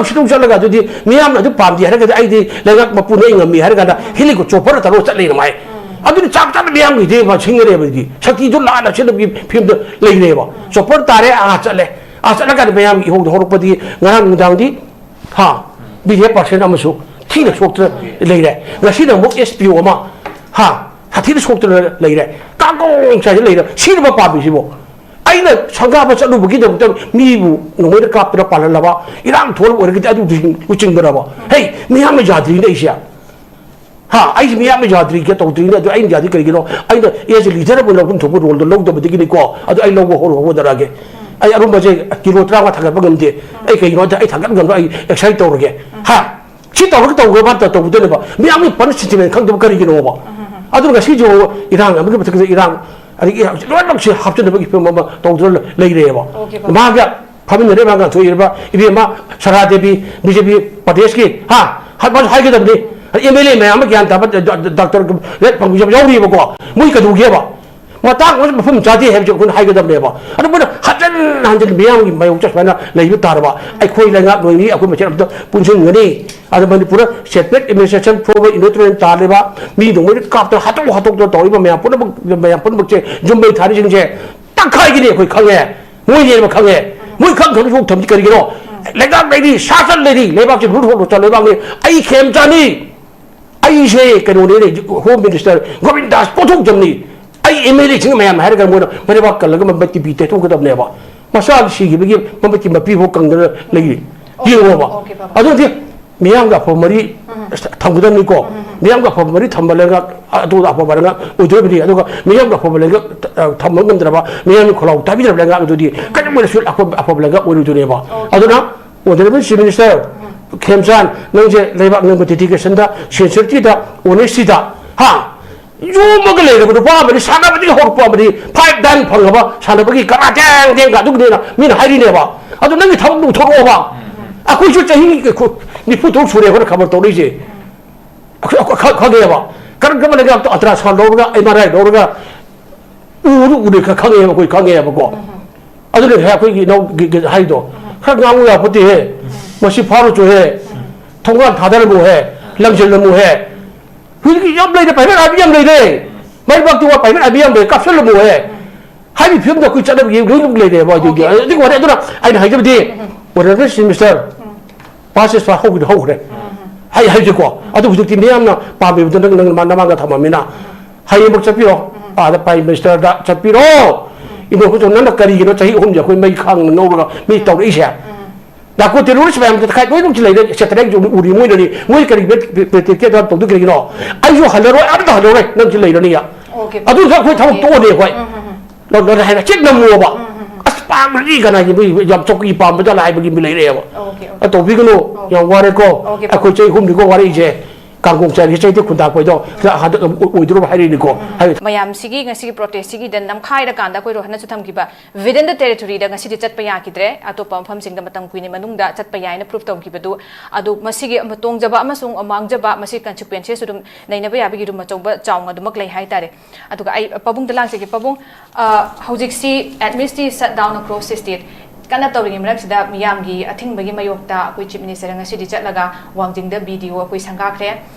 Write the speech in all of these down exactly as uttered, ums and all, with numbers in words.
ꯁꯤꯗꯧ ꯆꯠꯂꯒ ꯑꯗꯨꯗꯤ ꯃꯤꯌꯥꯝꯅ ꯑꯗꯨ ꯄꯥꯝꯗꯦ ꯍꯥꯏꯔꯒꯗꯤ ꯑꯩꯗꯤ ꯂꯩꯉꯥꯛ ꯃꯄꯨꯅ ꯑꯩ ꯉꯝꯃꯤ ꯍꯥꯏꯔ ꯀꯥꯟꯗ ꯍꯦꯂꯤꯀꯣꯞꯇꯔ ꯆꯣꯄꯔ ꯇꯧꯔꯒ ꯆꯠꯂꯦꯅ ꯃꯥꯏ꯫ ꯑꯗꯨꯗꯤ ꯆꯞ ꯆꯥꯅ ꯃꯤꯌꯥꯝꯒꯤꯗꯤ ꯃꯥ ꯁꯤꯡꯅꯔꯦꯕ ꯑꯗꯨꯗꯤ꯫ ꯁꯛꯇꯤꯗꯨ ꯂꯥꯟꯅ ꯁꯤꯖꯤꯟꯅꯕꯒꯤ ꯐꯤꯕꯝꯗ ꯂꯩꯔꯦꯕ꯫ ꯆꯣꯄꯔ ꯇꯥꯔꯦ, ꯑꯥ ꯆꯠꯂꯦ꯫ ꯑꯥ ꯆꯠꯂꯀꯥꯟꯗ ꯃꯌꯥꯝꯒꯤ ꯏꯍꯧꯗ ꯍꯧꯔꯛꯄꯗꯤ ꯉꯔꯥꯡ ꯅꯨꯡꯗꯥꯡꯗꯤ ꯍꯥ, ꯕꯤ ꯗꯤ ꯑꯦꯐ ꯄꯥꯔꯁꯦꯟ ꯑꯃꯁꯨ ꯊꯤꯅ ꯁꯣꯛꯇꯅ ꯂꯩꯔꯦ꯫ ꯉꯁꯤꯅ ꯑꯃꯨꯛ ꯑꯦꯁ ꯄꯤ ꯑꯣ ꯑꯃ ꯍꯥ, ꯁꯥꯊꯤꯅ ꯁꯣꯛꯇꯅ ꯂꯩꯔꯦ꯫ ꯀꯥꯡꯒꯣꯡ ꯆꯥꯏꯗ ꯂꯩꯔꯦ꯫ ꯁꯤꯔꯕ ꯄꯥꯝꯃꯤꯁꯤꯕꯣ? ꯑꯩꯅ ꯁꯪꯒꯥꯕ ꯆꯠꯂꯨꯕꯒꯤꯗꯃꯛꯇ ꯃꯤꯕꯨ ꯅꯣꯡꯃꯩꯅ ꯀꯥꯞꯇꯅ ꯄꯥꯜꯍꯜꯂꯕ, ꯏꯔꯥꯡ ꯊꯣꯛꯍꯜꯂꯕ ꯑꯣꯏꯔꯒꯗꯤ ꯑꯗꯨ ꯂꯨꯆꯤꯡ-, ꯂꯨꯆꯤꯡꯗꯅꯕ꯫ ꯍꯩ, ꯃꯤꯌꯥꯝꯅ ꯌꯥꯗ꯭ꯔꯤꯅꯦ ꯑꯩꯁꯦ꯫ ꯍꯥ, ꯑꯩꯁꯦ ꯃꯤꯌꯥꯝꯅ ꯌꯥꯗ꯭ꯔꯤꯒꯦ ꯇꯧꯗ꯭ꯔꯤꯅꯦ꯫ ꯑꯗꯨ ꯑꯩꯅ ꯌꯥꯗꯤ ꯀꯔꯤꯒꯤꯅꯣ? ꯑꯩꯅ ꯑꯦꯁ ꯑꯦ ꯂꯤꯗꯔ ꯑꯃ ꯂꯧꯐꯝ ꯊꯣꯛꯄ ꯔꯣꯜꯗꯣ ꯂꯧꯗꯕꯗꯒꯤꯅꯤꯀꯣ꯫ ꯑꯗꯨ ꯑꯩ ꯂꯧꯕ ꯍꯧꯔ ꯍꯧꯒꯗꯔꯛꯑꯒꯦ꯫ ꯑꯩ ꯑꯔꯨꯝꯕꯁꯦ ꯀꯤꯂꯣ ꯇꯔꯥꯃꯉꯥ ꯊꯥꯡꯒꯠꯄ ꯉꯝꯗꯦ꯫ ꯑꯩ ꯀꯩꯒꯤꯅꯣ ꯍꯥꯏꯗ ꯑꯩ ꯊꯥꯡꯒꯠ ꯉꯝꯗꯣ ꯑꯩ ꯑꯦꯛꯁꯔꯁꯥꯏꯁ ꯇꯧꯔꯒꯦ꯫ ꯍꯥ? ꯁꯤ ꯇꯧꯔꯒ ꯇꯧꯕ ꯃꯥ ꯇꯧꯕꯗꯅꯦꯕ꯫ ꯃꯤꯌꯥꯝꯒꯤ ꯄꯟ ꯁꯤꯟꯇꯤꯅꯦꯟ ꯈꯪꯗꯕ ꯀꯔꯤꯒꯤꯅꯣꯕ? ꯑꯗꯨꯅ ꯉꯁꯤꯁꯨ ꯏꯔꯥꯡ ꯑꯃꯒꯤ ꯃꯊꯛꯇ ꯏꯔꯥꯡ, ꯑꯗꯒꯤ ꯂꯣꯏꯅꯃꯛꯁꯦ ꯍꯥꯞꯆꯤꯟꯅꯕꯒꯤ ꯐꯤꯕꯝ ꯑꯃ ꯇꯧꯗꯨꯅ ꯂꯩꯔꯦꯕ꯫ ꯑꯣꯀꯦ, ꯕꯕꯥ꯫ ꯃꯥꯒ ꯐꯝꯃꯤꯟꯅꯔꯦ ꯃꯥ ꯉꯥꯟꯊꯣꯛꯏꯕ ꯏꯕꯦꯝꯃ ꯁꯔꯥ ꯗꯦꯕꯤ, ꯕꯤ ꯖꯦ ꯄꯤ ꯄ꯭ꯔꯗꯦꯁꯀꯤ, ꯍꯥ? ꯍꯥꯏ-, ꯃꯥꯁꯨ ꯍꯥꯏꯒꯗꯕꯅꯤ꯫ ꯑꯦꯝ ꯑꯦꯜ ꯑꯦ ꯃꯌꯥꯝ ꯑꯃ ꯒ꯭ꯌꯥꯟ ꯇꯥꯕ ꯗ-, ꯗ-, ꯗꯥꯛꯇꯔ ꯂꯥꯏꯔꯤꯛ ꯐꯪꯕꯁꯨ ꯌꯥꯝ ꯌꯥꯎꯔꯤꯕꯀꯣ꯫ ꯃꯣꯏ ꯀꯩꯗꯧꯒꯦꯕ? ꯃꯇꯥꯡ ꯑꯃꯁꯨ ꯃꯐꯝ ꯆꯥꯗꯦ ꯍꯥꯏꯕꯁꯦ ꯑꯩꯈꯣꯏꯅ ꯍꯥꯏꯒꯗꯕꯅꯦꯕ꯫ ꯑꯗꯨ ꯃꯣꯏꯅ ꯍꯟꯖꯤꯟ ꯍꯟꯖꯤꯟ ꯃꯤꯌꯥꯝꯒꯤ ꯃꯥꯌꯣꯛꯇ ꯁꯨꯃꯥꯏꯅ ꯂꯩꯕ ꯇꯥꯔꯕ, ꯑꯩꯈꯣꯏ ꯂꯩꯉꯥꯛ ꯂꯣꯏꯅꯤ, ꯑꯩꯈꯣꯏ ꯃꯁꯦꯟ ꯑꯝꯇ ꯄꯨꯟꯁꯤꯟꯒꯅꯤ꯫ ꯑꯗ ꯃꯅꯤꯄꯨꯔꯗ separate administration ꯐꯥꯎꯕ ꯏꯟꯗꯣ ꯇ꯭ꯔꯥꯏꯕꯦꯜ ꯇꯥꯜꯂꯤꯕ ꯃꯤꯗꯨ ꯃꯣꯏꯅ ꯀꯥꯞꯇꯅ ꯍꯥꯠꯇꯣꯛ ꯍꯥꯠꯇꯣꯛꯇꯅ ꯇꯧꯔꯤꯕ ꯃꯌꯥꯝ ꯄꯨꯝꯅꯃꯛ, ꯃꯌꯥꯝ ꯄꯨꯝꯅꯃꯛꯁꯦ ꯌꯨꯝ ꯃꯩ ꯊꯥꯔꯤꯁꯤꯡꯁꯦ ꯇꯪꯈꯥꯏꯒꯤꯅꯤ ꯑꯩꯈꯣꯏ ꯈꯪꯉꯦ꯫ ꯃꯣꯏꯅꯦꯕ ꯈꯪꯉꯦ꯫ ꯃꯣꯏ ꯈꯪ ꯈꯪ ꯁꯣꯛ ꯊꯝꯕꯗꯤ ꯀꯔꯤꯒꯤꯅꯣ? ꯂꯩꯉꯥꯛ ꯂꯩꯔꯤ, ꯁꯥꯁꯟ ꯂꯩꯔꯤ, ꯂꯩꯕꯥꯛꯁꯦ ꯂꯨꯠ ꯍꯣꯠ ꯆꯠ ꯂꯩꯕꯥꯛꯅꯤ꯫ ꯑꯩ ꯈꯦꯝꯆꯥꯅꯤ꯫ ꯑꯩꯁꯦ ꯀꯩꯅꯣꯅꯦ, ꯍꯣꯝ ꯃꯤꯅꯤꯁꯇꯔ ꯒꯣꯕꯤꯟꯗꯥꯁ ꯄꯣꯠꯊꯣꯛꯆꯝꯅꯤ꯫ ꯑꯩ ꯑꯦꯝ ꯑꯦꯜ ꯑꯦꯁꯤꯡ ꯃꯌꯥꯝ ꯍꯥꯏꯔꯒ ꯃꯣꯏꯅ ꯃꯔꯩꯕꯥꯛ ꯀꯜꯂꯒ ꯃꯃꯩ ꯇꯤꯕꯤ ꯇꯩꯊꯣꯛꯀꯗꯕꯅꯦꯕ꯫ ꯃꯆꯥ ꯁꯤꯈꯤꯕꯒꯤ ꯃꯃꯩꯒꯤ ꯃꯄꯤ ꯐꯥꯎ ꯀꯪꯗꯅ ꯂꯩꯔꯤ꯫ ꯌꯦꯡꯉꯣꯕ꯫ ꯑꯣꯀꯦ, ꯕꯕꯥ꯫ ꯑꯗꯨꯗꯤ ꯃꯤꯌꯥꯝꯒ ꯑꯐꯕ ꯃꯔꯤ ꯊꯝꯒꯗꯕꯅꯤꯀꯣ꯫ ꯃꯤꯌꯥꯝꯒ ꯑꯐꯕ ꯃꯔꯤ ꯊꯝꯕ ꯂꯩꯉꯥꯛ, ꯑꯗꯨꯗ ꯑꯐꯕ ꯂꯩꯉꯥꯛ ꯑꯣꯏꯗꯣꯔꯤꯕꯅꯤ꯫ ꯑꯗꯨꯒ ꯃꯤꯌꯥꯝꯒ ꯑꯐꯕ ꯂꯩꯉꯥꯛ, ꯑ, ꯊꯝꯕ ꯉꯝꯗ꯭ꯔꯕ, ꯃꯤꯌꯥꯝꯒꯤ ꯈꯣꯜꯂꯥꯎ ꯇꯥꯕꯤꯗ꯭ꯔꯕ ꯂꯩꯉꯥꯛ ꯑꯗꯨꯗꯤ ꯀꯔꯤꯒꯨꯝꯕꯗꯁꯨ ꯑꯐꯕ, ꯑꯐꯕ ꯂꯩꯉꯥꯛ ꯑꯣꯏꯔꯣꯏꯗꯣꯏꯅꯦꯕ꯫ ꯑꯣꯀꯦ꯫ ꯑꯗꯨꯅ Honorable Chief Minister ꯈꯦꯝꯆꯥꯟ, ꯅꯪꯁꯦ ꯂꯩꯕꯥꯛ ꯅꯪꯕꯨ dedicationꯗ, sincerity ꯗ, honesty ꯗ, ꯍꯥ? ꯌꯣꯝꯃꯒ ꯂꯩꯔꯕ ꯅꯨꯄꯥ ꯑꯃꯅꯤ, ꯁꯥꯟꯅꯕꯗꯒꯤ ꯍꯧꯔꯛꯄ ꯑꯃꯅꯤ, five dan ꯐꯪꯉꯕ ꯁꯥꯟꯅꯕꯒꯤ ꯀꯔꯥ ꯇꯦꯡ ꯇꯦꯡꯒ ꯑꯗꯨꯒꯤꯅꯦꯅ ꯃꯤꯅ ꯍꯥꯏꯔꯤꯅꯦꯕ꯫ ꯑꯗꯨ ꯅꯪꯒꯤ ꯊꯕꯛ ꯂꯨꯊꯣꯔꯛꯑꯣꯕ꯫ ꯑꯩꯈꯣꯏꯁꯨ ꯆꯍꯤ ꯅꯤꯐꯨ ꯇꯔꯨꯛ ꯁꯨꯔꯦ ꯑꯩꯈꯣꯏꯅ ꯈꯕꯔ ꯇꯧꯔꯛꯏꯁꯦ꯫ ꯑꯩꯈꯣꯏ, ꯑꯩꯈꯣꯏ ꯈ-, ꯈꯪꯉꯦꯕ꯫ ꯀꯔꯝ ꯀꯔꯝꯕ ꯂꯩꯉꯥꯛꯇ ultrasound ꯂꯧꯔꯒ, M R I ꯂꯧꯔꯒ, ꯎꯔꯨ ꯎꯔꯦ ꯈ-, ꯈꯪꯉꯦꯕ, ꯑꯩꯈꯣꯏ ꯈꯪꯉꯦꯕꯀꯣ꯫ ꯑꯗꯨꯅ ꯉꯁꯥꯏ ꯑꯩꯈꯣꯏꯒꯤ ꯏꯅꯥꯎ ꯒꯤ-, ꯒꯤ-, ꯍꯥꯏꯗꯣ, ꯈꯔ ꯉꯥꯡꯕ ꯌꯥꯄꯣꯠꯇꯦꯍꯦ꯫ ꯃꯁꯤ ꯐꯥꯔꯨꯆꯣꯍꯦ, ꯊꯣꯡꯒꯥꯟ ꯊꯥꯗꯔꯝꯃꯨꯍꯦ, ꯂꯪꯁꯤꯜꯂꯝꯃꯨꯍꯦ꯫ ꯍꯧꯖꯤꯛꯇꯤ ꯌꯥꯝ ꯂꯩꯔꯦ, private army ꯌꯥꯝ ꯂꯩꯔꯦ꯫ ꯃꯔꯩꯕꯥꯛꯇꯨ private army ꯌꯥꯝ ꯂꯩꯔꯦ, ꯀꯥꯞꯁꯤꯜꯂꯝꯃꯨꯍꯦ꯫ ꯍꯥꯏꯔꯤꯕ ꯐꯤꯕꯝꯗ ꯑꯩꯈꯣꯏ ꯆꯠꯅꯕꯒꯤ ꯂꯣꯏꯅꯃꯛ ꯂꯩꯔꯦꯕ ꯑꯗꯨꯒꯤ꯫ Okay. ꯑꯗꯨꯒꯤ ꯋꯥꯅꯤ꯫ ꯑꯗꯨꯅ ꯑꯩꯅ ꯍꯥꯏꯖꯕꯗꯤ, honourable minister, past is past, ꯍꯧꯈꯤꯕꯗꯣ ꯍꯧꯈ꯭ꯔꯦ꯫ ꯍꯥꯏ, ꯍꯥꯏꯕꯁꯦꯀꯣ꯫ ꯑꯗꯨ ꯍꯧꯖꯤꯛꯇꯤ ꯃꯤꯌꯥꯝꯅ ꯄꯥꯝꯃꯤꯕꯗꯣ ꯅꯪ, ꯅꯪ ꯅꯃꯥꯡꯗ ꯊꯝꯃꯃꯤꯅ꯫ ꯍꯌꯦꯡꯃꯛ ꯆꯠꯄꯤꯔꯣ꯫ ꯑꯥꯗ prime ministerꯗ ꯆꯠꯄꯤꯔꯣ꯫ ꯏꯟꯗꯣ ꯈꯨꯠꯇꯣ ꯅꯪꯅ ꯀꯔꯤꯒꯤꯅꯣ ꯆꯍꯤ ꯑꯍꯨꯝꯁꯦ ꯑꯩꯈꯣꯏ ꯃꯩ ꯈꯥꯡꯅ ꯉꯧꯔꯒ ꯃꯤ ꯇꯧꯔꯛꯏꯁꯦ? Narco terrorist ꯃꯌꯥꯝꯁꯦ ꯈꯥꯏ ꯂꯣꯏꯅꯃꯛꯁꯤ ꯂꯩꯔꯦ, satellite ꯎꯔꯤ ꯃꯣꯏꯅꯗꯤ꯫ ꯃꯣꯏ ꯀꯔꯤ ꯄꯦ-, ꯄꯦ-, ꯄꯦ-, ꯄꯦ-, ꯇꯧꯗꯣꯏ ꯀꯔꯤꯒꯤꯅꯣ? ꯑꯩꯁꯨ ꯍꯜꯂꯔꯣꯏ, ꯑꯝꯇ ꯍꯜꯂꯔꯣꯏ, ꯅꯪꯁꯨ ꯂꯩꯔꯅꯤ꯫ Okay. ꯑꯗꯨ ꯊꯕꯛ ꯑꯩꯈꯣꯏ ꯊꯕꯛ ꯇꯣꯛꯑꯅꯤ ꯑꯩꯈꯣꯏ꯫ ꯎꯝ, ꯎꯝ, ꯎꯝ꯫ ꯂꯣ-, ꯂꯣꯏꯔꯦ ꯍꯥꯏꯅ ꯆꯦꯠ ꯅꯝꯃꯣꯕ꯫ ꯎꯝ, ꯎꯝ, ꯎꯝ꯫ ꯑꯁ, ꯄꯥꯝꯕꯗꯤ ꯀꯅꯥꯒꯤ ꯃꯤ ꯌꯥꯝ ꯆꯧꯀꯤ ꯄꯥꯝꯕ ꯖꯥꯠꯂ ꯍꯥꯏꯕꯒꯤ ꯃꯤ ꯂꯩꯔꯛꯑꯦꯕ꯫ Okay, okay. ꯑ, ꯇꯧꯕꯤꯒꯅꯨ, okay. ꯌꯥꯝ ꯋꯥꯔꯦꯀꯣ꯫ Okay, ꯑꯩꯈꯣꯏ ꯆꯍꯤ ꯑꯍꯨꯝꯅꯤꯀꯣ ꯋꯥꯔꯛꯏꯁꯦ꯫ ꯀꯥꯡꯒꯣꯡ ꯆꯥꯏꯔꯤ ꯆꯩꯇꯦꯛ ꯈꯨꯟꯗꯥꯛꯄ ꯍꯥꯏꯗꯣ ꯍꯟꯗꯛ ꯑꯃꯨꯛ ꯑꯣꯏꯗꯣꯏꯔꯣ ꯍꯥꯏꯔꯛꯏꯅꯤꯀꯣ꯫ ꯎꯝ, ꯎꯝ꯫ ꯍꯥꯏꯕꯗꯤ ꯃꯌꯥꯝꯁꯤꯒꯤ ꯉꯁꯤꯒꯤ protestꯁꯤꯒꯤꯗ ꯅꯝꯈꯥꯏꯔꯀꯥꯟꯗ ꯑꯩꯈꯣꯏ ꯔꯣꯍꯟꯅꯁꯨ ꯊꯝꯈꯤꯕ within the territoryꯗ ꯉꯁꯤꯗꯤ ꯆꯠꯄ ꯌꯥꯈꯤꯗ꯭ꯔꯦ꯫ ꯑꯇꯣꯞꯄ ꯃꯐꯝꯁꯤꯡꯗ ꯃꯇꯝ ꯀꯨꯏꯅ ꯃꯅꯨꯡꯗ ꯆꯠꯄ ꯌꯥꯏꯅ proof ꯇꯧꯈꯤꯕꯗꯨ, ꯑꯗꯨ ꯃꯁꯤꯒꯤ ꯑꯃ ꯇꯣꯡꯖꯕ ꯑꯃꯁꯨꯡ ꯃꯥꯡꯖꯕ, ꯃꯁꯤ consequences ꯑꯗꯨꯝ ꯅꯩꯅꯕ ꯌꯥꯕꯒꯤ ꯑꯗꯨꯝ ꯑꯆꯧꯕ ꯆꯥꯎꯅ ꯑꯗꯨꯃꯛ ꯂꯩ ꯍꯥꯏꯇꯥꯔꯦ꯫ ꯑꯗꯨꯒ ꯑꯩ ꯄꯥꯕꯨꯡꯗ ꯂꯥꯛꯆꯒꯦ꯫ ꯄꯥꯕꯨꯡ, ꯑ, ꯍꯧꯖꯤꯛꯁꯤ amnesty shutdown across the state ꯀꯟꯅ ꯇꯧꯔꯤꯉꯩ ꯃꯔꯛꯁꯤꯗ ꯃꯤꯌꯥꯝꯒꯤ ꯑꯊꯤꯡꯕꯒꯤ ꯃꯥꯌꯣꯛꯇ ꯑꯩꯈꯣꯏ Chief Minister ꯉꯁꯤꯗꯤ ꯆꯠꯂꯒ ꯋꯥꯡꯖꯤꯡꯗ B D O ꯑꯩꯈꯣꯏ ꯁꯪꯒꯥꯈ꯭ꯔꯦ꯫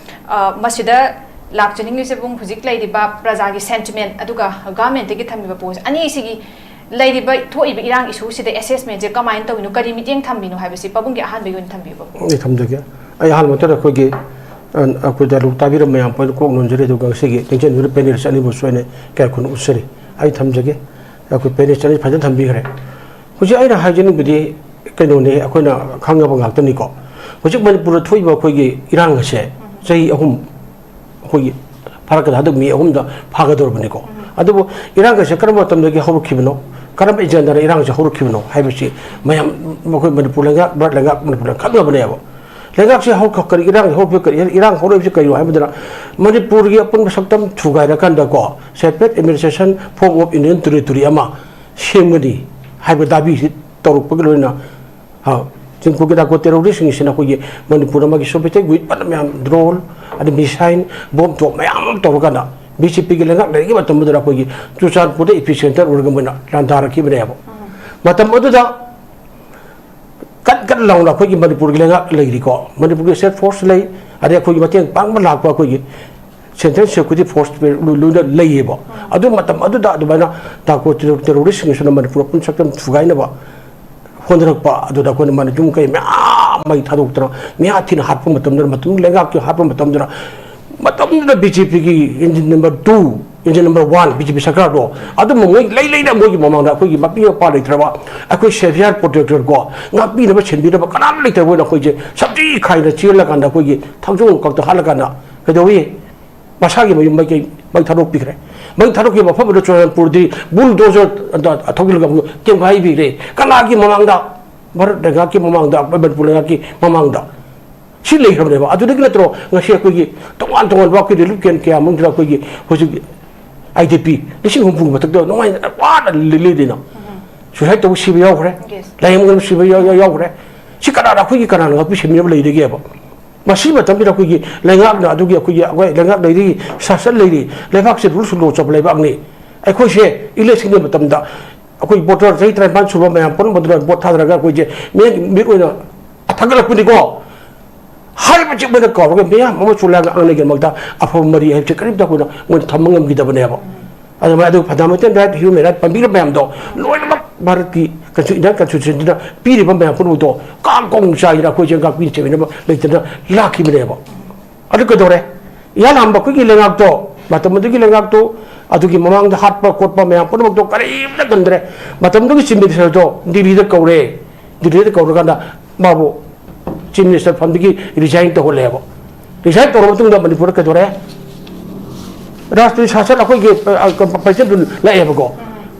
ꯑ, ꯃꯁꯤꯗ ꯂꯥꯛꯆꯅꯤꯡꯂꯤꯁꯦ ꯄꯥꯕꯨꯡ, ꯍꯧꯖꯤꯛ ꯂꯩꯔꯤꯕ ꯄ꯭ꯔꯖꯥꯒꯤ sentiment ꯑꯗꯨꯒ governmentꯇꯒꯤ ꯊꯝꯃꯤꯕ post ꯑꯅꯤꯁꯤꯒꯤ ꯂꯩꯔꯤꯕ ꯊꯣꯛꯏꯕ ꯏꯔꯥꯡ issueꯁꯤꯗ assessmentꯁꯦ ꯀꯃꯥꯏꯅ ꯇꯧꯔꯤꯅꯣ, ꯀꯔꯤ ꯃꯤꯠꯌꯦꯡ ꯊꯝꯕꯤꯅꯣ ꯍꯥꯏꯕꯁꯤ ꯄꯥꯕꯨꯡꯒꯤ ꯑꯍꯥꯟꯕꯒꯤ ꯑꯣꯏꯅ ꯊꯝꯕꯤꯌꯨ, ꯄꯥꯕꯨꯡ꯫ ꯑꯩ ꯊꯝꯖꯒꯦ꯫ ꯑꯩ ꯑꯍꯥꯟꯕ ꯃꯛꯇꯗ ꯑꯩꯈꯣꯏꯒꯤ, ꯑ, ꯑꯩꯈꯣꯏꯗ ꯂꯨ ꯇꯥꯕꯤꯔꯝꯕ ꯃꯌꯥꯝ ꯄꯨꯝꯅꯃꯛ ꯀꯣꯛ ꯅꯣꯟꯖꯔꯤ, ꯑꯗꯨꯒ ꯉꯁꯤꯒꯤ ꯅꯤꯡꯁꯤꯡꯕꯤꯔꯤꯕ panelist ꯑꯅꯤꯕꯨꯁꯨ ꯑꯩꯅ ꯏꯀꯥꯏ ꯈꯨꯝꯅꯕ ꯎꯠꯆꯔꯤ꯫ ꯑꯩ ꯊꯝꯖꯒꯦ꯫ ꯑꯩꯈꯣꯏ panelist ꯑꯅꯤ ꯐꯖꯅ ꯊꯝꯕꯤꯈ꯭ꯔꯦ꯫ ꯍꯧꯖꯤꯛ ꯑꯩꯅ ꯍꯥꯏꯖꯅꯤꯡꯕꯗꯤ ꯀꯩꯅꯣꯅꯦ, ꯑꯩꯈꯣꯏꯅ ꯈꯪꯉꯕ ꯉꯥꯛꯇꯅꯤꯀꯣ꯫ ꯍꯧꯖꯤꯛ ꯃꯅꯤꯄꯨꯔꯗ ꯊꯣꯛꯏꯕ ꯑꯩꯈꯣꯏꯒꯤ ꯏꯔꯥꯡ ꯑꯁꯦ ꯆꯍꯤ ꯑꯍꯨꯝ ꯑꯩꯈꯣꯏꯒꯤ ꯐꯥꯔꯛꯀꯗ ꯍꯟꯗꯛ ꯃꯦ ꯑꯍꯨꯝꯗ ꯐꯥꯒꯗꯧꯔꯕꯅꯤꯀꯣ꯫ ꯑꯗꯨꯕꯨ ꯏꯔꯥꯡ ꯑꯁꯦ ꯀꯔꯝꯕ ꯃꯇꯝꯗꯒꯤ ꯍꯧꯔꯛꯈꯤꯕꯅꯣ, ꯀꯔꯝꯕ agendaꯅ ꯏꯔꯥꯡꯁꯦ ꯍꯧꯔꯛꯈꯤꯕꯅꯣ ꯍꯥꯏꯕꯁꯤ ꯃꯌꯥꯝ, ꯃꯈꯣꯏ ꯃꯅꯤꯄꯨꯔ ꯂꯩꯉꯥꯛ, ꯚꯥꯔꯠ ꯂꯩꯉꯥꯛ, ꯃꯅꯤꯄꯨꯔ ꯂꯩꯉꯥꯛ ꯈꯪꯅꯕꯅꯦꯕ꯫ ꯂꯩꯉꯥꯛꯁꯦ ꯍꯧꯔꯛ-, ꯀꯔꯤ ꯏꯔꯥꯡ ꯍꯧꯔꯛꯄ, ꯀꯔꯤ ꯏꯔꯥꯡ ꯍꯧꯔꯛꯏꯕꯁꯤ ꯀꯔꯤꯅꯣ ꯍꯥꯏꯕꯗꯅ ꯃꯅꯤꯄꯨꯔꯒꯤ ꯑꯄꯨꯟꯕ ꯁꯛꯇꯝ ꯊꯨꯒꯥꯏꯔꯀꯥꯟꯗꯀꯣ, separate administration form of Union Territory ꯑꯃ ꯁꯦꯝꯒꯅꯤ ꯍꯥꯏꯕ ꯗꯥꯕꯤꯁꯤ ꯇꯧꯔꯛꯄꯒꯤ ꯂꯣꯏꯅ ꯍꯥ, ꯆꯤꯡꯈꯣꯡꯒꯤ narco terroristꯁꯤꯡꯁꯤꯅ ꯑꯩꯈꯣꯏꯒꯤ ꯃꯅꯤꯄꯨꯔ ꯑꯃꯒꯤ ꯁꯣꯚꯤꯌꯦꯠ ꯋꯦꯄꯟ ꯃꯌꯥꯝ, drone, ꯑꯗꯩ missile, bomb ꯊꯣꯛ ꯃꯌꯥꯝ ꯑꯃ ꯇꯧꯔꯀꯥꯟꯗ BJPꯒꯤ ꯂꯩꯉꯥꯛ ꯂꯩꯔꯤꯉꯩ ꯃꯇꯝꯗꯨꯗ ꯑꯩꯈꯣꯏꯒꯤ ꯆꯨꯔꯆꯥꯟꯄꯨꯔꯗ epicentre ꯑꯣꯏꯔꯒ ꯃꯣꯏꯅ ꯂꯥꯟꯗꯥꯔꯛꯈꯤꯕꯅꯦꯕ꯫ ꯃꯇꯝ ꯑꯗꯨꯗ ꯀꯟ ꯀꯟ ꯂꯥꯎꯅ ꯑꯩꯈꯣꯏꯒꯤ ꯃꯅꯤꯄꯨꯔꯒꯤ ꯂꯩꯉꯥꯛ ꯂꯩꯔꯤꯀꯣ, ꯃꯅꯤꯄꯨꯔꯒꯤ state force ꯂꯩ, ꯑꯗꯩ ꯑꯩꯈꯣꯏꯒꯤ ꯃꯇꯦꯡ ꯄꯥꯡꯕ ꯂꯥꯛꯄ ꯑꯩꯈꯣꯏꯒꯤ central security force ꯂꯣꯏꯅ ꯂꯩꯌꯦꯕ꯫ ꯑꯗꯨ ꯃꯇꯝ ꯑꯗꯨꯗ ꯑꯗꯨꯃꯥꯏꯅ ꯇꯥꯀꯣ terroristꯁꯤꯡꯁꯤꯅ ꯃꯅꯤꯄꯨꯔ ꯄꯨꯝꯅ ꯁꯛꯇꯝ ꯊꯨꯒꯥꯏꯅꯕ ꯍꯣꯠꯅꯔꯛꯄ ꯑꯗꯨꯗ ꯑꯩꯈꯣꯏꯅ ꯃꯅꯤ ꯌꯨꯝ ꯀꯩ ꯃꯌꯥꯝ ꯃꯩ ꯊꯥꯗꯣꯛꯇꯅ, ꯃꯤꯍꯥꯠ ꯊꯤꯅ ꯍꯥꯠꯄ ꯃꯇꯝꯗꯨꯗ, ꯃꯇꯝ ꯂꯩꯉꯥꯛꯀꯤ ꯍꯥꯠꯄ ꯃꯇꯝꯗꯨꯗ, ꯃꯇꯝꯗꯨꯗ BJPꯒꯤ engine number two, engine number one BJP ꯁꯔꯀꯥꯔꯗꯣ ꯑꯗꯨꯝꯕ ꯃꯣꯏ ꯂꯩ ꯂꯩꯅ ꯃꯣꯏꯒꯤ ꯃꯃꯥꯡꯗ ꯑꯩꯈꯣꯏꯒꯤ ꯃꯄꯤ ꯃꯄꯥ ꯂꯩꯇ꯭ꯔꯕ ꯑꯩꯈꯣꯏ savior protector ꯀꯣ, ꯉꯥꯛꯄꯤꯅꯕ ꯁꯦꯟꯕꯤꯅꯕ ꯀꯅꯥꯝ ꯂꯩꯇ꯭ꯔꯕ ꯑꯣꯏꯅ ꯑꯩꯈꯣꯏꯁꯦ ꯁꯝꯖꯤ ꯈꯥꯏꯅ ꯆꯦꯜꯂꯀꯥꯟꯗ ꯑꯩꯈꯣꯏꯒꯤ ꯊꯥꯡꯖꯣꯡ ꯈꯛꯇ ꯍꯥꯠꯂꯀꯥꯟꯗ ꯀꯩꯗꯧꯏ? ꯃꯁꯥꯒꯤ ꯃꯌꯨꯝ ꯃꯥꯏꯀꯩ ꯃꯩ ꯊꯥꯗꯣꯛꯄꯤꯈ꯭ꯔꯦ꯫ ꯃꯩ ꯊꯥꯗꯣꯛꯈꯤꯕ ꯃꯐꯝ ꯑꯗꯨ ꯆꯨꯔꯆꯥꯟꯄꯨꯔꯗꯤ bulldozer ꯊꯧꯖꯤꯜꯂꯒ ꯑꯃꯨꯛ ꯇꯦꯝꯈꯥꯏꯕꯤꯈ꯭ꯔꯦ꯫ ꯀꯅꯥꯒꯤ ꯃꯃꯥꯡꯗ? ꯚꯥꯔꯠ ꯂꯩꯉꯥꯛꯀꯤ ꯃꯃꯥꯡꯗ, ꯃꯅꯤꯄꯨꯔ ꯂꯩꯉꯥꯛꯀꯤ ꯃꯃꯥꯡꯗ꯫ ꯁꯤ ꯂꯩꯈ꯭ꯔꯕꯅꯦꯕ꯫ ꯑꯗꯨꯗꯒꯤ ꯅꯠꯇ꯭ꯔꯣ ꯉꯁꯤ ꯑꯩꯈꯣꯏꯒꯤ ꯇꯣꯉꯥꯟ ꯇꯣꯉꯥꯟꯕ ꯑꯩꯈꯣꯏ relief camp ꯀꯌꯥ ꯃꯅꯨꯡꯗ ꯑꯩꯈꯣꯏꯒꯤ ꯍꯧꯖꯤꯛ IDP ꯂꯤꯁꯤꯡ ꯍꯨꯝꯐꯨꯒꯤ ꯃꯊꯛꯇ ꯅꯨꯡꯉꯥꯏꯅ ꯋꯥꯅ ꯂꯩ-, ꯂꯩꯗꯣꯏꯅꯣ? Suicide ꯇꯧꯕ ꯁꯤꯕ ꯌꯥꯎꯈ꯭ꯔꯦ꯫ Yes. ꯂꯥꯏꯌꯦꯡꯕꯗ ꯁꯤꯕ ꯌꯥꯎ-, ꯌꯥꯎ-, ꯌꯥꯎꯈ꯭ꯔꯦ꯫ ꯁꯤ ꯀꯅꯥꯅ, ꯑꯩꯈꯣꯏꯒꯤ ꯀꯅꯥꯅ ꯉꯥꯛꯄꯤ ꯁꯦꯟꯕꯤꯅꯕ ꯂꯩꯔꯤꯒꯦꯕ? ꯃꯁꯤ ꯃꯇꯝꯁꯤꯗ ꯑꯩꯈꯣꯏꯒꯤ ꯂꯩꯉꯥꯛꯅ ꯑꯗꯨꯒꯤ ꯑꯩꯈꯣꯏꯒꯤ, ꯑꯩꯈꯣꯏ ꯂꯩꯉꯥꯛ ꯂꯩꯔꯤ, ꯁꯥꯁꯟ ꯂꯩꯔꯤ, ꯂꯩꯕꯥꯛꯁꯦ rules law ꯆꯠꯄ ꯂꯩꯕꯥꯛꯅꯤ꯫ ꯑꯩꯈꯣꯏꯁꯦ election ꯒꯤ ꯃꯇꯝꯗ ꯑꯩꯈꯣꯏ voter ꯆꯍꯤ ꯇꯔꯥꯅꯤꯄꯥꯟ ꯁꯨꯕ ꯃꯌꯥꯝ ꯄꯨꯝꯅꯃꯛ ꯑꯗꯨꯅ vote ꯊꯥꯗꯔꯒ ꯑꯩꯈꯣꯏꯁꯦ ꯃꯤꯠ, ꯃꯤꯠ ꯑꯣꯏꯅ ꯊꯥꯒꯠꯂꯛꯄꯅꯤꯀꯣ꯫ ꯍꯥꯏꯔꯤꯕ ꯆꯤꯛ ꯃꯣꯏꯅ ꯀꯧꯔꯒ ꯃꯤꯌꯥꯝ ꯑꯃ ꯆꯣꯜꯂꯒ ꯉꯥꯡꯅꯒꯦꯗꯃꯛꯇ ꯑꯐꯕ ꯃꯔꯤ ꯍꯥꯏꯕꯁꯦ ꯀꯔꯤꯝꯇ ꯑꯩꯈꯣꯏꯅ ꯃꯣꯏꯅ ꯊꯝꯕ ꯉꯝꯈꯤꯗꯕꯅꯦꯕ꯫ ꯑꯗꯨꯃꯥꯏꯅ ꯑꯗꯨ fundamental right, human right ꯄꯟꯕꯤꯔꯤꯕ ꯃꯌꯥꯝꯗꯣ ꯂꯣꯏꯅꯃꯛ ꯚꯥꯔꯠꯀꯤ consti-, Indian constitution ꯁꯤꯅ ꯄꯤꯔꯤꯕ ꯃꯌꯥꯝ ꯄꯨꯝꯅꯃꯛꯇꯣ ꯀꯥꯡ ꯀꯣꯡ ꯆꯥꯏꯗꯅ ꯑꯩꯈꯣꯏꯁꯦ ꯉꯥꯛꯄꯤ ꯆꯦꯟꯕꯤꯅꯕ ꯂꯩꯇꯅ ꯂꯥꯛꯈꯤꯕꯅꯦꯕ꯫ ꯑꯗꯨ ꯀꯩꯗꯧꯔꯦ? ꯏꯍꯥꯟ ꯍꯥꯟꯕ ꯑꯩꯈꯣꯏꯒꯤ ꯂꯩꯉꯥꯛꯇꯣ, ꯃꯇꯝ ꯑꯗꯨꯒꯤ ꯂꯩꯉꯥꯛꯇꯣ, ꯑꯗꯨꯒꯤ ꯃꯃꯥꯡꯗ ꯍꯥꯠꯄ ꯈꯣꯠꯄ ꯃꯌꯥꯝ ꯄꯨꯝꯅꯃꯛꯇꯣ ꯀꯔꯤꯝꯇ ꯀꯟꯗ꯭ꯔꯦ꯫ ꯃꯇꯝꯗꯨꯒꯤ Chief Minister ꯗꯣ ꯗꯤꯜꯂꯤꯗ ꯀꯧꯔꯦ꯫ ꯗꯤꯜꯂꯤꯗ ꯀꯧꯔꯀꯥꯟꯗ ꯃꯥꯕꯨ Chief Minister ꯐꯝꯗꯒꯤ resign ꯇꯧꯍꯜꯂꯦꯕ꯫ Resign ꯇꯧꯔꯕ ꯃꯇꯨꯡꯗ ꯃꯅꯤꯄꯨꯔꯗ ꯀꯩꯗꯧꯔꯦ? ꯔꯥꯁꯇ꯭ꯔꯤꯌ ꯁꯥꯁꯟ ꯑꯩꯈꯣꯏꯒꯤ, ꯑ, ꯑ, Panchanab Rule ꯂꯥꯛꯑꯦꯕꯀꯣ꯫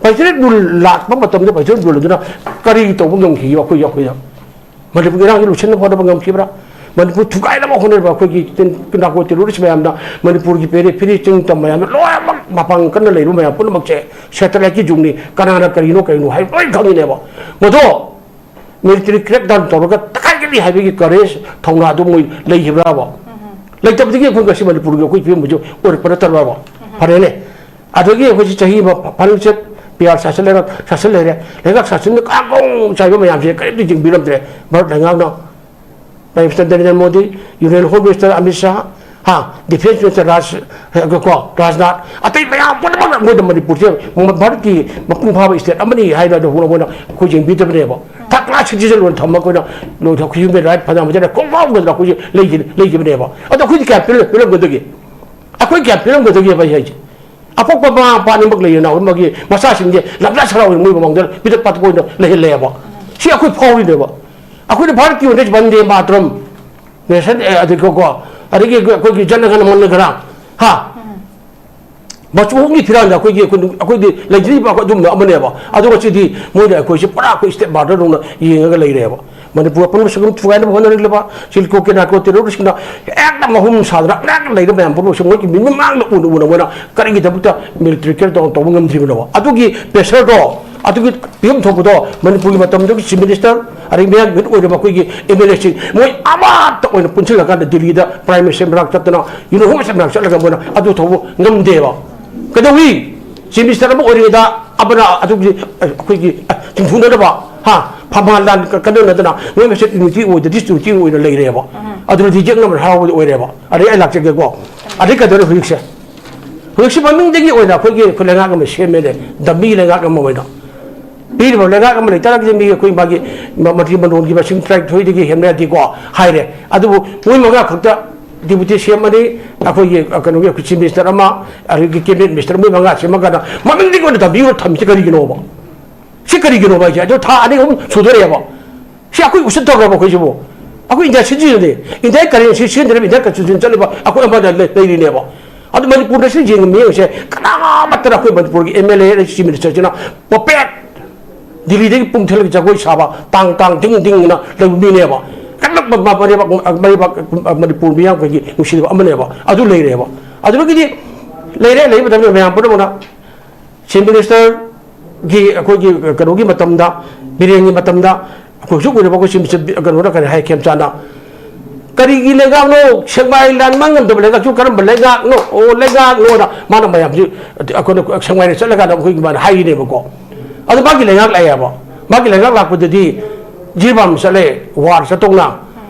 Panchanab Rule ꯂꯥꯛꯄ ꯃꯇꯝꯗ Panchanab Rule ꯑꯗꯨꯅ ꯀꯔꯤ ꯇꯧꯕ ꯉꯝꯈꯤꯒꯦ ꯑꯩꯈꯣꯏ, ꯑꯩꯈꯣꯏꯗ? ꯃꯅꯤꯄꯨꯔꯒꯤ ꯏꯔꯥꯡꯁꯤ ꯂꯣꯏꯁꯤꯟꯅꯕ ꯍꯣꯠꯅꯕ ꯉꯝꯈꯤꯕ꯭ꯔꯥ? ꯃꯅꯤꯄꯨꯔ ꯊꯨꯒꯥꯏꯅꯕ ꯍꯣꯠꯅꯔꯤꯕ ꯑꯩꯈꯣꯏꯒꯤ ꯇꯤꯟ-, narco terrorist ꯃꯌꯥꯝꯅ ꯃꯅꯤꯄꯨꯔꯒꯤ ꯄꯦꯔꯦ ꯐꯤꯔꯤ ꯆꯤꯡ ꯇꯝ ꯃꯌꯥꯝꯗ ꯂꯣꯏꯅꯃꯛ ꯃꯄꯥꯡ ꯀꯟꯅ ꯂꯩꯔꯤꯕ ꯃꯌꯥꯝ ꯄꯨꯝꯅꯃꯛꯁꯦ satellite ꯀꯤ ꯖꯨꯒꯅꯤ, ꯀꯅꯥꯅ ꯀꯔꯤꯅꯣ ꯀꯔꯤꯅꯣ ꯍꯥꯏꯕ ꯂꯣꯏ ꯈꯪꯉꯤꯅꯦꯕ꯫ ꯃꯗꯣ military crackdown ꯇꯧꯔꯒ ꯇꯛꯈꯥꯏꯒꯅꯤ ꯍꯥꯏꯕꯒꯤ courage ꯊꯧꯅꯥꯗꯣ ꯃꯣꯏ ꯂꯩꯈꯤꯕ꯭ꯔꯥꯕ? ꯂꯩꯇꯕꯗꯒꯤ ꯑꯩꯈꯣꯏ ꯉꯁꯤ ꯃꯅꯤꯄꯨꯔꯒꯤ ꯑꯩꯈꯣꯏ ꯐꯤꯕꯝꯁꯨ ꯑꯣꯏꯔꯛꯄ ꯅꯠꯇꯕ꯭ꯔꯥꯕ? ꯐꯔꯦꯅꯦ, ꯑꯗꯒꯤ ꯑꯩꯈꯣꯏꯁꯤ ꯆꯍꯤ ꯑꯃ ꯐꯥꯔꯤꯡꯆꯠ ꯄꯤ ꯑꯥꯔ ꯁꯥꯁꯟ ꯂꯩꯔꯦ, ꯁꯥꯁꯟ ꯂꯩꯔꯦ꯫ ꯂꯩꯉꯥꯛ ꯁꯥꯁꯟꯅ ꯀꯥꯡꯒꯣꯡ ꯆꯥꯏꯕ ꯃꯌꯥꯝꯁꯦ ꯀꯔꯤꯝꯇ ꯌꯦꯡꯕꯤꯔꯝꯗ꯭ꯔꯦ ꯚꯥꯔꯠ ꯂꯩꯉꯥꯛꯅ꯫ Prime Minister Narendra Modi, Union Home Minister Amit Shah, ꯍꯥ, Defence Minister ꯔꯥꯖ-, ꯀꯣ, ꯔꯥꯖꯅꯥꯊ, ꯑꯇꯩ ꯃꯌꯥꯝ ꯄꯨꯝꯅꯃꯛꯅ ꯃꯣꯏꯅ ꯃꯅꯤꯄꯨꯔꯁꯦ ꯚꯥꯔꯠꯀꯤ ꯃꯄꯨꯡ ꯐꯥꯕ state ꯑꯃꯅꯤ ꯍꯥꯏꯅ ꯑꯗꯨ ꯃꯣꯏꯅ ꯑꯩꯈꯣꯏ ꯌꯦꯡꯕꯤꯗꯕꯅꯦꯕ꯫ Third class citizen ꯑꯣꯏꯅ ꯊꯝꯃꯒ ꯑꯩꯈꯣꯏꯅ ꯂꯣꯏꯊꯣꯛꯈꯤ, human right ꯐꯅꯌꯥꯝ ꯆꯠꯂꯦ, ꯈꯣꯡꯒꯥꯎ ꯅꯗꯅ ꯑꯩꯈꯣꯏꯁꯦ ꯂꯩꯈꯤ-, ꯂꯩꯈꯤꯕꯅꯦꯕ꯫ ꯑꯗꯣ ꯑꯩꯈꯣꯏꯗꯤ ꯀꯌꯥ ꯄꯤꯔꯝ-, ꯄꯤꯔꯝꯒꯗꯒꯦ? ꯑꯩꯈꯣꯏ ꯀꯌꯥ ꯄꯤꯔꯝꯒꯗꯒꯦꯕ ꯑꯩ ꯍꯥꯏꯁꯦ? ꯑꯄꯣꯛꯄ ꯃꯃꯥ ꯃꯄꯥ ꯑꯅꯤꯃꯛ ꯂꯩꯔꯤꯅ ꯃꯥꯒꯤ ꯃꯆꯥꯁꯤꯡꯁꯦ ꯂꯝꯖꯥ ꯁꯔꯥꯎ ꯑꯣꯏꯅ ꯃꯣꯏ ꯃꯃꯥꯡꯗ ꯄꯤꯇꯛ ꯄꯥꯇꯛ ꯑꯣꯏꯅ ꯂꯩꯍꯜꯂꯦꯕ꯫ ꯁꯤ ꯑꯩꯈꯣꯏ ꯐꯥꯎꯔꯤꯅꯦꯕ꯫ ꯑꯩꯈꯣꯏꯅ ꯚꯥꯔꯠꯀꯤ ꯑꯣꯏꯅ ꯕꯟꯗꯦ ꯃꯥꯇꯔꯝ, ꯅꯦꯁꯟ, ꯑꯦ, ꯑꯗꯒꯤ ꯀꯣ, ꯑꯗꯒꯤ ꯑꯩꯈꯣꯏꯒꯤ ꯖꯟ ꯒꯅ ꯃꯟ ꯒꯅ, ꯍꯥ? ꯃꯆꯨ ꯑꯍꯨꯝꯒꯤ ꯐꯤꯔꯥꯟꯗ ꯑꯩꯈꯣꯏꯒꯤ, ꯑꯩꯈꯣꯏ, ꯑꯩꯈꯣꯏꯗꯤ ꯂꯩꯖꯔꯤꯕ ꯑꯩꯈꯣꯏ ꯑꯗꯨꯝꯕ ꯑꯃꯅꯦꯕ꯫ ꯑꯗꯨꯒ ꯁꯤꯗꯤ ꯃꯣꯏꯅ ꯑꯩꯈꯣꯏꯁꯦ ꯄꯨꯔꯥ ꯑꯩꯈꯣꯏ state border ꯗꯧꯅ ꯌꯦꯡꯉꯒ ꯂꯩꯔꯦꯕ꯫ ꯃꯅꯤꯄꯨꯔ ꯑꯄꯨꯟꯕ ꯁꯤꯒꯨꯝ ꯊꯨꯒꯥꯏꯅꯕ ꯍꯣꯠꯅꯔꯛꯂꯤꯕ ꯁꯤꯜꯀꯣ ꯀꯦꯅꯥꯀꯣ terrorist ꯁꯤꯡꯅ ꯍꯦꯛꯇ ꯃꯍꯨꯝ ꯁꯥꯗꯅ ꯍꯦꯛꯇ ꯂꯩꯔꯤꯕ ꯃꯌꯥꯝ ꯄꯨꯝꯅꯃꯛꯁꯦ ꯃꯣꯏꯒꯤ ꯃꯤꯠꯃꯥꯡꯗ ꯎꯅ ꯎꯅ ꯃꯣꯏꯅ ꯀꯔꯤꯒꯤꯗꯃꯛꯇ military care ꯇꯧ-, ꯇꯧꯕ ꯉꯝꯗ꯭ꯔꯤꯕꯅꯣꯕ? ꯑꯗꯨꯒꯤ pressure ꯗꯣ, ꯑꯗꯨꯒꯤ ꯄꯤꯐꯝ ꯊꯣꯛꯄꯗꯣ ꯃꯅꯤꯄꯨꯔꯒꯤ ꯃꯇꯝꯗꯨꯒꯤ chief minister, ꯑꯗꯩ ꯃꯌꯥꯡ ꯑꯣꯏꯔꯤꯕ ꯑꯩꯈꯣꯏꯒꯤ M L A ꯁꯤꯡ, ꯃꯣꯏ ꯑꯃꯠꯇ ꯑꯣꯏꯅ ꯄꯨꯟꯁꯤꯜꯂꯀꯥꯟꯗ ꯗꯤꯜꯂꯤꯗ prime minister ꯃꯅꯥꯛ ꯆꯠꯇꯅ, union home minister ꯃꯅꯥꯛ ꯆꯠꯂꯒ ꯃꯣꯏꯅ ꯑꯗꯨ ꯇꯧꯕ ꯉꯝꯗꯦꯕ꯫ ꯀꯩꯗꯧꯏ? Chief minister ꯑꯃ ꯑꯣꯏꯔꯤꯉꯩꯗ ꯑꯃꯅ ꯑꯗꯨꯒꯤ, ꯑ, ꯑꯩꯈꯣꯏꯒꯤ, ꯑ, ꯆꯤꯡꯊꯨꯅꯅꯕ, ꯍꯥ, ꯐꯝꯕꯥꯜ ꯂꯥꯟ ꯀ-, ꯀꯟꯅꯅꯗꯅ ꯅꯣꯏ ꯃꯁꯦ unity ꯑꯣꯏꯗ, disunity ꯑꯣꯏꯅ ꯂꯩꯔꯦꯕ꯫ ꯑꯗꯨꯅ reject number ꯍꯔꯥꯎꯕꯗꯤ ꯑꯣꯏꯔꯦꯕ꯫ ꯑꯗꯩ ꯑꯩ ꯂꯥꯛꯆꯒꯦꯀꯣ꯫ ꯑꯗꯩ ꯀꯩꯗꯧꯔꯦ ꯍꯧꯖꯤꯛꯁꯦ? ꯍꯧꯖꯤꯛꯁꯤ ꯃꯃꯤꯡꯗꯒꯤ ꯑꯣꯏꯅ ꯑꯩꯈꯣꯏꯒꯤ, ꯑꯩꯈꯣꯏ ꯂꯩꯉꯥꯛ ꯑꯃ ꯁꯦꯝꯃꯦꯅꯦ, dummy ꯂꯩꯉꯥꯛ ꯑꯃ ꯑꯣꯏꯅ꯫ ꯄꯤꯔꯤꯕ ꯂꯩꯉꯥꯛ ꯑꯃ ꯂꯩꯇꯥꯔꯒꯗꯤ ꯃꯤ ꯑꯩꯈꯣꯏ ꯃꯥꯒꯤ ꯃ-, ꯃꯟꯇ꯭ꯔꯤ ꯃꯟꯗꯣꯟꯒꯤ ꯃꯁꯤꯡ ꯇꯔꯥꯅꯤꯊꯣꯏꯗꯒꯤ ꯍꯦꯟꯕ ꯌꯥꯗꯦꯀꯣ ꯍꯥꯏꯔꯦ꯫ ꯑꯗꯨꯕꯨ ꯃꯣꯏ ꯃꯉꯥ ꯈꯛꯇ deputy C M ꯑꯅꯤ, ꯑꯩꯈꯣꯏꯒꯤ, ꯑ, ꯀꯩꯅꯣꯒꯤ, ꯑꯩꯈꯣꯏ chief minister ꯑꯃ, ꯑꯗꯒꯤ cabinet minister, ꯃꯣꯏ ꯃꯉꯥ ꯁꯦꯝꯃꯀꯥꯟꯗ ꯃꯃꯤꯡꯗꯒꯤ ꯑꯣꯏꯅ dummy ꯑꯣꯏꯅ ꯊꯝꯃꯤꯁꯦ ꯀꯔꯤꯒꯤꯅꯣꯕ? ꯁꯤ ꯀꯔꯤꯒꯤꯅꯣꯕ ꯍꯥꯏꯁꯦ? ꯑꯗꯣ ꯊꯥ ꯑꯅꯤ ꯑꯍꯨꯝ ꯁꯨꯗꯣꯔꯦꯕ꯫ ꯁꯤ ꯑꯩꯈꯣꯏ ꯎꯁꯤꯠꯇꯕ꯭ꯔꯕ ꯑꯩꯈꯣꯏꯁꯤꯕꯨ? ꯑꯩꯈꯣꯏ India citizen ꯅꯤ꯫ India currency ꯁꯤꯖꯤꯟꯅꯔꯤꯕ, India constitution ꯆꯠꯂꯤꯕ ꯑꯩꯈꯣꯏ ꯑꯃꯗ ꯂꯩ-, ꯂꯩꯔꯤꯅꯦꯕ꯫ ꯑꯗꯨ ꯃꯅꯤꯄꯨꯔꯗ ꯁꯤ ꯌꯦꯡꯉꯤ ꯃꯤꯌꯦꯡꯁꯦ ꯀꯅꯥꯃꯠꯇꯅ ꯑꯩꯈꯣꯏ ꯃꯅꯤꯄꯨꯔꯒꯤ M L A, chief minister ꯁꯤꯅ puppet, ꯗꯤꯜꯂꯤꯗꯒꯤ ꯄꯨꯡ ꯊꯤꯜꯂꯒ ꯖꯒꯣꯏ ꯁꯥꯕ, ꯇꯥꯡ ꯇꯥꯡ ꯗꯤꯡ ꯗꯤꯡꯅ ꯂꯩꯕ ꯃꯤꯅꯦꯕ꯫ ꯀꯟꯅ ꯃ-, ꯃ-, ꯃꯔꯩꯕꯥꯛ, ꯃꯔꯩꯕꯥꯛ, ꯃꯅꯤꯄꯨꯔ ꯃꯤꯌꯥꯝꯈꯩꯒꯤ ꯅꯨꯡꯁꯤꯕ ꯑꯃꯅꯦꯕ꯫ ꯑꯗꯨ ꯂꯩꯔꯦꯕ꯫ ꯑꯗꯨꯗꯒꯤꯗꯤ ꯂꯩꯔꯦ, ꯂꯩꯕ ꯃꯇꯝꯗ ꯃꯌꯥꯝ ꯄꯨꯝꯅꯃꯛꯅ chief minister ꯒꯤ ꯑꯩꯈꯣꯏꯒꯤ ꯀꯩꯅꯣꯒꯤ ꯃꯇꯝꯗ, ꯕꯤꯔꯦꯟꯒꯤ ꯃꯇꯝꯗ ꯑꯩꯈꯣꯏ ꯍꯧꯖꯤꯛ ꯑꯣꯏꯔꯤꯕ ꯑꯩꯈꯣꯏ chief minister ꯀꯩꯅꯣꯅ ꯀꯔꯤ ꯍꯥꯏ, ꯈꯦꯝꯆꯥꯟꯅ ꯀꯔꯤꯒꯤ ꯂꯩꯉꯥꯛꯅꯣ? ꯁꯦꯛꯃꯥꯏ ꯂꯥꯟ ꯃꯥꯡ ꯉꯝꯗꯕ ꯂꯩꯉꯥꯛꯁꯨ ꯀꯔꯝꯕ ꯂꯩꯉꯥꯛꯅꯣ? ꯑꯣ, ꯂꯩꯉꯥꯛꯅꯣꯅ ꯃꯥꯅ ꯃꯌꯥꯝꯁꯤ, ꯑꯩꯈꯣꯏꯅ ꯁꯦꯛꯃꯥꯏꯗ ꯆꯠꯂꯀꯥꯟꯗ ꯑꯩꯈꯣꯏꯒꯤ ꯃꯥꯅ ꯍꯥꯏꯔꯤꯅꯦꯕꯀꯣ꯫ ꯑꯗꯨ ꯃꯥꯒꯤ ꯂꯩꯉꯥꯛ ꯂꯥꯛꯑꯦꯕ꯫ ꯃꯥꯒꯤ ꯂꯩꯉꯥꯛ ꯂꯥꯛꯄꯗꯗꯤ ꯖꯤꯔꯤꯕꯥꯝ ꯆꯠꯂꯦ, ꯋꯥꯔ ꯆꯠꯇꯧꯅ꯫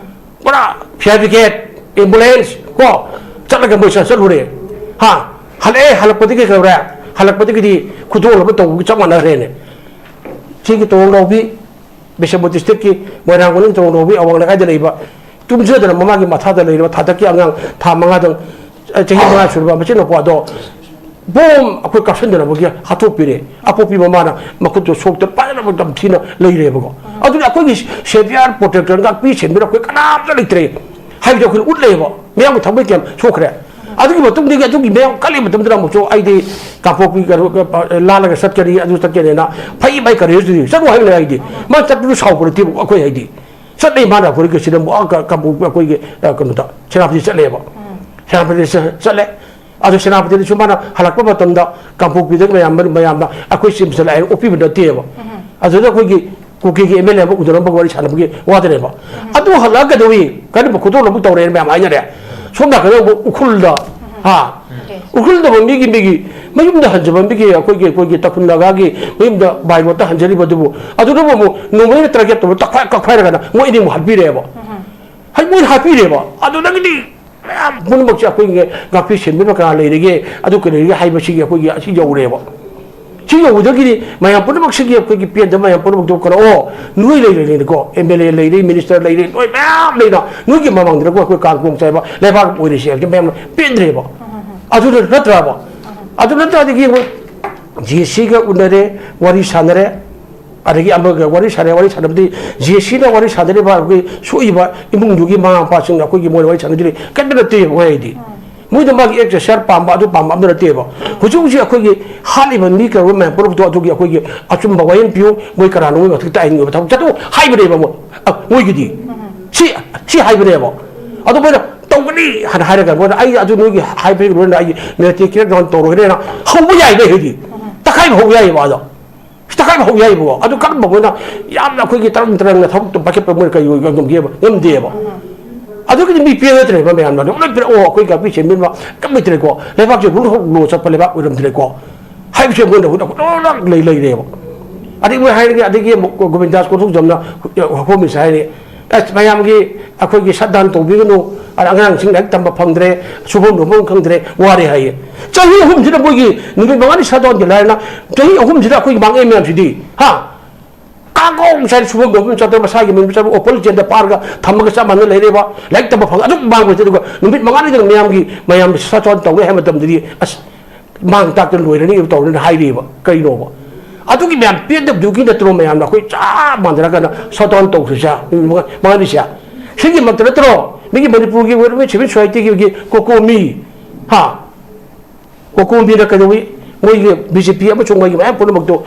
ꯄꯨꯔꯥ ꯐꯤꯌꯥꯔ ꯕ꯭ꯔꯤꯒꯦꯗ, ꯑꯦꯝꯕꯨꯂꯦꯟꯁ ꯀꯣ, ꯆꯠꯂꯒ ꯃꯣꯏ ꯆꯠ-, ꯆꯠꯂꯨꯔꯦ꯫ ꯍꯥ? ꯍꯜꯂꯛꯑꯦ, ꯍꯜꯂꯛꯄꯗꯒꯤ ꯀꯩꯗꯧꯔꯦ? ꯍꯜꯂꯛꯄꯗꯒꯤꯗꯤ ꯈꯨꯗꯣꯜ ꯑꯃ ꯇꯧꯕꯒ ꯆꯞ ꯃꯥꯟꯅꯈ꯭ꯔꯦꯅꯦ꯫ ꯁꯤꯒꯤ ꯇꯣꯡ ꯂꯧꯕꯤ, ꯕꯤꯁꯅꯨꯄꯨꯔ ꯗꯤꯁꯇ꯭ꯔꯤꯛꯀꯤ ꯃꯣꯏꯔꯥꯡ ꯃꯅꯨꯡ ꯇꯣꯡ ꯂꯧꯕꯤ ꯑꯋꯥꯡ ꯂꯩꯀꯥꯏꯗ ꯂꯩꯕ ꯇꯨꯝꯖꯗꯅ ꯃꯃꯥꯒꯤ ꯃꯊꯥꯗ ꯂꯩꯔꯤꯕ ꯊꯥꯗꯛꯀꯤ ꯑꯉꯥꯡ ꯊꯥ ꯃꯉꯥꯗꯪ, ꯑ, ꯆꯍꯤ ꯃꯉꯥ ꯁꯨꯔꯕ ꯃꯆꯤꯟ ꯃꯧꯄ꯭ꯋꯥꯗꯣ ꯕꯣꯝ ꯑꯩꯈꯣꯏ ꯀꯥꯞꯁꯤꯟꯗꯅꯕꯒꯤ ꯍꯥꯠꯇꯣꯛꯄꯤꯔꯦ꯫ ꯑꯄꯣꯛꯄꯤ ꯃꯃꯥꯅ ꯃꯈꯨꯠꯇꯣ ꯁꯣꯛꯇ ꯐꯖꯅ ꯌꯥꯝ ꯊꯤꯅ ꯂꯩꯔꯦꯕꯀꯣ꯫ ꯑꯗꯨꯅ ꯑꯩꯈꯣꯏꯒꯤ ꯁꯦꯚꯤꯌꯔ ꯄ꯭ꯔꯣꯇꯦꯛꯇꯔ ꯉꯥꯛꯄꯤ ꯁꯦꯟꯕꯤꯅ ꯑꯩꯈꯣꯏ ꯀꯅꯥꯝꯇ ꯂꯩꯇ꯭ꯔꯦ ꯍꯥꯏꯕꯗꯤ ꯑꯩꯈꯣꯏꯅ ꯎꯠꯂꯦꯕ꯫ ꯃꯌꯥꯝꯒꯤ ꯊꯃꯣꯏ ꯀꯌꯥꯝ ꯁꯣꯛꯈ꯭ꯔꯦ꯫ ꯑꯗꯨꯒꯤ ꯃꯇꯨꯡꯗꯒꯤ ꯑꯗꯨꯒꯤ ꯃꯌꯥꯝ ꯀꯜꯂꯤ ꯃꯇꯝꯗꯨꯗ ꯑꯃꯨꯛꯁꯨ ꯑꯩꯗꯤ ꯀꯥꯡꯄꯣꯛꯄꯤ ꯀꯩꯅꯣ, ꯂꯥꯜꯂꯒ ꯆꯠꯀꯅꯤ, ꯑꯗꯨ ꯆꯠꯀꯅꯤꯅ ꯐꯩ ꯃꯥꯏ ꯀꯔꯦꯖꯇꯨꯗꯤ ꯆꯠꯂꯣ ꯍꯥꯏꯕꯅꯦ ꯑꯩꯗꯤ꯫ ꯃꯥ ꯆꯠꯄꯗꯨ ꯁꯥꯎꯕ ꯅꯠꯇꯦꯕ ꯑꯩꯈꯣꯏ ꯍꯥꯏꯗꯤ꯫ ꯆꯠꯂꯤ ꯃꯥꯅ ꯑꯩꯈꯣꯏꯒꯤ ꯁꯤꯗ ꯑꯃꯨꯛ ꯑꯥ ꯀ-, ꯀꯥꯡꯄꯣꯛꯄꯤ ꯑꯩꯈꯣꯏꯒꯤ, ꯑ, ꯀꯩꯅꯣꯗ ꯁꯦꯅꯥꯄꯇꯤ ꯆꯠꯂꯦꯕ꯫ ꯁꯦꯅꯥꯄꯇꯤ ꯆ-, ꯆꯠꯂꯦ꯫ ꯑꯗꯨ ꯁꯦꯅꯥꯄꯇꯤꯗꯁꯨ ꯃꯥꯅ ꯍꯜꯂꯛꯄ ꯃꯇꯝꯗ ꯀꯥꯡꯄꯣꯛꯄꯤꯗ ꯃꯌꯥꯝ, ꯃꯌꯥꯝꯅ ꯑꯩꯈꯣꯏ ꯆꯤꯝꯁ ꯂꯥꯛꯑꯦ ꯑꯣꯛꯄꯤꯕ ꯅꯠꯇꯦꯕ꯫ ꯑꯗꯨꯗ ꯑꯩꯈꯣꯏꯒꯤ ꯀꯨꯀꯤꯒꯤ ꯑꯦꯝ ꯑꯦꯜ ꯑꯦ ꯑꯃ ꯎꯅꯔꯝꯕꯒ ꯋꯥꯔꯤ ꯁꯥꯟꯅꯕꯒꯤ ꯋꯥꯗꯅꯦꯕ꯫ ꯑꯗꯨ ꯍꯜꯂꯛꯑꯒ ꯀꯩꯗꯧꯏ? ꯀꯔꯤꯕ ꯈꯨꯗꯣꯜ ꯑꯃꯨꯛ ꯇꯧꯔꯦꯅ ꯃꯌꯥꯝ ꯍꯥꯏꯅꯔꯦ꯫ ꯁꯣꯝ ꯅꯥꯀꯟꯗ ꯑꯃꯨꯛ ꯎꯈ꯭ꯔꯨꯜꯗ, ꯍꯥ? ꯎꯈ꯭ꯔꯨꯜꯗꯕ ꯃꯤꯒꯤ, ꯃꯤꯒꯤ ꯃꯌꯨꯝꯗ ꯍꯟꯖꯕ ꯃꯤꯒꯤ ꯑꯩꯈꯣꯏꯒꯤ, ꯑꯩꯈꯣꯏꯒꯤ ꯇꯥꯈꯨꯜ ꯅꯥꯒꯥꯒꯤ ꯃꯌꯨꯝꯗ by road ꯇ ꯍꯟꯖꯔꯤꯕ ꯑꯗꯨꯕꯨ, ꯑꯗꯨꯗꯕꯨ ꯑꯃꯨꯛ ꯅꯣꯡꯃꯩꯅ ꯇꯔꯒꯦꯠ ꯇꯧꯔ ꯇꯛꯈꯥꯏ-, ꯀꯛꯈꯥꯏꯔꯒꯅ ꯃꯣꯏ ꯑꯅꯤꯃꯨꯛ ꯍꯥꯠꯄꯤꯔꯦꯕ꯫ ꯍꯥꯏ, ꯃꯣꯏꯅ ꯍꯥꯠꯄꯤꯔꯦꯕ꯫ ꯑꯗꯨꯗꯒꯤꯗꯤ ꯃꯌꯥꯝ ꯄꯨꯝꯅꯃꯛꯁꯦ ꯑꯩꯈꯣꯏꯒꯤ ꯉꯥꯛꯄꯤ ꯁꯦꯟꯕꯤꯕ ꯀꯅꯥ ꯂꯩꯔꯤꯒꯦ, ꯑꯗꯨ ꯀꯩ ꯂꯩꯔꯤꯒꯦ ꯍꯥꯏꯕꯁꯤꯒꯤ ꯑꯩꯈꯣꯏꯒꯤ ꯑꯁꯤ ꯌꯧꯔꯦꯕ꯫ ꯁꯤ ꯌꯧꯕꯗꯒꯤꯗꯤ ꯃꯌꯥꯝ ꯄꯨꯝꯅꯃꯛꯁꯤꯒꯤ ꯑꯩꯈꯣꯏꯒꯤ ꯄꯦꯟꯗꯕ ꯃꯌꯥꯝ ꯄꯨꯝꯅꯃꯛꯇꯣ ꯀꯩꯅꯣ, ꯑꯣ, ꯅꯣꯏ ꯂꯩꯔꯦꯅꯦꯀꯣ, ꯑꯦꯝ ꯑꯦꯜ ꯑꯦ ꯂꯩꯔꯦ, ꯃꯤꯅꯤꯁꯇꯔ ꯂꯩꯔꯦ, ꯅꯣꯏ ꯃꯌꯥꯝ ꯂꯩꯅ ꯅꯣꯏꯒꯤ ꯃꯃꯥꯡꯗꯅꯀꯣ ꯑꯩꯈꯣꯏ ꯀꯥꯡ ꯀꯣꯡ ꯆꯥꯏꯕ ꯂꯩꯕꯥꯛ ꯑꯣꯏꯔꯤꯁꯦ ꯍꯥꯏꯕꯗꯤ ꯃꯌꯥꯝꯅ ꯄꯦꯟꯗ꯭ꯔꯦꯕ꯫ ꯑꯗꯨꯅ ꯅꯠꯇ꯭ꯔꯕ? ꯑꯗꯨ ꯅꯠꯇ꯭ꯔꯗꯤ ꯌꯦꯡꯉꯨ, ꯖꯦ ꯁꯤꯒ ꯎꯅꯔꯦ, ꯋꯥꯔꯤ ꯁꯥꯟꯅꯔꯦ, ꯑꯗꯒꯤ ꯑꯃꯒ ꯋꯥꯔꯤ ꯁꯥꯟꯅꯔꯦ, ꯋꯥꯔꯤ ꯁꯥꯟꯅꯕꯗꯤ ꯖꯦ ꯁꯤꯅ ꯋꯥꯔꯤ ꯁꯥꯟꯅꯔꯤꯕ ꯑꯩꯈꯣꯏ ꯁꯣꯛꯏꯕ ꯏꯃꯨꯡꯗꯨꯒꯤ ꯃꯃꯥ ꯃꯄꯥꯁꯤꯡꯅ ꯑꯩꯈꯣꯏꯒꯤ ꯃꯣꯏ ꯋꯥꯔꯤ ꯁꯥꯟꯅꯗ꯭ꯔꯤ ꯀꯩꯝꯇ ꯅꯠꯇꯦꯕ ꯃꯣꯏ ꯍꯥꯏꯗꯤ꯫ ꯃꯣꯏꯗ ꯃꯥꯒꯤ ꯑꯦꯛꯁꯔꯁꯥꯏꯁ ꯄꯥꯝꯕ ꯑꯗꯨ ꯄꯥꯝꯕ ꯑꯝꯇ ꯅꯠꯇꯦꯕ꯫ ꯍꯧꯖꯤꯛ ꯍꯧꯖꯤꯛ ꯑꯩꯈꯣꯏꯒꯤ ꯍꯥꯠꯂꯤꯕ ꯃꯤ ꯀꯩꯅꯣ ꯃꯌꯥꯝ ꯄꯨꯝꯅꯃꯛꯇꯣ ꯑꯗꯨꯒꯤ ꯑꯩꯈꯣꯏꯒꯤ ꯑꯆꯨꯝꯕ ꯋꯥꯌꯦꯜ ꯄꯤꯌꯨ, ꯃꯣꯏ ꯀꯅꯥꯅꯣ ꯃꯣꯏ ꯃꯊꯛꯇ ꯇꯥꯏꯍꯟꯒꯤ ꯑꯣꯏꯕ ꯊꯕꯛ ꯆꯠꯊꯣꯛ ꯍꯥꯏꯕꯅꯦꯕ ꯃꯣꯏ꯫ ꯑ, ꯃꯣꯏꯒꯤꯗꯤ꯫ ꯁꯤ, ꯁꯤ ꯍꯥꯏꯕꯅꯦꯕ꯫ ꯑꯗꯨ ꯃꯣꯏꯅ ꯇꯧꯒꯅꯤ ꯍꯥꯏꯅ ꯍꯥꯏꯔꯒ ꯃꯣꯏꯅ ꯑꯩ ꯑꯗꯨ ꯅꯣꯏꯒꯤ ꯍꯥꯏꯕꯒꯤ ꯂꯣꯏꯅ ꯑꯩꯒꯤ ꯃꯤꯂꯤꯇꯔꯤ ꯀ꯭ꯔꯦꯛ ꯗꯥꯎꯟ ꯇꯧꯔꯒꯅꯦꯅ ꯍꯧꯕ ꯌꯥꯏꯅꯦ ꯍꯥꯏꯗꯤ꯫ ꯇꯛꯈꯥꯏꯕ ꯍꯧ ꯌꯥꯏꯌꯦꯕ ꯑꯗꯣ꯫ ꯇꯛꯈꯥꯏꯕ ꯍꯧ ꯌꯥꯏꯌꯦꯕꯀꯣ꯫ ꯑꯗꯨ ꯀꯔꯝꯕ ꯃꯣꯏꯅ ꯌꯥꯝꯅ ꯑꯩꯈꯣꯏꯒꯤ ꯇꯔꯪ ꯇꯔꯪꯅ ꯊꯕꯛꯇꯣ ꯄꯥꯏꯈꯠꯄ ꯃꯣꯏꯅ ꯀꯩ ꯑꯣꯏ ꯉꯝꯒꯦꯕ? ꯉꯝꯗꯦꯕ꯫ ꯑꯗꯨꯒꯤꯗꯤ ꯃꯤ ꯄꯦꯟꯅꯗ꯭ꯔꯦꯕ ꯃꯌꯥꯝꯅ꯫ ꯑꯗꯨ ꯂꯣꯏ ꯄꯤꯔꯛꯑꯣ, ꯑꯩꯈꯣꯏ ꯒꯥꯔꯤ ꯁꯦꯝꯕꯤꯅꯕ ꯀꯩꯝ ꯂꯩꯇ꯭ꯔꯦꯀꯣ꯫ ꯂꯩꯕꯥꯛꯁꯦ ꯔꯨꯜ ꯑꯣꯐ ꯂꯣ ꯆꯠꯄ ꯂꯩꯕꯥꯛ ꯑꯣꯏꯔꯝꯗ꯭ꯔꯦꯀꯣ꯫ ꯍꯥꯏꯕꯁꯦ ꯃꯣꯏꯅ ꯍꯧꯖꯤꯛ ꯂꯣꯏꯅ ꯂꯩ ꯂꯩꯔꯦꯕ꯫ ꯑꯗꯩ ꯃꯣꯏ ꯍꯥꯏꯔꯒꯦ, ꯑꯗꯒꯤ ꯑꯃꯨꯛ ꯒꯣꯕꯤꯟꯗꯥꯁ ꯀꯣꯊꯣꯛꯖꯝꯅ ꯍꯣꯝ ꯃꯤꯅꯤꯁꯇꯔ ꯍꯥꯏꯔꯦ, "ꯑꯁ, ꯃꯌꯥꯝꯒꯤ ꯑꯩꯈꯣꯏꯒꯤ ꯁꯠ ꯗꯥꯎꯟ ꯇꯧꯕꯤꯒꯅꯨ, ꯑꯗ ꯑꯉꯥꯡꯁꯤꯡ ꯂꯥꯏꯔꯤꯛ ꯇꯝꯕ ꯐꯪꯗ꯭ꯔꯦ, ꯁꯨꯐꯝ ꯅꯣꯝꯐꯝ ꯈꯪꯗ꯭ꯔꯦ, ꯋꯥꯔꯦ" ꯍꯥꯏꯌꯦ꯫ ꯆꯍꯤ ꯑꯍꯨꯝꯁꯤꯗ ꯃꯣꯏꯒꯤ ꯅꯨꯃꯤꯠ ꯃꯉꯥꯅꯤ ꯁꯠ ꯗꯥꯎꯟꯒꯤ ꯂꯥꯏꯔꯅ, ꯆꯍꯤ ꯑꯍꯨꯝꯁꯤꯗ ꯑꯩꯈꯣꯏꯒꯤ ꯃꯥꯡꯉꯛꯏ ꯃꯌꯥꯝꯁꯤꯗꯤ, ꯍꯥ? ꯀꯥꯡꯒꯧ ꯉꯁꯥꯏ ꯁꯨꯐꯝ ꯅꯣꯝꯐꯝ ꯆꯠꯇꯅ ꯃꯁꯥꯒꯤ ꯃꯤꯡ ꯆꯠꯄ ꯑꯣꯄꯜ ꯆꯦꯟꯗ ꯄꯥꯔꯒ ꯊꯝꯃꯒ ꯆꯞ ꯃꯥꯟꯅ ꯂꯩꯔꯦꯕ꯫ ꯂꯥꯏꯔꯤꯛ ꯇꯝꯕ ꯐꯪ-, ꯑꯗꯨꯝ ꯃꯥꯡꯕꯁꯦ꯫ ꯑꯗꯨꯒ ꯅꯨꯃꯤꯠ ꯃꯉꯥꯅꯤꯗꯪ ꯃꯌꯥꯝꯒꯤ, ꯃꯌꯥꯝ ꯁꯠ ꯗꯥꯎꯟ ꯇꯧꯔꯦ ꯍꯥꯏꯕ ꯃꯇꯝꯗꯗꯤ, ꯑꯁ, ꯃꯥꯡ ꯇꯥꯛꯇꯅ ꯂꯣꯏꯔꯅꯤ ꯇꯧꯔꯅꯤ ꯍꯥꯏꯔꯤꯕ꯫ ꯀꯩꯅꯣꯕ? ꯑꯗꯨꯒꯤ ꯃꯌꯥꯝ ꯄꯦꯟꯗꯕꯗꯨꯒꯤ ꯅꯠꯇ꯭ꯔꯣ ꯃꯌꯥꯝꯅ ꯑꯩꯈꯣꯏ ꯆꯞ ꯃꯥꯟꯅꯔꯒꯅ ꯁꯠ ꯗꯥꯎꯟ ꯇꯧꯈ꯭ꯔꯤꯁꯦ? ꯅꯨꯃꯤꯠ ꯃꯉꯥ-, ꯃꯉꯥꯅꯤꯁꯦ꯫ ꯁꯤꯒꯤ ꯃꯛꯇ ꯅꯠꯇ꯭ꯔꯣ? ꯃꯤꯒꯤ ꯃꯅꯤꯄꯨꯔꯒꯤ ꯑꯣꯏꯔꯤꯕ ꯁꯤꯚꯤꯜ ꯁꯣꯁꯥꯏꯇꯤꯒꯤ ꯀꯣꯀꯣꯃꯤ, ꯍꯥ? ꯀꯣꯀꯣꯃꯤꯅ ꯀꯩꯗꯧꯏ? ꯃꯣꯏꯒꯤ ꯕꯤ ꯖꯦ ꯄꯤ ꯑꯃꯁꯨꯡ ꯃꯣꯏꯒꯤ ꯃꯌꯥꯝ ꯄꯨꯝꯅꯃꯛꯇꯣ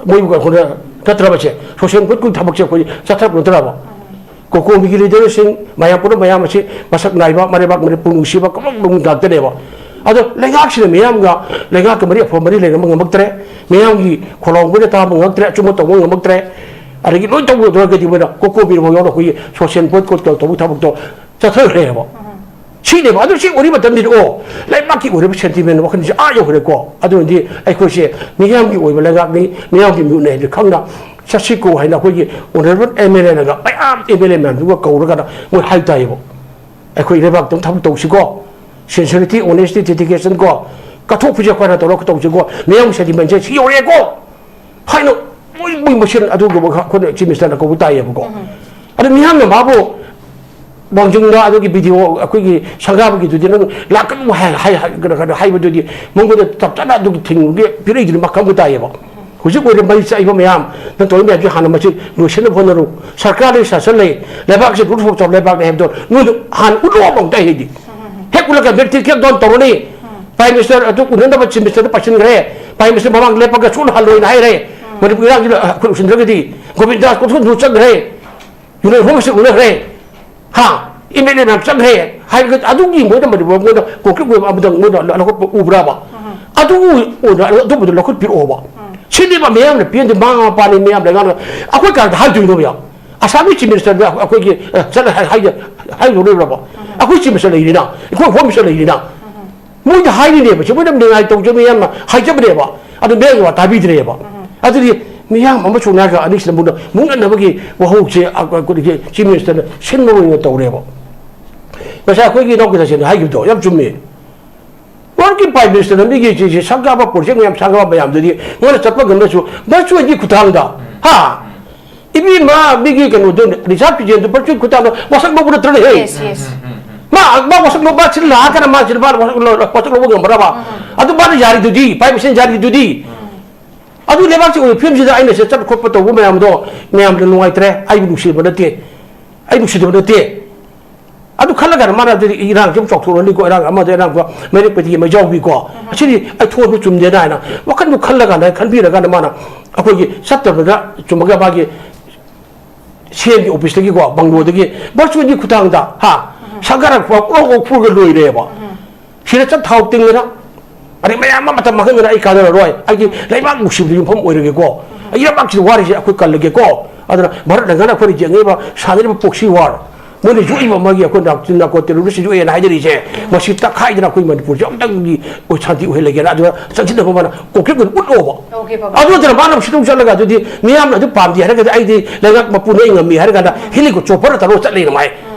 ꯃꯣꯏ ꯀꯩꯅꯣ ꯅꯠꯇ꯭ꯔꯕꯁꯦ? ꯁꯣꯁꯦꯜ ꯒꯨꯗꯀꯤ ꯊꯕꯛꯁꯦ ꯑꯩꯈꯣꯏ ꯆꯠꯊꯔꯛꯄ ꯅꯠꯇ꯭ꯔꯕ? ꯀꯣꯀꯣꯃꯤꯒꯤ ꯂꯤꯗꯔꯁꯤꯡ, ꯃꯌꯥꯝ ꯄꯨꯝꯅꯃꯛ ꯃꯌꯥꯝ ꯑꯁꯤ ꯃꯁꯛ ꯅꯥꯏꯕ, ꯃꯔꯩꯕꯥꯛ ꯃꯅꯤꯄꯨꯔ ꯅꯨꯡꯁꯤꯕ ꯀꯃꯟ ꯉꯥꯛꯇꯅꯦꯕ꯫ ꯑꯗꯣ ꯂꯩꯉꯥꯛꯁꯤꯅ ꯃꯤꯌꯥꯝꯒ, ꯂꯩꯉꯥꯛꯀ ꯃꯔꯤ ꯑꯐꯕ ꯃꯔꯤ ꯂꯩꯅꯕ ꯉꯝꯃꯛꯇ꯭ꯔꯦ, ꯃꯤꯌꯥꯝꯒꯤ ꯈꯣꯜꯂꯥꯎꯕꯗ ꯇꯥꯕ ꯉꯝꯃꯛꯇ꯭ꯔꯦ, ꯑꯆꯨꯝꯕ ꯇꯧꯕ ꯉꯝꯃꯛꯇ꯭ꯔꯦ, ꯑꯗꯒꯤ ꯂꯣꯏ ꯇꯧꯒꯗꯧꯔꯒꯗꯤ ꯃꯣꯏꯅ ꯀꯣꯀꯣꯃꯤꯐꯥꯎ ꯌꯥꯎꯅ ꯑꯩꯈꯣꯏꯒꯤ ꯁꯣꯁꯦꯜ ꯕꯣꯏꯀꯣꯠ ꯇꯧꯕ ꯊꯕꯛꯇꯣ ꯆꯠꯊꯈ꯭ꯔꯦꯕ꯫ ꯁꯤꯅꯦꯕ꯫ ꯑꯗꯨ ꯁꯤ ꯑꯣꯏꯔꯤ ꯃꯇꯝꯁꯤꯗ, ꯑꯣ, ꯂꯩꯕꯥꯛꯀꯤ ꯑꯣꯏꯔꯤꯕ ꯁꯦꯟꯇꯤꯃꯦꯟ ꯋꯥꯈꯜꯁꯦ ꯑꯥ ꯌꯧꯈ꯭ꯔꯦꯀꯣ꯫ ꯑꯗꯨꯅꯗꯤ ꯑꯩꯈꯣꯏꯁꯦ ꯃꯤꯌꯥꯝꯒꯤ ꯑꯣꯏꯕ ꯂꯩꯉꯥꯛꯅꯤ, ꯃꯤꯌꯥꯝꯒꯤ ꯃꯤꯍꯨꯠꯅꯤ ꯍꯥꯏꯕꯁꯦ ꯈꯪꯅ ꯆꯠꯁꯤꯀꯣ ꯍꯥꯏꯅ ꯑꯩꯈꯣꯏꯒꯤ ꯑꯣꯅꯔꯦꯕꯜ ꯑꯦꯝ ꯑꯦꯜ ꯑꯦꯅꯒ ꯃꯌꯥꯝ ꯑꯦꯝ ꯑꯦꯜ ꯑꯦ ꯃꯌꯥꯝꯗꯨꯒ ꯀꯧꯔꯒꯅ ꯃꯣꯏ ꯍꯥꯏ ꯇꯥꯏꯌꯦꯕ꯫ ꯑꯩꯈꯣꯏ ꯂꯩꯕꯥꯛꯇ ꯊꯕꯛ ꯇꯧꯁꯤꯀꯣ, ꯁꯤꯟꯁꯤꯌꯔꯤꯇꯤ, ꯑꯣꯅꯦꯁꯇꯤ, ꯗꯦꯗꯤꯀꯦꯁꯟ ꯀꯣ, ꯀꯠꯊꯣꯛꯄꯁꯦ ꯑꯩꯈꯣꯏꯅ ꯇꯧꯔꯒ ꯇꯧꯁꯤꯀꯣ, ꯃꯤꯌꯥꯝꯒꯤ ꯁꯦꯟꯇꯤꯃꯦꯟꯁꯦ ꯁꯤ ꯌꯧꯔꯛꯑꯦꯀꯣ ꯍꯥꯏꯅ ꯃꯣꯏ, ꯃꯣꯏ ꯃꯁꯦꯟ ꯑꯗꯨꯒꯨꯝꯕ ꯑꯩꯈꯣꯏꯅ ꯆꯤꯐ ꯃꯤꯅꯤꯁꯇꯔꯅ ꯀꯧꯕ ꯇꯥꯏꯌꯦꯕꯀꯣ꯫ ꯑꯗꯨ ꯃꯤꯌꯥꯝꯅ ꯃꯥꯕꯨ ꯋꯥꯡꯖꯤꯡꯗ ꯑꯗꯨꯒꯤ ꯚꯤꯗꯤꯑꯣ ꯑꯩꯈꯣꯏꯒꯤ ꯁꯪꯒꯥꯕꯒꯤꯗꯨꯗꯤ ꯅꯪ ꯂꯥꯛꯀꯅꯨ ꯍꯥꯏ-, ꯍꯥꯏ-, ꯍꯥꯏ-, ꯀꯩꯅꯣ, ꯀꯩꯅꯣ ꯍꯥꯏꯕꯗꯨꯗꯤ ꯃꯉꯣꯟꯗ ꯆꯞ ꯆꯥꯅ ꯑꯗꯨꯒꯤ ꯊꯤꯡꯕꯒꯤ ꯄꯤꯔꯛꯏꯗꯨꯅ ꯃꯈꯜ ꯑꯃ ꯇꯥꯏꯌꯦꯕ꯫ ꯍꯧꯖꯤꯛ ꯑꯣꯏꯔꯤꯕ ꯃꯔꯤ ꯆꯠꯂꯤꯕ ꯃꯌꯥꯝ, ꯅꯪ ꯇꯧꯔꯤ ꯃꯌꯥꯝꯁꯤ ꯍꯥꯟꯅ ꯃꯁꯤ ꯂꯣꯏꯁꯤꯟꯅꯕ ꯍꯣꯠꯅꯔꯨ꯫ ꯁꯔꯀꯥꯔ ꯂꯩ, ꯁꯥꯁꯟ ꯂꯩ, ꯂꯩꯕꯥꯛꯁꯤ ꯔꯨꯜ ꯑꯣꯐ ꯂꯩꯕꯥꯛꯅꯤ ꯍꯥꯏꯕꯗꯣ ꯅꯣꯏꯗ ꯍꯥꯟꯅ ꯎꯠꯂꯣꯕ ꯑꯝꯇ ꯍꯥꯏꯗꯤ꯫ ꯍꯦꯛ ꯎꯠꯂꯒ ꯃꯦꯔꯤꯠ ꯀꯦꯛ ꯗꯥꯎꯟ ꯇꯧꯔꯅꯤ꯫ ꯄ꯭ꯔꯥꯏꯝ ꯃꯤꯅꯤꯁꯇꯔ ꯑꯗꯨ ꯎꯅꯅꯕ ꯆꯤꯐ ꯃꯤꯅꯤꯁꯇꯔꯗ ꯄꯥꯏꯁꯤꯟꯈ꯭ꯔꯦ꯫ ꯄ꯭ꯔꯥꯏꯝ ꯃꯤꯅꯤꯁꯇꯔ ꯃꯃꯥꯡꯗ ꯂꯦꯞꯄꯒ ꯁꯨꯛꯍꯜ ꯍꯜꯂꯣꯏꯅ ꯍꯥꯏꯔꯦ꯫ ꯃꯅꯤꯄꯨꯔ ꯏꯔꯥꯡꯁꯤꯗ ꯑꯩꯈꯣꯏ ꯂꯣꯏꯁꯤꯟꯗ꯭ꯔꯒꯗꯤ ꯒꯣꯕꯤꯟꯗꯥꯁ ꯀꯣꯊꯣꯟꯗꯨ ꯆꯠꯈ꯭ꯔꯦ꯫ ꯌꯨꯅꯥꯏꯠ ꯍꯣꯝꯁꯦ ꯎꯅꯈ꯭ꯔꯦ꯫ ꯍꯥ? ꯑꯦꯝ ꯑꯦꯜ ꯑꯦ ꯃꯌꯥꯝ ꯆꯠꯈ꯭ꯔꯦ꯫ ꯍꯥꯏꯔꯒ ꯑꯗꯨꯒꯤ ꯃꯣꯏꯗ ꯃꯅꯤꯄꯨꯔ ꯃꯣꯏꯗ ꯀꯣꯡꯀ꯭ꯔꯤꯠ ꯑꯣꯏꯕ ꯑꯃꯗꯪ ꯃꯣꯏꯗ ꯂꯧꯈꯠꯄ ꯎꯕ꯭ꯔꯥꯕ? ꯑꯗꯨ ꯑꯣꯏꯅ ꯑꯗꯨꯝꯕꯗꯣ ꯂꯧꯈꯠꯄꯤꯔꯛꯑꯣꯕ꯫ ꯁꯤꯅꯦꯕ ꯃꯌꯥꯝꯅ ꯄꯦꯟꯗꯦ, ꯃꯃꯥ ꯃꯄꯥꯅꯤ ꯃꯌꯥꯝ ꯂꯩꯉꯥꯛꯅ꯫ ꯑꯩꯈꯣꯏ ꯀꯅꯥꯗ ꯍꯥꯏꯗꯣꯏꯅꯣ ꯃꯌꯥꯝ? ꯑꯁꯥꯝꯒꯤ ꯆꯤꯐ ꯃꯤꯅꯤꯁꯇꯔꯗ ꯑꯩꯈꯣꯏꯒꯤ, ꯑ, ꯆꯠꯂ ꯍꯥꯏ-, ꯍꯥꯏ-, ꯍꯥꯏꯔꯨꯔꯣꯏꯕ꯭ꯔꯕ? ꯑꯩꯈꯣꯏ ꯆꯤꯐ ꯃꯤꯅꯤꯁꯇꯔ ꯂꯩꯔꯤꯅ, ꯑꯩꯈꯣꯏ ꯍꯣꯝ ꯃꯤꯅꯤꯁꯇꯔ ꯂꯩꯔꯤꯅ꯫ ꯃꯣꯏꯗ ꯍꯥꯏꯔꯤꯅꯦꯕ, ꯁꯤ ꯃꯣꯏꯅ ꯅꯤꯡꯉꯥꯏ ꯇꯧꯖꯕꯅꯤ ꯌꯥꯝꯅ ꯍꯥꯏꯖꯕꯅꯦꯕ꯫ ꯑꯗꯨ ꯃꯌꯥꯝꯒꯤ ꯋꯥ ꯇꯥꯕꯤꯗ꯭ꯔꯦꯕ꯫ ꯑꯗꯨꯗꯤ ꯃꯤꯌꯥꯝ ꯑꯃ ꯁꯨꯅ ꯍꯥꯏꯔꯒ ꯑꯅꯤꯁꯤꯅ ꯃꯨꯟꯅ-, ꯃꯨꯛꯅꯅꯕꯒꯤ ꯋꯥꯍꯧꯁꯦ ꯑꯩꯈꯣꯏꯒꯤ ꯆꯤꯐ ꯃꯤꯅꯤꯁꯇꯔꯅ ꯁꯤꯟꯕ ꯑꯣꯏꯅ ꯇꯧꯔꯦꯕ꯫ ꯉꯁꯥꯏ ꯑꯩꯈꯣꯏꯒꯤ ꯏꯅꯥꯎ ꯀꯩꯊꯥꯁꯦꯅ ꯍꯥꯏꯈꯤꯕꯗꯣ ꯌꯥꯝ ꯆꯨꯝꯃꯦ꯫ ꯋꯥꯔꯜꯒꯤ ꯄ꯭ꯔꯥꯏꯝ ꯃꯤꯅꯤꯁꯇꯔꯅ ꯃꯤꯒꯤ ꯁꯤ, ꯁꯤ ꯁꯪꯒꯥꯕ ꯄ꯭ꯔꯣꯖꯦꯛ ꯃꯌꯥꯝ ꯁꯪꯒꯥꯕ ꯃꯌꯥꯝꯗꯨꯗꯤ ꯃꯣꯏꯅ ꯆꯠꯄ ꯉꯝꯗ꯭ꯔꯁꯨ ꯚꯔꯆꯨꯋꯦꯜꯒꯤ ꯈꯨꯠꯊꯥꯡꯗ, ꯍꯥ? ꯏꯕꯦꯝꯃ, ꯃꯤꯒꯤ ꯀꯩꯅꯣꯗꯣ, ꯔꯤꯖꯥꯕ ꯄ꯭ꯔꯦꯁꯤꯗꯦꯟꯠꯇꯣ ꯚꯔꯆꯨꯋꯦꯜ ꯈꯨꯠꯊꯥꯡꯗ ꯋꯥꯁꯛ ꯂꯧꯕ ꯅꯠꯇ꯭ꯔꯅꯦ, ꯍꯦ? Yes, yes. ꯃꯥ, ꯃꯥ ꯋꯥꯁꯛ ꯂꯧꯕ, ꯁꯤ ꯂꯥꯛꯑꯒꯅ ꯃꯥ ꯁꯤ ꯂꯨꯄꯥ ꯋꯥꯁꯛ ꯂꯧ-, ꯋꯥꯁꯛ ꯂꯧꯕ ꯉꯝꯕ꯭ꯔꯕ? ꯑꯗꯨ ꯃꯥꯅ ꯌꯥꯔꯤꯗꯨꯗꯤ, ꯄ꯭ꯔꯥꯏꯝ ꯃꯤꯅꯤꯁꯇꯔ ꯌꯥꯔꯤꯗꯨꯗꯤ꯫ ꯑꯗꯨ ꯂꯩꯕꯥꯛꯁꯤ ꯑꯣꯏꯕ ꯐꯤꯕꯝꯁꯤꯗ ꯑꯩꯅ ꯁꯤꯗ ꯆꯠꯄ ꯈꯣꯠꯄ ꯇꯧꯕ ꯃꯌꯥꯝꯗꯣ ꯃꯌꯥꯝꯅ ꯅꯨꯡꯉꯥꯏꯇ꯭ꯔꯦ꯫ ꯑꯩꯕꯨ ꯅꯨꯡꯁꯤꯕ ꯅꯠꯇꯦ, ꯑꯩ ꯅꯨꯡꯁꯤꯗꯕ ꯅꯠꯇꯦ꯫ ꯑꯗꯨ ꯈꯜꯂꯒꯅ ꯃꯥꯅ ꯑꯗꯨꯗꯤ ꯏꯔꯥꯡꯁꯤ ꯑꯃꯨꯛ ꯆꯥꯎꯊꯣꯛꯂꯅꯤꯀꯣ, ꯏꯔꯥꯡ ꯑꯃꯗ ꯏꯔꯥꯡ ꯃꯩꯔꯦꯛ ꯄꯩꯊꯤ ꯃꯩꯖꯥꯎꯕꯤꯀꯣ, ꯑꯁꯤꯗꯤ ꯑꯩ ꯊꯣꯛꯑꯁꯨ ꯆꯨꯝꯗꯦꯅ ꯍꯥꯏꯅ ꯋꯥꯈꯜꯗꯨ ꯈꯜꯂꯀꯥꯟꯗ, ꯈꯟꯕꯤꯔꯀꯥꯟꯗ ꯃꯥꯅ ꯑꯩꯈꯣꯏꯒꯤ ꯆꯠꯇꯕꯗ ꯆꯨꯝꯃꯒ ꯃꯥꯒꯤ ꯁꯤ ꯑꯦꯝꯒꯤ ꯑꯣꯐꯤꯁꯇꯒꯤꯀꯣ, ꯕꯪꯒ꯭ꯂꯣꯗꯒꯤ ꯚꯔꯆꯨꯋꯦꯜꯒꯤ ꯈꯨꯠꯊꯥꯡꯗ, ꯍꯥ, ꯁꯪꯒꯥꯔꯛꯄ ꯄꯨꯔ ꯑꯣꯛ ꯄꯨꯔꯒ ꯂꯣꯏꯔꯦꯕ꯫ ꯁꯤꯗ ꯆꯠ ꯊꯥꯎ ꯇꯤꯡꯗꯅ, ꯑꯗꯩ ꯃꯌꯥꯝ ꯑꯃ ꯃꯇꯝ ꯃꯥꯡꯍꯟꯗꯅ ꯑꯩ ꯀꯥꯟꯅꯔꯔꯣꯏ꯫ ꯑꯩꯒꯤ ꯂꯩꯕꯥꯛ ꯅꯨꯡꯁꯤꯕꯗ ꯌꯨꯝꯐꯝ ꯑꯣꯏꯔꯒꯦꯀꯣ꯫ ꯑꯩ ꯂꯩꯕꯥꯛꯁꯤꯗ ꯋꯥꯔꯤꯁꯦ ꯑꯩꯈꯣꯏ ꯀꯜꯂꯒꯦꯀꯣ꯫ ꯑꯗꯨꯅ ꯚꯥꯔꯠꯅ ꯉꯥꯅ ꯑꯩꯈꯣꯏꯅ ꯌꯦꯡꯉꯤꯕ, ꯁꯥꯟꯅꯔꯤꯕ proxy war, ꯃꯣꯏꯅ ꯌꯣꯛꯏꯕ ꯃꯥꯒꯤ ꯑꯩꯈꯣꯏ ꯅꯥꯔꯀꯣ ꯇꯦꯔꯣꯔꯤꯁ ꯌꯣꯛꯑꯦꯅ ꯍꯥꯏꯅꯔꯤꯁꯦ, ꯃꯁꯤ ꯇꯛꯈꯥꯏꯗꯅ ꯑꯩꯈꯣꯏ ꯃꯅꯤꯄꯨꯔꯁꯦ ꯑꯃꯨꯛꯇꯪꯗꯤ ꯑꯩꯈꯣꯏ ꯁꯥꯟꯇꯤ ꯑꯣꯏꯍꯜꯂꯒꯦꯅ ꯑꯗꯨꯅ ꯆꯪꯁꯤꯟꯅꯕ ꯃꯥꯅ concrete ꯑꯣꯏꯅ ꯎꯠꯂꯣꯕ꯫ ꯑꯣꯀꯦ, ꯕꯕꯥ꯫ ꯑꯗꯨ ꯅꯠꯇꯅ ꯃꯥꯅ ꯁꯤꯗꯧ ꯆꯠꯂꯒ ꯑꯗꯨꯗꯤ ꯃꯤꯌꯥꯝꯅ ꯑꯗꯨ ꯄꯥꯝꯗꯦ ꯍꯥꯏꯔꯒꯗꯤ ꯑꯩꯗꯤ ꯂꯩꯉꯥꯛ ꯃꯄꯨꯅ ꯑꯩ ꯉꯝꯃꯤ ꯍꯥꯏꯔ ꯀꯥꯟꯗ ꯍꯦꯂꯤꯀꯣꯞꯇꯔ ꯇꯧꯔꯒ ꯆꯠꯂꯦꯅ ꯃꯥꯏ꯫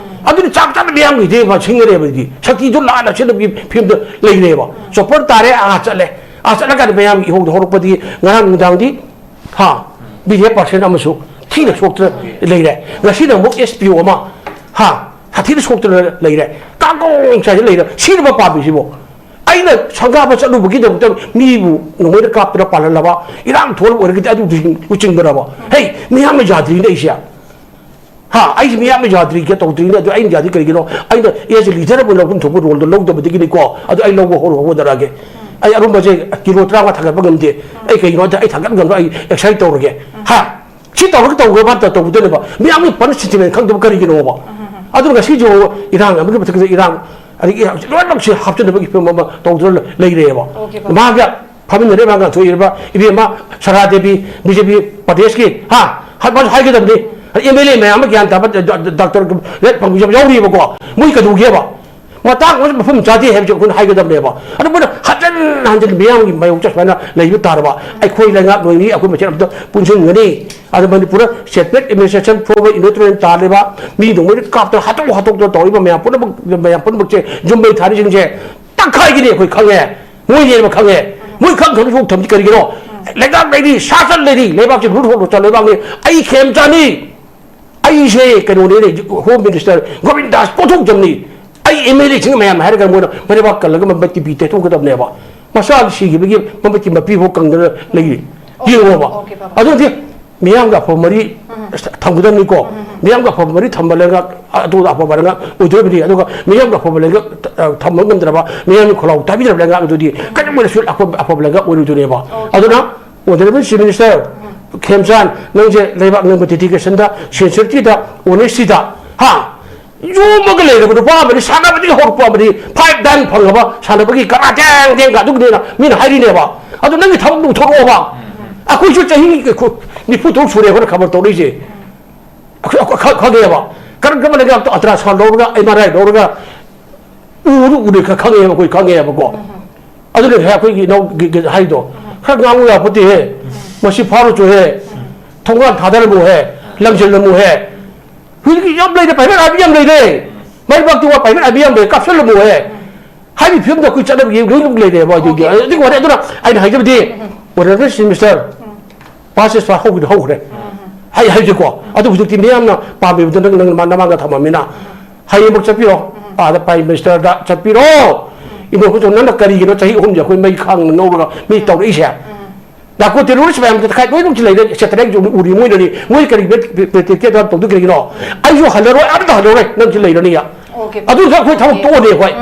ꯑꯗꯨꯗꯤ ꯆꯞ ꯆꯥꯅ ꯃꯤꯌꯥꯝꯒꯤꯗꯤ ꯃꯥ ꯁꯤꯡꯅꯔꯦꯕ ꯑꯗꯨꯗꯤ꯫ ꯁꯛꯇꯤꯗꯨ ꯂꯥꯟꯅ ꯁꯤꯖꯤꯟꯅꯕꯒꯤ ꯐꯤꯕꯝꯗ ꯂꯩꯔꯦꯕ꯫ ꯆꯣꯄꯔ ꯇꯥꯔꯦ, ꯑꯥ ꯆꯠꯂꯦ꯫ ꯑꯥ ꯆꯠꯂꯀꯥꯟꯗ ꯃꯌꯥꯝꯒꯤ ꯏꯍꯧꯗ ꯍꯧꯔꯛꯄꯗꯒꯤ ꯉꯔꯥꯡ ꯅꯨꯡꯗꯥꯡꯗꯤ, ꯍꯥ, ꯕꯤ ꯖꯤ ꯑꯦꯐ ꯄꯥꯔꯁꯟ ꯑꯃꯁꯨ ꯊꯤꯅ ꯁꯣꯛꯇꯅ ꯂꯩꯔꯦ꯫ ꯉꯁꯤꯅ ꯑꯃꯨꯛ ꯑꯦꯁ ꯄꯤ ꯑꯣ ꯑꯃ, ꯍꯥ, ꯁꯥꯊꯤꯅ ꯁꯣꯛꯇꯅ ꯂꯩꯔꯦ꯫ ꯀꯥꯡꯒꯣꯡ ꯆꯥꯏꯗ ꯂꯩꯔꯦ꯫ ꯁꯤꯅꯕ ꯄꯥꯝꯃꯤꯁꯤꯕꯣ? ꯑꯩꯅ ꯁꯪꯒꯥꯕ ꯆꯠꯂꯨꯕꯒꯤꯗꯃꯛꯇ ꯃꯤꯕꯨ ꯅꯣꯡꯃꯩꯅ ꯀꯥꯞꯇꯅ ꯄꯥꯜꯍꯜꯂꯕ, ꯏꯔꯥꯡ ꯊꯣꯛꯍꯜꯂꯕ ꯑꯣꯏꯔꯒꯗꯤ ꯑꯗꯨ ꯂꯨꯆꯤꯡꯕꯔꯕ? ꯍꯩ, ꯃꯤꯌꯥꯝꯅ ꯌꯥꯗ꯭ꯔꯤꯅꯦ ꯑꯩꯁꯦ꯫ ꯍꯥ, ꯑꯩꯁꯦ ꯃꯤꯌꯥꯝꯅ ꯌꯥꯗ꯭ꯔꯤꯒꯦ ꯇꯧꯗ꯭ꯔꯤꯅꯦ꯫ ꯑꯗꯨ ꯑꯩꯅ ꯌꯥꯗ꯭ꯔꯤ ꯀꯔꯤꯒꯤꯅꯣ? ꯑꯩꯅ as a leader ꯑꯃ ꯂꯧꯐꯝ ꯊꯣꯛꯄ ꯔꯣꯜꯗꯣ ꯂꯧꯗꯕꯗꯒꯤꯅꯤꯀꯣ꯫ ꯑꯗꯨ ꯑꯩ ꯂꯧꯕ ꯍꯧꯔ ꯍꯧꯒꯗꯔꯛꯑꯒꯦ꯫ ꯑꯩ ꯑꯔꯨꯝꯕꯁꯦ ꯀꯤꯂꯣ ꯇꯔꯥꯃꯉꯥ ꯊꯥꯡꯒꯠꯄ ꯉꯝꯗꯦ꯫ ꯑꯩ ꯀꯩꯒꯤꯅꯣ ꯍꯥꯏꯗ ꯑꯩ ꯊꯥꯡꯒꯠ ꯉꯝꯗ꯭ꯔꯣ? ꯑꯩ ꯑꯦꯛꯁꯔꯁꯥꯏꯁ ꯇꯧꯔꯒꯦ꯫ ꯍꯥ? ꯁꯤ ꯇꯧꯔꯒ ꯇꯧꯈ꯭ꯔꯕ ꯅꯠꯇ ꯇꯧꯗꯣꯏꯅꯦꯕ꯫ ꯃꯤꯌꯥꯝꯒꯤ ꯄꯅꯤꯁꯃꯦꯟ ꯈꯪꯗꯕ ꯀꯔꯤꯒꯤꯅꯣꯕ? ꯑꯗꯨꯅ ꯉꯁꯤꯁꯨ ꯏꯔꯥꯡ ꯑꯃꯒꯤ ꯃꯊꯛꯇ ꯏꯔꯥꯡ, ꯑꯗꯒꯤ ꯂꯣꯏꯅꯃꯛꯁꯦ ꯍꯥꯞꯆꯤꯟꯅꯕꯒꯤ ꯐꯤꯕꯝ ꯑꯃ ꯇꯧꯗꯨꯅ ꯂꯩꯔꯦꯕ꯫ ꯑꯣꯀꯦ, ꯕꯕꯥ꯫ ꯃꯥꯒ ꯐꯝꯃꯤꯟꯅꯔꯦ, ꯃꯥ ꯉꯥꯡꯊꯣꯛꯏꯕ ꯏꯕꯦꯝꯃ ꯁꯔꯥ ꯗꯦꯕꯤ, ꯕꯤ ꯖꯦ ꯄꯤ ꯄ꯭ꯔꯗꯦꯁꯀꯤ, ꯍꯥ? ꯍꯥꯏ-, ꯃꯥꯁꯨ ꯍꯥꯏꯒꯗꯕꯅꯤ꯫ ꯑꯦꯝ ꯑꯦꯜ ꯑꯦ ꯃꯌꯥꯝ ꯑꯃ ꯒ꯭ꯌꯥꯟ ꯇꯥꯕ ꯗ- ꯗ- ꯗꯥꯛꯇꯔ ꯂꯥꯏꯔꯤꯛ ꯐꯪꯕꯁꯨ ꯌꯥꯎꯔꯤꯕꯀꯣ꯫ ꯃꯣꯏ ꯀꯩꯗꯧꯒꯦꯕ? ꯃꯇꯥꯡ ꯑꯃꯗ ꯃꯐꯝ ꯆꯥꯗꯦ ꯍꯥꯏꯕꯁꯦ ꯑꯩꯈꯣꯏꯅ ꯍꯥꯏꯒꯗꯕꯅꯦꯕ꯫ ꯑꯗꯨ ꯃꯣꯏꯅ ꯍꯟꯖꯤꯟ ꯍꯟꯖꯤꯟ ꯃꯤꯌꯥꯝꯒꯤ ꯃꯥꯌꯣꯛꯇ ꯁꯨꯃꯥꯏꯅ ꯂꯩꯕ ꯇꯥꯔꯕ, ꯑꯩꯈꯣꯏ ꯂꯩꯉꯥꯛ ꯂꯣꯏꯅꯤ, ꯑꯩꯈꯣꯏ ꯃꯁꯦꯟ ꯑꯝꯇ ꯄꯨꯟꯁꯤꯟꯒꯅꯤ꯫ ꯑꯗꯨ ꯃꯅꯤꯄꯨꯔꯗ separate administration ꯐꯣꯔꯝ ꯏꯟꯗꯣꯇ꯭ꯔꯦꯟ ꯇꯥꯜꯂꯤꯕ ꯃꯤ ꯅꯣꯡꯃꯩꯅ ꯀꯥꯞꯇꯅ ꯍꯥꯠꯇꯣꯛ ꯍꯥꯠꯇꯣꯛꯇꯅ ꯇꯧꯔꯤꯕ ꯃꯌꯥꯝ ꯄꯨꯝꯅꯃꯛ, ꯃꯌꯥꯝ ꯄꯨꯝꯅꯃꯛꯁꯦ ꯌꯨꯝ ꯃꯩ ꯊꯥꯔꯤꯁꯤꯡꯁꯦ ꯇꯛꯈꯥꯏꯒꯅꯤ ꯑꯩꯈꯣꯏ ꯈꯪꯉꯦ꯫ ꯃꯣꯏꯅꯦꯕ ꯈꯪꯉꯦ꯫ ꯃꯣꯏ ꯈꯪ ꯈꯪ ꯁꯣꯛ ꯊꯝꯁꯤ ꯀꯔꯤꯒꯤꯅꯣ? ꯂꯩꯉꯥꯛ ꯂꯩꯔꯤ, ꯁꯥꯁꯟ ꯂꯩꯔꯤ, ꯂꯩꯕꯥꯛꯁꯤ ꯂꯨꯠ ꯍꯣꯠ ꯂꯣꯠꯆ ꯂꯩꯕꯥꯛꯅꯤ꯫ ꯑꯩ ꯈꯦꯝꯆꯥꯅꯤ꯫ ꯑꯩꯁꯦ ꯀꯩꯅꯣꯅꯦ, ꯍꯣꯝ ꯃꯤꯅꯤꯁꯇꯔ ꯒꯣꯕꯤꯟꯗꯥꯁ ꯄꯣꯠꯊꯣꯛꯆꯝꯅꯤ꯫ ꯑꯩ ꯑꯦꯝ ꯑꯦꯜ ꯑꯦꯁꯤꯡ ꯃꯌꯥꯝ ꯍꯥꯏꯔꯒ ꯃꯣꯏꯅ ꯃꯔꯩꯕꯥꯛ ꯀꯜꯂꯒ ꯃꯃꯠꯀꯤ ꯄꯤ ꯇꯩꯊꯣꯛꯀꯗꯕꯅꯦꯕ꯫ ꯃꯆꯥ ꯁꯤꯈꯤꯕꯒꯤ ꯃꯃꯠꯀꯤ ꯃꯄꯤꯐꯥꯎ ꯀꯪꯗꯅ ꯂꯩꯔꯤ꯫ ꯌꯦꯡꯉꯣꯕ꯫ ꯑꯣꯀꯦ, ꯕꯕꯥ꯫ ꯑꯗꯨꯗꯤ ꯃꯤꯌꯥꯝꯒ ꯑꯐꯕ ꯃꯔꯤ ꯊꯝꯒꯗꯕꯅꯤꯀꯣ꯫ ꯃꯤꯌꯥꯝꯒ ꯑꯐꯕ ꯃꯔꯤ ꯊꯝꯕ ꯂꯩꯉꯥꯛ ꯑꯗꯨꯗ ꯑꯐꯕ ꯂꯩꯉꯥꯛ ꯑꯣꯏꯗꯣꯔꯤꯕꯅꯤ꯫ ꯑꯗꯨꯒ ꯃꯤꯌꯥꯝꯒ ꯑꯐꯕ ꯂꯩꯉꯥꯛ, ꯑ, ꯊꯝꯕ ꯉꯝꯗ꯭ꯔꯕ, ꯃꯤꯌꯥꯝꯒꯤ ꯈꯣꯜꯂꯥꯎ ꯇꯥꯕꯤꯗ꯭ꯔꯕ ꯂꯩꯉꯥꯛ ꯑꯗꯨꯗꯤ ꯀꯔꯤꯒꯨꯝꯕꯗꯁꯨ ꯑꯐꯕ, ꯑꯐꯕ ꯂꯩꯉꯥꯛ ꯑꯣꯏꯔꯣꯏꯗꯣꯏꯅꯦꯕ꯫ ꯑꯣꯀꯦ꯫ ꯑꯗꯨꯅ Honourable Chief Minister ꯈꯦꯝꯆꯥꯟ, ꯅꯪꯁꯦ ꯂꯩꯕꯥꯛ ꯅꯪꯕ dedication ꯗ, sincerity ꯗ, honesty ꯗ, ꯍꯥ? ꯌꯣꯝꯃꯒ ꯂꯩꯔꯕ ꯅꯨꯄꯥ ꯑꯃꯅꯤ, ꯁꯥꯟꯅꯕꯗꯒꯤ ꯍꯧꯔꯛꯄ ꯑꯃꯅꯤ, five dan ꯐꯪꯉꯕ ꯁꯥꯟꯅꯕꯒꯤ ꯀꯔꯥ ꯇꯦꯡ ꯇꯦꯡꯒ ꯑꯗꯨꯒꯤꯅꯦꯅ ꯃꯤꯅ ꯍꯥꯏꯔꯤꯅꯦꯕ꯫ ꯑꯗꯨ ꯅꯪꯒꯤ ꯊꯕꯛ ꯂꯨꯊꯣꯔꯛꯑꯣꯕ꯫ ꯑꯩꯈꯣꯏꯁꯨ ꯆꯍꯤ ꯅꯤꯐꯨ ꯇꯔꯨꯛ ꯁꯨꯔꯦ ꯑꯩꯈꯣꯏꯅ ꯈꯕꯔ ꯇꯧꯔꯛꯏꯁꯦ꯫ ꯑꯩꯈꯣꯏ, ꯑꯩꯈꯣꯏ ꯈ-, ꯈꯪꯉꯦꯕ꯫ ꯀꯔꯝ ꯀꯔꯝꯕ ꯂꯩꯉꯥꯛꯇ ultrasound ꯂꯧꯔꯒ, M R I ꯂꯧꯔꯒ, ꯎꯔꯨ ꯎꯔꯦ ꯈ-, ꯈꯪꯉꯦꯕ, ꯑꯩꯈꯣꯏ ꯈꯪꯉꯦꯕꯀꯣ꯫ ꯑꯗꯨꯅ ꯉꯁꯥꯏ ꯑꯩꯈꯣꯏꯒꯤ ꯏꯅꯥꯎ ꯒꯤ-, ꯒꯤ-, ꯍꯥꯏꯗꯣ, "ꯈꯔ ꯉꯥꯡꯉꯨ ꯌꯥꯄꯣꯠꯇꯦꯍꯦ꯫ ꯃꯁꯤ ꯐꯥꯔꯨꯆꯣꯍꯦ꯫ ꯊꯣꯡꯒꯥꯟ ꯊꯥꯗꯔꯝꯃꯨꯍꯦ꯫ ꯂꯪꯁꯤꯜꯂꯝꯃꯨꯍꯦ꯫" ꯍꯧꯖꯤꯛꯀꯤ ꯌꯥꯝ ꯂꯩꯔꯦ, private army ꯌꯥꯝ ꯂꯩꯔꯦ꯫ ꯃꯔꯛ ꯃꯔꯛꯇꯤ ꯋꯥ private army ꯌꯥꯝ ꯂꯩꯔꯦ, ꯀꯥꯞꯁꯤꯜꯂꯝꯃꯨꯍꯦ꯫ ꯍꯥꯏꯔꯤꯕ ꯐꯤꯕꯝꯗ ꯑꯩꯈꯣꯏ ꯆꯠꯅꯕꯒꯤ ꯂꯣꯏꯅꯃꯛ ꯂꯩꯔꯦꯕ ꯑꯗꯨꯒꯤ꯫ ꯑꯣꯀꯦ꯫ ꯑꯗꯨꯒꯤ ꯋꯥꯅꯤ꯫ ꯑꯗꯨꯅ ꯑꯩꯅ ꯍꯥꯏꯖꯕꯗꯤ, Honourable Chief Minister, pass is pass, ꯍꯧꯈꯤꯗꯣ ꯍꯧꯈ꯭ꯔꯦ꯫ ꯍꯥꯏ, ꯍꯥꯏꯁꯦꯀꯣ꯫ ꯑꯗꯨ ꯍꯧꯖꯤꯛꯇꯤ ꯃꯤꯌꯥꯝꯅ ꯄꯥꯝꯃꯤꯕꯗꯣ ꯅꯪ, ꯅꯪ ꯅꯃꯥꯡꯗ ꯊꯝꯃꯃꯤꯅ꯫ ꯍꯌꯦꯡꯃꯛ ꯆꯠꯄꯤꯔꯣ꯫ ꯑꯥꯗ Prime Minister ꯗ ꯆꯠꯄꯤꯔꯣ꯫ ꯏꯟꯗꯣ ꯑꯩꯈꯣꯏ ꯅꯪꯅ ꯀꯔꯤꯒꯤꯅꯣ ꯆꯍꯤ ꯑꯍꯨꯝꯁꯦ ꯑꯩꯈꯣꯏ ꯃꯩ ꯈꯥꯡꯅ ꯉꯧꯔꯒ ꯃꯤ ꯇꯧꯔꯛꯏꯁꯦ? Narco terrorist ꯃꯌꯥꯝꯗꯣ ꯇꯈꯥꯏ ꯂꯣꯏꯅꯃꯛꯁꯨ ꯂꯩꯔꯦ꯫ Satellite ꯁꯨ ꯎꯔꯤ ꯃꯣꯏꯅꯅꯤ꯫ ꯃꯣꯏ ꯀꯔꯤ ꯄ꯭ꯔꯦ-, ꯄ꯭ꯔꯦ-, ꯇꯧꯗꯣꯏ ꯀꯔꯤꯒꯤꯅꯣ? ꯑꯩꯁꯨ ꯍꯜꯂꯔꯣꯏ, ꯑꯝꯇ ꯍꯜꯂꯔꯣꯏ, ꯅꯪꯁꯨ ꯂꯩꯔꯅꯤ꯫ ꯑꯣꯀꯦ꯫ ꯑꯗꯨꯗ ꯑꯩꯈꯣꯏ ꯊꯕꯛ ꯇꯣꯛꯑꯅꯤ ꯑꯩꯈꯣꯏ꯫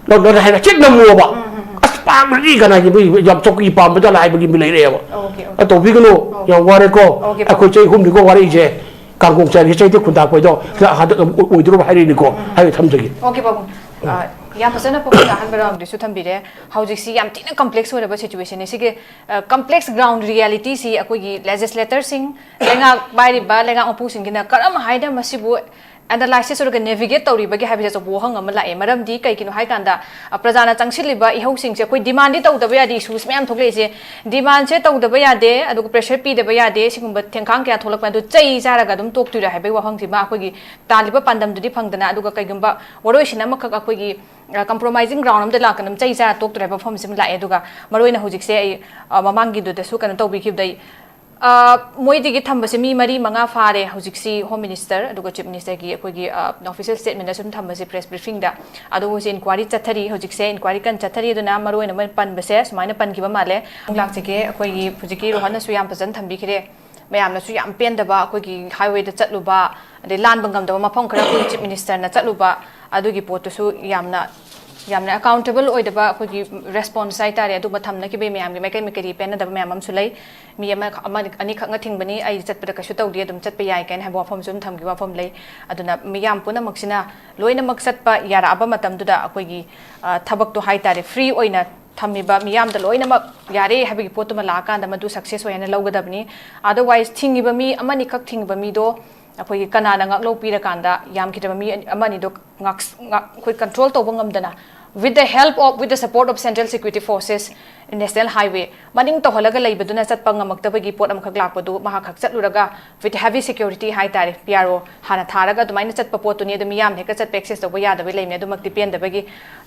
ꯂꯣ-, ꯂꯣ-, ꯍꯥꯏꯅ ꯆꯤꯠ ꯅꯝꯃꯣꯕ꯫ ꯑꯁ, ꯄꯥꯝꯕꯗꯤ ꯀꯅꯥꯒꯤ ꯃꯤ ꯌꯥꯝ ꯆꯧꯀꯤ ꯄꯥꯝꯕꯗ ꯂꯥꯏꯕꯒꯤ ꯃꯤ ꯂꯩꯔꯛꯑꯦꯕ꯫ Okay, okay. ꯑ, ꯇꯧꯕꯤꯒꯅꯨ, ꯑꯣꯀꯦ, ꯌꯥꯝ ꯄꯥꯕꯨꯡ꯫ ꯋꯥꯔꯦꯀꯣ꯫ ꯑꯣꯀꯦ, ꯄꯥꯕꯨꯡ꯫ ꯑꯩꯈꯣꯏ ꯆꯍꯤ ꯑꯍꯨꯝꯅꯤꯀꯣ ꯋꯥꯔꯛꯏꯁꯦ꯫ ꯀꯥꯡꯒꯣꯡ ꯆꯥꯏꯔꯤ ꯆꯩꯇꯦꯛ ꯈꯨꯟꯗꯥ ꯀꯣꯏꯗꯣ ꯍꯟꯗꯛ ꯑꯣꯏ-, ꯑꯣꯏꯗꯣꯔꯕ ꯍꯥꯏꯔꯛꯏꯅꯤꯀꯣ꯫ ꯍꯥꯏꯕ ꯊꯝꯖꯒꯦ꯫ ꯑꯣꯀꯦ, ꯄꯥꯕꯨꯡ꯫ ꯑ, ꯌꯥꯝ ꯐꯖꯅ ꯄꯨꯝꯅ ꯑꯍꯥꯟꯕ ꯔꯥꯎꯟꯗꯨꯁꯨ ꯊꯝꯕꯤꯔꯦ꯫ ꯍꯧꯖꯤꯛꯁꯤ ꯌꯥꯝ ꯊꯤꯅ ꯀꯝꯄ꯭ꯂꯦꯛꯁ ꯑꯣꯏꯔꯕ ꯁꯤꯆꯨꯋꯦꯁꯟꯅꯤ꯫ ꯁꯤꯒꯤ ꯀꯝꯄ꯭ꯂꯦꯛꯁ ꯒ꯭ꯔꯥꯎꯟ ꯔꯤꯌꯦꯂꯤꯇꯤꯁꯤ ꯑꯩꯈꯣꯏꯒꯤ ꯂꯦꯖꯤꯁꯂꯦꯇꯔꯁꯤꯡ, ꯂꯩꯉꯥꯛ ꯄꯥꯏꯔꯤꯕ ꯂꯩꯉꯥꯛ ꯃꯄꯨꯁꯤꯡꯒꯤꯅ ꯀꯔꯝ ꯍꯥꯏꯅ ꯃꯁꯤꯕꯨ ꯑꯦꯅꯥꯂꯥꯏꯁꯤꯁ ꯑꯣꯏꯔꯒ ꯅꯦꯚꯤꯒꯦꯠ ꯇꯧꯔꯤꯕꯒꯦ ꯍꯥꯏꯕꯁꯦ ꯑꯆꯧꯕ ꯋꯥꯍꯪ ꯑꯃ ꯂꯥꯛꯑꯦ꯫ ꯃꯔꯝꯗꯤ ꯀꯩꯒꯤꯅꯣ ꯍꯥꯏ ꯀꯥꯟꯗ, ꯑ, ꯄ꯭ꯔꯖꯥꯅ ꯆꯪꯁꯤꯜꯂꯤꯕ ꯏꯍꯧꯁꯤꯡꯁꯦ ꯑꯩꯈꯣꯏ ꯗꯤꯃꯥꯟꯗꯤ ꯇꯧꯗꯕ ꯌꯥꯗꯦ, ꯏꯁꯨꯁ ꯃꯌꯥꯝ ꯊꯣꯛꯂꯛꯏꯁꯦ꯫ ꯗꯤꯃꯥꯟꯁꯦ ꯇꯧꯗꯕ ꯌꯥꯗꯦ, ꯑꯗꯨꯒ ꯄ꯭ꯔꯦꯁꯔ ꯄꯤꯗꯕ ꯌꯥꯗꯦ, ꯁꯤꯒꯨꯝꯕ ꯊꯦꯡꯈꯥꯡ ꯀꯌꯥ ꯊꯣꯛꯂꯛꯄ ꯑꯗꯨ ꯆꯩ ꯆꯥꯔꯒ ꯑꯗꯨꯝ ꯇꯣꯛꯇꯣꯏꯔꯥ ꯍꯥꯏꯕꯒꯤ ꯋꯥꯍꯪꯁꯤꯃ ꯑꯩꯈꯣꯏꯒꯤ ꯇꯥꯜꯂꯤꯕ ꯄꯥꯟꯗꯝꯗꯨꯗꯤ ꯐꯪꯗꯅ, ꯑꯗꯨꯒ ꯀꯩꯒꯨꯝꯕ ꯋꯥꯔꯣꯏꯁꯤꯟ ꯑꯃꯈꯛ ꯑꯩꯈꯣꯏꯒꯤ, ꯑ, ꯀꯝꯄ꯭ꯔꯣꯃꯥꯏꯖꯤꯡ ꯒ꯭ꯔꯥꯎꯟ ꯑꯃꯗ ꯂꯥꯛꯇꯅ ꯆꯩ ꯆꯥꯔ ꯇꯣꯛꯇꯣꯔꯦ ꯍꯥꯏꯕ ꯋꯥꯐꯝꯁꯤꯃ ꯂꯥꯛꯑꯦ꯫ ꯑꯗꯨꯒ ꯃꯔꯨꯑꯣꯏꯅ ꯍꯧꯖꯤꯛꯁꯦ ꯑꯩ, ꯑ, ꯃꯃꯥꯡꯒꯤꯗꯨꯗꯁꯨ ꯀꯩꯅꯣ ꯇꯧꯕꯤꯈꯤꯕꯗ ꯑꯩ, ꯑ, ꯃꯣꯏꯗꯒꯤ ꯊꯝꯕꯁꯦ ꯃꯤ ꯃꯔꯤ ꯃꯉꯥ ꯐꯥꯔꯦ ꯍꯧꯖꯤꯛꯁꯤ ꯍꯣꯝ ꯃꯤꯅꯤꯁꯇꯔ ꯑꯗꯨꯒ ꯆꯤꯐ ꯃꯤꯅꯤꯁꯇꯔꯒꯤ ꯑꯩꯈꯣꯏꯒꯤ, ꯑ, ꯑꯣꯐꯤꯁꯤꯌꯦꯜ ꯁ꯭ꯇꯦꯠꯃꯦꯟꯗ ꯁꯨꯝ ꯊꯝꯕꯁꯦ ꯄ꯭ꯔꯦꯁ ꯕ꯭ꯔꯤꯐꯤꯡꯗ꯫ ꯑꯗꯣ ꯍꯧꯖꯤꯛ ꯏꯟꯀ꯭ꯋꯥꯏꯔꯤ ꯆꯠꯊꯔꯤ, ꯍꯧꯖꯤꯛꯁꯦ ꯏꯟꯀ꯭ꯋꯥꯏꯔꯤ ꯀꯟꯅ ꯆꯠꯊꯔꯤ꯫ ꯑꯗꯨꯅ ꯃꯔꯨꯑꯣꯏꯅ ꯃꯣꯏꯅ ꯄꯟꯕꯁꯦ ꯁꯨꯃꯥꯏꯅ ꯄꯟꯈꯤꯕ ꯃꯥꯜꯂꯦ꯫ ꯑꯃꯨꯛ ꯂꯥꯛꯆꯒꯦ, ꯑꯩꯈꯣꯏꯒꯤ ꯍꯧꯖꯤꯛꯀꯤ ꯔꯣꯍꯟꯅꯁꯨ ꯌꯥꯝ ꯐꯖꯅ ꯊꯝꯕꯤꯈ꯭ꯔꯦ꯫ ꯃꯌꯥꯝꯅꯁꯨ ꯌꯥꯝ ꯄꯦꯟꯗꯕ, ꯑꯩꯈꯣꯏꯒꯤ ꯍꯥꯏꯋꯦꯗ ꯆꯠꯂꯨꯕ, ꯑꯗꯩ ꯂꯥꯟꯕ ꯉꯝꯗꯕ ꯃꯐꯝ ꯈꯔ ꯑꯩꯈꯣꯏꯒꯤ ꯆꯤꯐ ꯃꯤꯅꯤꯁꯇꯔꯅ ꯆꯠꯂꯨꯕ, ꯑꯗꯨꯒꯤ ꯄꯣꯠꯇꯨꯁꯨ ꯌꯥꯝꯅ, ꯌꯥꯝꯅ ꯑꯦꯀꯥꯎꯟꯇꯦꯕꯜ ꯑꯣꯏꯗꯕ ꯑꯩꯈꯣꯏꯒꯤ ꯔꯦꯁꯄꯣꯟꯁ ꯍꯥꯏꯇꯥꯔꯦ꯫ ꯑꯗꯨ ꯃꯇꯝꯅ ꯀꯩꯕꯩ ꯃꯌꯥꯝꯒꯤ ꯃꯥꯏꯀꯩ ꯃꯥꯏꯀꯩꯗꯤ ꯄꯦꯟꯅꯗꯕ ꯃꯌꯥꯝ ꯑꯃꯁꯨ ꯂꯩ꯫ ꯃꯤ ꯑꯃ, ꯑꯃ ꯑꯅꯤꯈꯛꯅ ꯊꯤꯡꯕꯅꯤ, ꯑꯩ ꯆꯠꯄꯗ ꯀꯩꯁꯨ ꯇꯧꯗꯦ, ꯑꯗꯨꯝ ꯆꯠꯄ ꯌꯥꯏ ꯀꯥꯏꯅ ꯍꯥꯏꯕ ꯋꯥꯐꯝꯁꯨ ꯑꯗꯨꯝ ꯊꯝꯈꯤꯕ ꯋꯥꯐꯝ ꯂꯩ꯫ ꯑꯗꯨꯅ ꯃꯤꯌꯥꯝ ꯄꯨꯝꯅꯃꯛꯁꯤꯅ ꯂꯣꯏꯅꯃꯛ ꯆꯠꯄ ꯌꯥꯔꯛꯑꯕ ꯃꯇꯝꯗꯨꯗ ꯑꯩꯈꯣꯏꯒꯤ, ꯑ, ꯊꯕꯛꯇꯣ ꯍꯥꯏꯇꯥꯔꯦ, ꯐ꯭ꯔꯤ ꯑꯣꯏꯅ ꯊꯝꯃꯤꯕ ꯃꯤꯌꯥꯝꯗ ꯂꯣꯏꯅꯃꯛ ꯌꯥꯔꯦ ꯍꯥꯏꯕꯒꯤ ꯄꯣꯠꯇꯨꯃ ꯂꯥꯛꯑꯀꯥꯟꯗ ꯃꯗꯨ ꯁꯛꯁꯦꯁ ꯑꯣꯏ ꯍꯥꯏꯅ ꯂꯧꯒꯗꯕꯅꯤ꯫ ꯑꯗꯔꯋꯥꯏꯁ ꯊꯤꯡꯉꯤꯕ ꯃꯤ ꯑꯃꯅꯤꯈꯛ ꯊꯤꯡꯉꯤꯕ ꯃꯤꯗꯣ ꯑꯩꯈꯣꯏꯒꯤ ꯀꯅꯥꯅ ꯉꯥꯛꯂꯧ ꯄꯤꯔꯀꯥꯟꯗ ꯌꯥꯝꯈꯤꯗ꯭ꯔꯕ ꯃꯤ ꯑꯃꯅꯤꯗꯣ ꯉꯥꯛ-, ꯉꯥꯛ-, ꯑꯩꯈꯣꯏ ꯀꯟꯇ꯭ꯔꯣꯜ ꯇꯧꯕ ꯉꯝꯗꯅ, with the help of, with the support of Central Security Forces, National Highway ꯃꯅꯤꯡ ꯇꯧꯍꯜꯂꯒ ꯂꯩꯕꯗꯨꯅ ꯆꯠꯄ ꯉꯝꯃꯛꯇꯕꯒꯤ ꯄꯣꯠ ꯑꯃꯈꯛ ꯂꯥꯛꯄꯗꯨ ꯃꯍꯥꯛ ꯈꯛ ꯆꯠꯂꯨꯔꯒ with heavy security ꯍꯥꯏꯇꯥꯔꯦ, ꯄꯤ ꯑꯥꯔ ꯑꯣ ꯍꯥꯟꯅ ꯊꯥꯔꯒ ꯑꯗꯨꯃꯥꯏꯅ ꯆꯠꯄ ꯄꯣꯠꯇꯨꯅꯤ꯫ ꯑꯗꯨ ꯃꯤꯌꯥꯝꯅ ꯍꯦꯛꯇ ꯆꯠꯄ ꯑꯦꯛꯁꯦꯁ ꯇꯧꯕ ꯌꯥꯗꯕꯩ ꯂꯩꯕꯅꯤ꯫ ꯑꯗꯨꯃꯛꯇꯤ ꯄꯦꯟꯗꯕꯒꯤ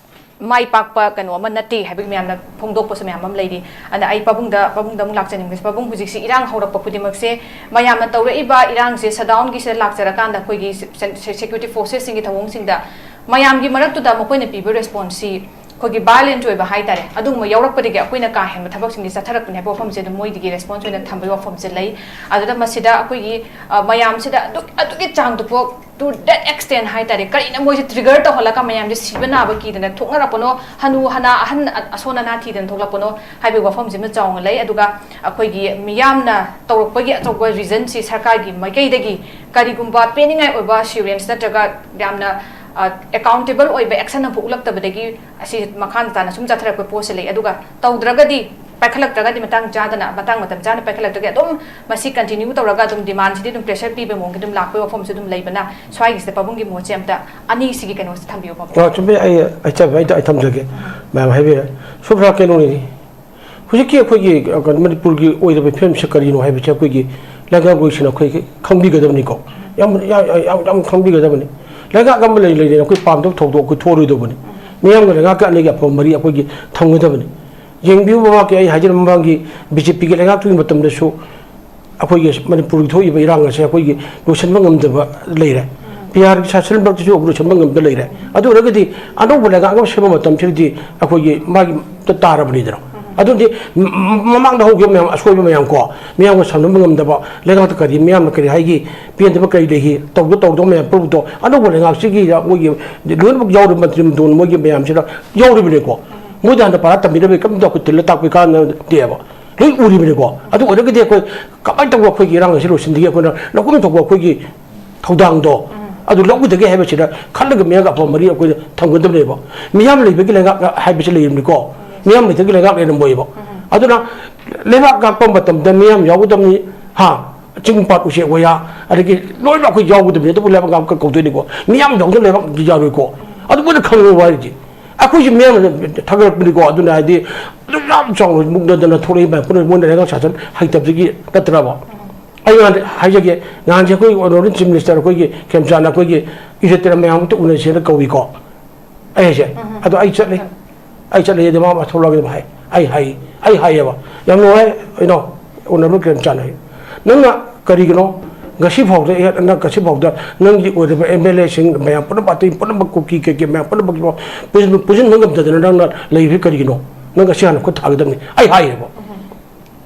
ꯃꯥꯏ ꯄꯥꯛꯄ ꯀꯩꯅꯣ ꯑꯃ ꯅꯠꯇꯦ ꯍꯥꯏꯕꯒꯤ ꯃꯌꯥꯝꯅ ꯐꯣꯡꯗꯣꯛꯄꯁꯨ ꯃꯌꯥꯝ ꯑꯃ ꯂꯩꯔꯤ꯫ ꯑꯗ ꯑꯩ ꯄꯥꯕꯨꯡꯗ, ꯄꯥꯕꯨꯡꯗ ꯑꯃꯨꯛ ꯂꯥꯛꯆꯅꯤꯡꯕꯁꯦ, ꯄꯥꯕꯨꯡ, ꯍꯧꯖꯤꯛꯁꯤ ꯏꯔꯥꯡ ꯍꯧꯔꯛꯄ ꯈꯨꯗꯤꯡꯃꯛꯁꯦ, ꯃꯌꯥꯝꯅ ꯇꯧꯔꯛꯏꯕ ꯏꯔꯥꯡꯁꯦ ꯁꯗꯥꯎꯟꯒꯤꯁꯤꯗ ꯂꯥꯛꯆꯔꯀꯥꯟꯗ ꯑꯩꯈꯣꯏꯒꯤ ꯁꯦ-, ꯁꯦ-, ꯁꯦꯀ꯭ꯌꯨꯔꯤꯇꯤ ꯐꯣꯔꯁꯦꯁꯁꯤꯡꯒꯤ ꯊꯧꯑꯣꯡꯁꯤꯡꯗ ꯃꯌꯥꯝꯒꯤ ꯃꯔꯛꯇꯨꯗ ꯃꯈꯣꯏꯅ ꯄꯤꯕ ꯔꯦꯁꯄꯣꯟꯁꯁꯤ ꯑꯩꯈꯣꯏꯒꯤ ꯚꯥꯏꯂꯦꯟꯠ ꯑꯣꯏꯕ ꯍꯥꯏꯇꯥꯔꯦ, ꯑꯗꯨꯒꯨꯝꯕ ꯌꯥꯎꯔꯛꯄꯗꯒꯤ ꯑꯩꯈꯣꯏꯅ ꯀꯥ ꯍꯦꯟꯕ ꯊꯕꯛꯁꯤꯡꯁꯦ ꯆꯠꯊꯔꯛꯄꯅꯦ ꯍꯥꯏꯕ ꯋꯥꯐꯝꯁꯦ ꯑꯗꯨꯝ ꯃꯣꯏꯗꯒꯤ ꯔꯦꯁꯄꯣꯟꯁ ꯑꯣꯏꯅ ꯊꯝꯕꯒꯤ ꯋꯥꯐꯝꯁꯦ ꯂꯩ꯫ ꯑꯗꯨꯗ ꯃꯁꯤꯗ ꯑꯩꯈꯣꯏꯒꯤ, ꯑ, ꯃꯌꯥꯝꯁꯤꯗ ꯑꯗꯨ-, ꯑꯗꯨꯒꯤ ꯆꯥꯡꯗꯨꯐꯥꯎ, to that extent ꯍꯥꯏꯇꯥꯔꯦ, ꯀꯔꯤꯅ ꯃꯣꯏꯁꯦ ꯇ꯭ꯔꯤꯒꯔ ꯇꯧꯍꯜꯂꯒ ꯃꯌꯥꯝꯁꯦ ꯁꯤꯕ ꯅꯥꯕ ꯀꯤꯗꯅ ꯊꯣꯛꯅꯔꯛꯄꯅꯣ, ꯍꯅꯨ ꯍꯅꯥ, ꯑꯍꯟ ꯑ-, ꯑꯁꯣꯟ ꯑꯅꯥ ꯊꯤꯗꯅ ꯊꯣꯛꯂꯛꯄꯅꯣ ꯍꯥꯏꯕꯒꯤ ꯋꯥꯐꯝꯁꯤꯃ ꯆꯥꯎꯅ ꯂꯩ꯫ ꯑꯗꯨꯒ ꯑꯩꯈꯣꯏꯒꯤ ꯃꯤꯌꯥꯝꯅ ꯇꯧꯔꯛꯄꯒꯤ ꯑꯆꯧꯕ ꯔꯤꯖꯟꯁꯤ ꯁꯔꯀꯥꯔꯒꯤ ꯃꯥꯏꯀꯩꯗꯒꯤ ꯀꯔꯤꯒꯨꯝꯕ ꯄꯦꯟꯅꯤꯡꯉꯥꯏ ꯑꯣꯏꯕ ꯑꯦꯁꯨꯔꯦꯟꯁ ꯅꯠꯇ꯭ꯔꯒ ꯌꯥꯝꯅ ꯑꯦꯀꯥꯎꯟꯇꯦꯕꯜ ꯑꯣꯏꯕ ꯑꯦꯛꯁꯟ ꯑꯃꯐꯥꯎ ꯎꯠꯂꯛꯇꯕꯗꯒꯤ ꯑꯁꯤ ꯃꯈꯥ ꯇꯥꯅ ꯁꯨꯝ ꯆꯠꯊꯔꯛꯄ ꯄꯣꯠꯁꯦ ꯂꯩ꯫ ꯑꯗꯨꯒ ꯇꯧꯗ꯭ꯔꯒꯗꯤ, ꯄꯥꯏꯈꯠꯂꯛꯇ꯭ꯔꯒꯗꯤ, ꯃꯇꯥꯡ ꯆꯥꯗꯅ, ꯃꯇꯥꯡ ꯃꯇꯝ ꯆꯥꯅ ꯄꯥꯏꯈꯠꯂꯛꯇ꯭ꯔꯒꯗꯤ ꯑꯗꯨꯝ ꯃꯁꯤ ꯀꯟꯇꯤꯅ꯭ꯌꯨ ꯇꯧꯔꯒ ꯑꯗꯨꯝ ꯗꯤꯃꯥꯟꯁꯤꯗꯤ ꯑꯗꯨꯝ ꯄ꯭ꯔꯦꯁꯔ ꯄꯤꯕꯒꯤ ꯃꯑꯣꯡꯒꯤ ꯑꯗꯨꯝ ꯂꯥꯛꯄꯒꯤ ꯋꯥꯐꯝꯁꯨ ꯑꯗꯨꯝ ꯂꯩꯕꯅ, ꯁ꯭ꯋꯥꯏꯒꯤꯁꯤꯗ ꯄꯥꯕꯨꯡꯒꯤ ꯃꯣꯠꯁꯦ ꯑꯝꯇ ꯑꯅꯤꯁꯤꯒꯤ ꯀꯩꯅꯣꯁꯦ ꯊꯝꯕꯤꯌꯨ, ꯄꯥꯕꯨꯡ꯫ ꯑ, ꯆꯨꯝꯃꯦ꯫ ꯑꯩ, ꯑꯩ ꯆꯠꯄ, ꯑꯩ, ꯑꯩ ꯊꯝꯖꯒꯦ꯫ ꯃꯌꯥꯝ ꯍꯥꯏꯕꯤꯔꯦ꯫ ꯁꯨꯞꯔꯥ ꯀꯩꯅꯣꯅꯤ꯫ ꯍꯧꯖꯤꯛꯀꯤ ꯑꯩꯈꯣꯏꯒꯤ, ꯑ, ꯀꯩꯅꯣ, ꯃꯅꯤꯄꯨꯔꯒꯤ ꯑꯣꯏꯔꯤꯕ ꯐꯤꯕꯝꯁꯦ ꯀꯔꯤꯅꯣ ꯍꯥꯏꯕꯁꯦ ꯑꯩꯈꯣꯏꯒꯤ ꯂꯩꯉꯥꯛꯂꯣꯏꯁꯤꯡꯅ ꯑꯩꯈꯣꯏ ꯈꯪꯕꯤꯒꯗꯕꯅꯤꯀꯣ꯫ ꯌꯥꯝ, ꯌꯥꯝ, ꯌꯥꯝ, ꯌꯥꯝ ꯈꯪꯕꯤꯒꯗꯕꯅꯤ꯫ ꯂꯩꯉꯥꯛ ꯑꯃ ꯂꯩ ꯂꯩꯅ ꯑꯩꯈꯣꯏ ꯄꯥꯝꯗꯕ ꯊꯧꯗꯣꯛ ꯑꯩꯈꯣꯏ ꯊꯣꯛꯑꯔꯣꯏꯗꯕꯅꯤ꯫ ꯃꯤꯌꯥꯝꯒ ꯂꯩꯉꯥꯛꯀ ꯑꯅꯤꯒꯤ ꯑꯐꯕ ꯃꯔꯤ ꯑꯩꯈꯣꯏꯒꯤ ꯊꯝꯒꯗꯕꯅꯤ꯫ ꯌꯦꯡꯕꯤꯌꯨ, ꯃꯃꯥꯡꯒꯤ, ꯑꯩ ꯍꯥꯏꯖꯔꯤꯕ, ꯃꯃꯥꯡꯒꯤ ꯕꯤ ꯖꯦ ꯄꯤꯒꯤ ꯂꯩꯉꯥꯛꯇꯨꯒꯤ ꯃꯇꯝꯗꯁꯨ ꯑꯩꯈꯣꯏꯒꯤ ꯃꯅꯤꯄꯨꯔꯒꯤ ꯊꯣꯛꯏꯕ ꯏꯔꯥꯡ ꯑꯁꯦ ꯑꯩꯈꯣꯏꯒꯤ ꯂꯣꯏꯁꯤꯟꯕ ꯉꯝꯗꯕ ꯂꯩꯔꯦ꯫ ꯄꯤ ꯑꯥꯔꯒꯤ ꯁꯥꯁꯟ ꯃꯔꯛꯇꯁꯨ ꯂꯣꯏꯁꯤꯟꯕ ꯉꯝꯗꯕ ꯂꯩꯔꯦ꯫ ꯑꯗꯨ ꯑꯣꯏꯔꯒꯗꯤ ꯑꯅꯧꯕ ꯂꯩꯉꯥꯛ ꯑꯃ ꯁꯦꯝꯕ ꯃꯇꯝꯁꯤꯗꯗꯤ ꯑꯩꯈꯣꯏꯒꯤ ꯃꯥꯒꯤ ꯇꯥꯔꯕꯅꯤꯗꯅ꯫ ꯑꯗꯨꯗꯤ ꯃ-, ꯃ-, ꯃꯃꯥꯡꯗ ꯍꯧꯈꯤꯕ ꯃꯌꯥꯝ, ꯑꯁꯣꯏꯕ ꯃꯌꯥꯝ ꯀꯣ, ꯃꯤꯌꯥꯝꯒ ꯁꯝꯅꯕ ꯉꯝꯗꯕ, ꯂꯩꯉꯥꯛꯇ ꯀꯔꯤ, ꯃꯤꯌꯥꯝꯅ ꯀꯔꯤ ꯍꯥꯏꯒꯤ, ꯄꯦꯟꯗꯕ ꯀꯔꯤ ꯂꯩꯈꯤ, ꯇꯧꯗ ꯇꯧꯗꯕ ꯃꯌꯥꯝ ꯄꯨꯝꯅꯃꯛꯇꯣ ꯑꯅꯧꯕ ꯂꯩꯉꯥꯛꯁꯤꯒꯤ ꯃꯣꯏꯒꯤ ꯂꯣꯏꯅꯃꯛ ꯌꯥꯎꯔꯤꯕ ꯃꯟꯇ꯭ꯔꯤ ꯃꯟꯗꯣꯟ ꯃꯣꯏꯒꯤ ꯃꯌꯥꯝꯁꯤꯅ ꯌꯥꯎꯔꯤꯕꯅꯤꯀꯣ꯫ ꯃꯣꯏꯗ ꯍꯥꯟꯅ ꯄꯥꯔꯥ ꯇꯝꯕꯤꯔꯝꯃꯤ, ꯀꯔꯤꯝꯇ ꯑꯩꯈꯣꯏ ꯇꯤꯜꯂ ꯇꯥꯛꯄꯤ ꯀꯥꯟꯅꯗꯦꯕ꯫ ꯂꯣꯏ ꯎꯔꯤꯕꯅꯤꯀꯣ꯫ ꯑꯗꯨ ꯑꯣꯏꯔꯒꯗꯤ ꯑꯩꯈꯣꯏ ꯀꯃꯥꯏꯅ ꯇꯧꯕ ꯑꯩꯈꯣꯏꯒꯤ ꯏꯔꯥꯡ ꯑꯁꯤ ꯂꯣꯏꯁꯤꯟꯗꯒꯦ ꯑꯩꯈꯣꯏꯅ ꯂꯧꯐꯝ ꯊꯣꯛꯄ ꯑꯩꯈꯣꯏꯒꯤ ꯊꯧꯗꯥꯡꯗꯣ ꯑꯗꯨ ꯂꯧꯈꯤꯗꯒꯦ ꯍꯥꯏꯕꯁꯤꯗ ꯈꯜꯂꯒ ꯃꯤꯌꯥꯝꯒ ꯑꯐꯕ ꯃꯔꯤ ꯑꯩꯈꯣꯏꯅ ꯊꯝꯒꯗꯕꯅꯦꯕ꯫ ꯃꯤꯌꯥꯝ ꯂꯩꯕꯒꯤ ꯂꯩꯉꯥꯛ ꯍꯥꯏꯕꯁꯤ ꯂꯩꯔꯤꯕꯅꯤꯀꯣ꯫ ꯃꯤꯌꯥꯝ ꯂꯩꯇꯒꯤ ꯂꯩꯉꯥꯛ ꯂꯩꯔꯝꯃꯣꯏꯕ꯫ ꯑꯗꯨꯅ ꯂꯩꯕꯥꯛ ꯉꯥꯛꯄ ꯃꯇꯝꯗ ꯃꯤꯌꯥꯝ ꯌꯥꯎꯒꯗꯕꯅꯤ꯫ ꯍꯥ, ꯆꯤꯡ ꯄꯥꯠ ꯎꯆꯦꯛ ꯋꯥꯌꯥ, ꯑꯗꯒꯤ ꯂꯣꯏꯅ ꯑꯩꯈꯣꯏ ꯌꯥꯎꯒꯗꯕꯅꯤ꯫ ꯑꯗꯨꯕꯨ ꯂꯩꯕꯥꯛ ꯉꯥꯛꯄ ꯀꯧꯗꯣꯏꯅꯤꯀꯣ꯫ ꯃꯤꯌꯥꯝ ꯌꯥꯎꯗꯅ ꯂꯩꯕꯥꯛ ꯌꯥꯔꯣꯏꯀꯣ꯫ ꯑꯗꯨ ꯃꯣꯏꯅ ꯈꯪꯉꯕ ꯍꯥꯏꯔꯤꯁꯦ꯫ ꯑꯩꯈꯣꯏꯁꯦ ꯃꯤꯌꯥꯝꯅ ꯊꯥꯒꯠꯂꯛꯄꯅꯤꯀꯣ꯫ ꯑꯗꯨꯅ ꯍꯥꯏꯗꯤ ꯑꯗꯨ ꯌꯥꯝ ꯆꯥꯎꯅ ꯃꯨꯛꯅꯗꯅ ꯊꯣꯛꯂꯛꯏ ꯃꯌꯥꯝ ꯄꯨꯝꯅꯃꯛ ꯃꯣꯏꯅ ꯂꯩꯉꯥꯛ ꯁꯥꯁꯟ ꯍꯩꯇꯕꯗꯒꯤ ꯅꯠꯇ꯭ꯔꯕ? ꯑꯩ ꯉꯍꯥꯟ ꯍꯥꯏꯖꯒꯦ, ꯉꯍꯥꯟꯁꯦ ꯑꯩꯈꯣꯏ ꯑꯣꯅꯔꯦꯕꯜ ꯆꯤꯐ ꯃꯤꯅꯤꯁꯇꯔ ꯑꯩꯈꯣꯏꯒꯤ ꯈꯦꯝꯆꯥꯟꯅ ꯑꯩꯈꯣꯏꯒꯤ ꯏꯖꯠꯇꯅ ꯃꯌꯥꯝ ꯑꯝꯇ ꯎꯅꯁꯦꯅ ꯀꯧꯏꯀꯣ꯫ ꯑꯩ ꯍꯥꯏꯁꯦ, ꯑꯗꯣ ꯑꯩ ꯆꯠꯂꯤ꯫ ꯑꯩ ꯆꯠꯂꯤ ꯑꯗꯨ ꯃꯥ ꯊꯣꯛꯂꯛꯑꯒ ꯑꯗꯨꯝ ꯍꯥꯏ, ꯑꯩ ꯍꯥꯏ, ꯑꯩ ꯍꯥꯏꯌꯦꯕ꯫ "ꯌꯥꯝ ꯅꯨꯡꯉꯥꯏ, ꯀꯩꯅꯣ, ꯑꯣꯅꯔꯦꯕꯜ ꯈꯦꯝꯆꯥꯟ ꯍꯥꯏ, ꯅꯪꯅ ꯀꯔꯤꯒꯤꯅꯣ ꯉꯁꯤ ꯐꯥꯎꯗ, ꯑꯦ, ꯅꯪ ꯉꯁꯤ ꯐꯥꯎꯗ ꯅꯪꯒꯤ ꯑꯣꯏꯔꯤꯕ ꯑꯦꯝ ꯑꯦꯜ ꯑꯦꯁꯤꯡ ꯃꯌꯥꯝ ꯄꯨꯝꯅꯃꯛ, ꯑꯇꯩ ꯄꯨꯝꯅꯃꯛ, ꯀꯨꯀꯤ ꯀꯩꯀꯩ ꯃꯌꯥꯝ ꯄꯨꯝꯅꯃꯛꯀꯤꯗꯣ ꯄꯨꯟ-, ꯄꯨꯟꯁꯤꯟꯕ ꯉꯝꯗꯗꯅ ꯅꯪꯅ ꯂꯩꯔꯤꯕ ꯀꯔꯤꯒꯤꯅꯣ? ꯅꯪ ꯉꯁꯤ ꯍꯥꯟꯅ ꯈꯨꯠ ꯊꯥꯒꯗꯕꯅꯤ", ꯑꯩ ꯍꯥꯏꯌꯦꯕ꯫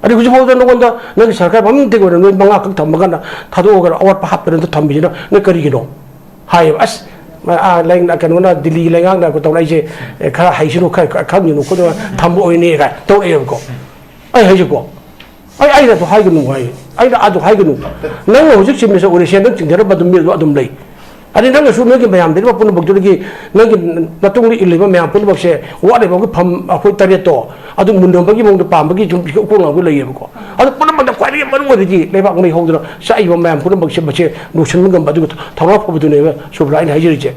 ꯑꯗꯩ ꯍꯧꯖꯤꯛ ꯐꯥꯎꯗ ꯅꯉꯣꯟꯗ ꯅꯪꯒꯤ ꯁꯔꯀꯥꯔ ꯑꯃꯠꯇ ꯑꯣꯏꯔ ꯅꯣꯏ ꯃꯉꯥ ꯈꯛ ꯊꯝꯃ ꯀꯥꯟꯗ ꯊꯥꯗꯣꯛꯑꯒ ꯑꯋꯥꯠꯄ ꯍꯥꯞꯇꯅ ꯑꯝꯇ ꯊꯝꯃꯤꯁꯤꯅ ꯅꯣꯏ ꯀꯔꯤꯒꯤꯅꯣ? ꯍꯥꯏꯌꯦꯕ꯫ ꯑꯁ, ꯑ, ꯂꯩ-, ꯀꯩꯅꯣꯅ, ꯗꯤꯜꯂꯤꯒꯤ ꯂꯩꯉꯥꯛꯅ ꯇꯧꯔꯛꯏꯁꯦ, ꯑꯦ, ꯈꯔ ꯍꯩꯁꯅꯨ, ꯈꯔ, ꯈꯔ ꯈꯪꯁꯅꯨ ꯈꯣꯠꯅꯨ ꯊꯝꯕ ꯑꯣꯏꯅꯤ ꯀꯥꯏ ꯇꯧꯔꯛꯑꯦꯕꯀꯣ꯫ ꯑꯩ ꯍꯥꯏꯁꯦꯀꯣ, ꯑꯩ, ꯑꯩꯅ ꯑꯗꯨ ꯍꯥꯏꯒꯅꯨ ꯍꯥꯏ, ꯑꯩꯅ ꯑꯗꯨ ꯍꯥꯏꯒꯅꯨ꯫ ꯅꯪꯅ ꯍꯧꯖꯤꯛ ꯆꯤꯞ ꯃꯤꯅꯤꯁꯇꯔ ꯑꯣꯏꯔꯦ, ꯁꯦꯟꯗꯪ ꯆꯤꯡꯊꯔꯝꯕ ꯑꯗꯨꯝ ꯃꯤ ꯑꯗꯨ ꯑꯗꯨꯝ ꯂꯩ꯫ ꯑꯗꯩ ꯅꯪꯅꯁꯨ ꯅꯣꯏꯒꯤ ꯃꯌꯥꯝ ꯂꯩꯔꯤꯕ ꯄꯨꯝꯅꯃꯛꯇꯨꯗꯒꯤ ꯅꯪꯒꯤ ꯅꯇꯨꯡꯗ ꯏꯜꯂꯤꯕ ꯃꯌꯥꯝ ꯄꯨꯝꯅꯃꯛꯁꯦ, ꯋꯥꯠꯂꯤꯕ ꯑꯩꯈꯣꯏ ꯐꯝ ꯑꯩꯈꯣꯏ ꯇꯔꯦꯠꯇꯣ ꯑꯗꯨ ꯃꯨꯟꯅꯕꯒꯤ ꯃꯑꯣꯡꯗ ꯄꯥꯝꯕꯒꯤ ꯁꯨꯝ ꯎꯀꯣꯛ ꯂꯥꯡꯕ ꯂꯩꯌꯦꯕꯀꯣ꯫ ꯑꯗꯨ ꯄꯨꯝꯅꯃꯛꯇ ꯈ꯭ꯋꯥꯏꯗꯒꯤ ꯃꯔꯨ ꯑꯣꯏꯕꯗꯤ ꯂꯩꯕꯥꯛ ꯃꯩ ꯍꯧꯗꯅ ꯆꯥꯛꯏꯕ ꯃꯌꯥꯝ ꯄꯨꯝꯅꯃꯛꯁꯦ ꯃꯁꯦ ꯂꯣꯏꯁꯤꯟꯕ ꯉꯝꯕ ꯑꯗꯨꯒ ꯊꯧꯅꯥ ꯐꯕꯗꯨꯅꯦꯕ ꯁꯨꯕ꯭ꯔꯥ ꯑꯩꯅ ꯍꯥꯏꯖꯔꯤꯁꯦ꯫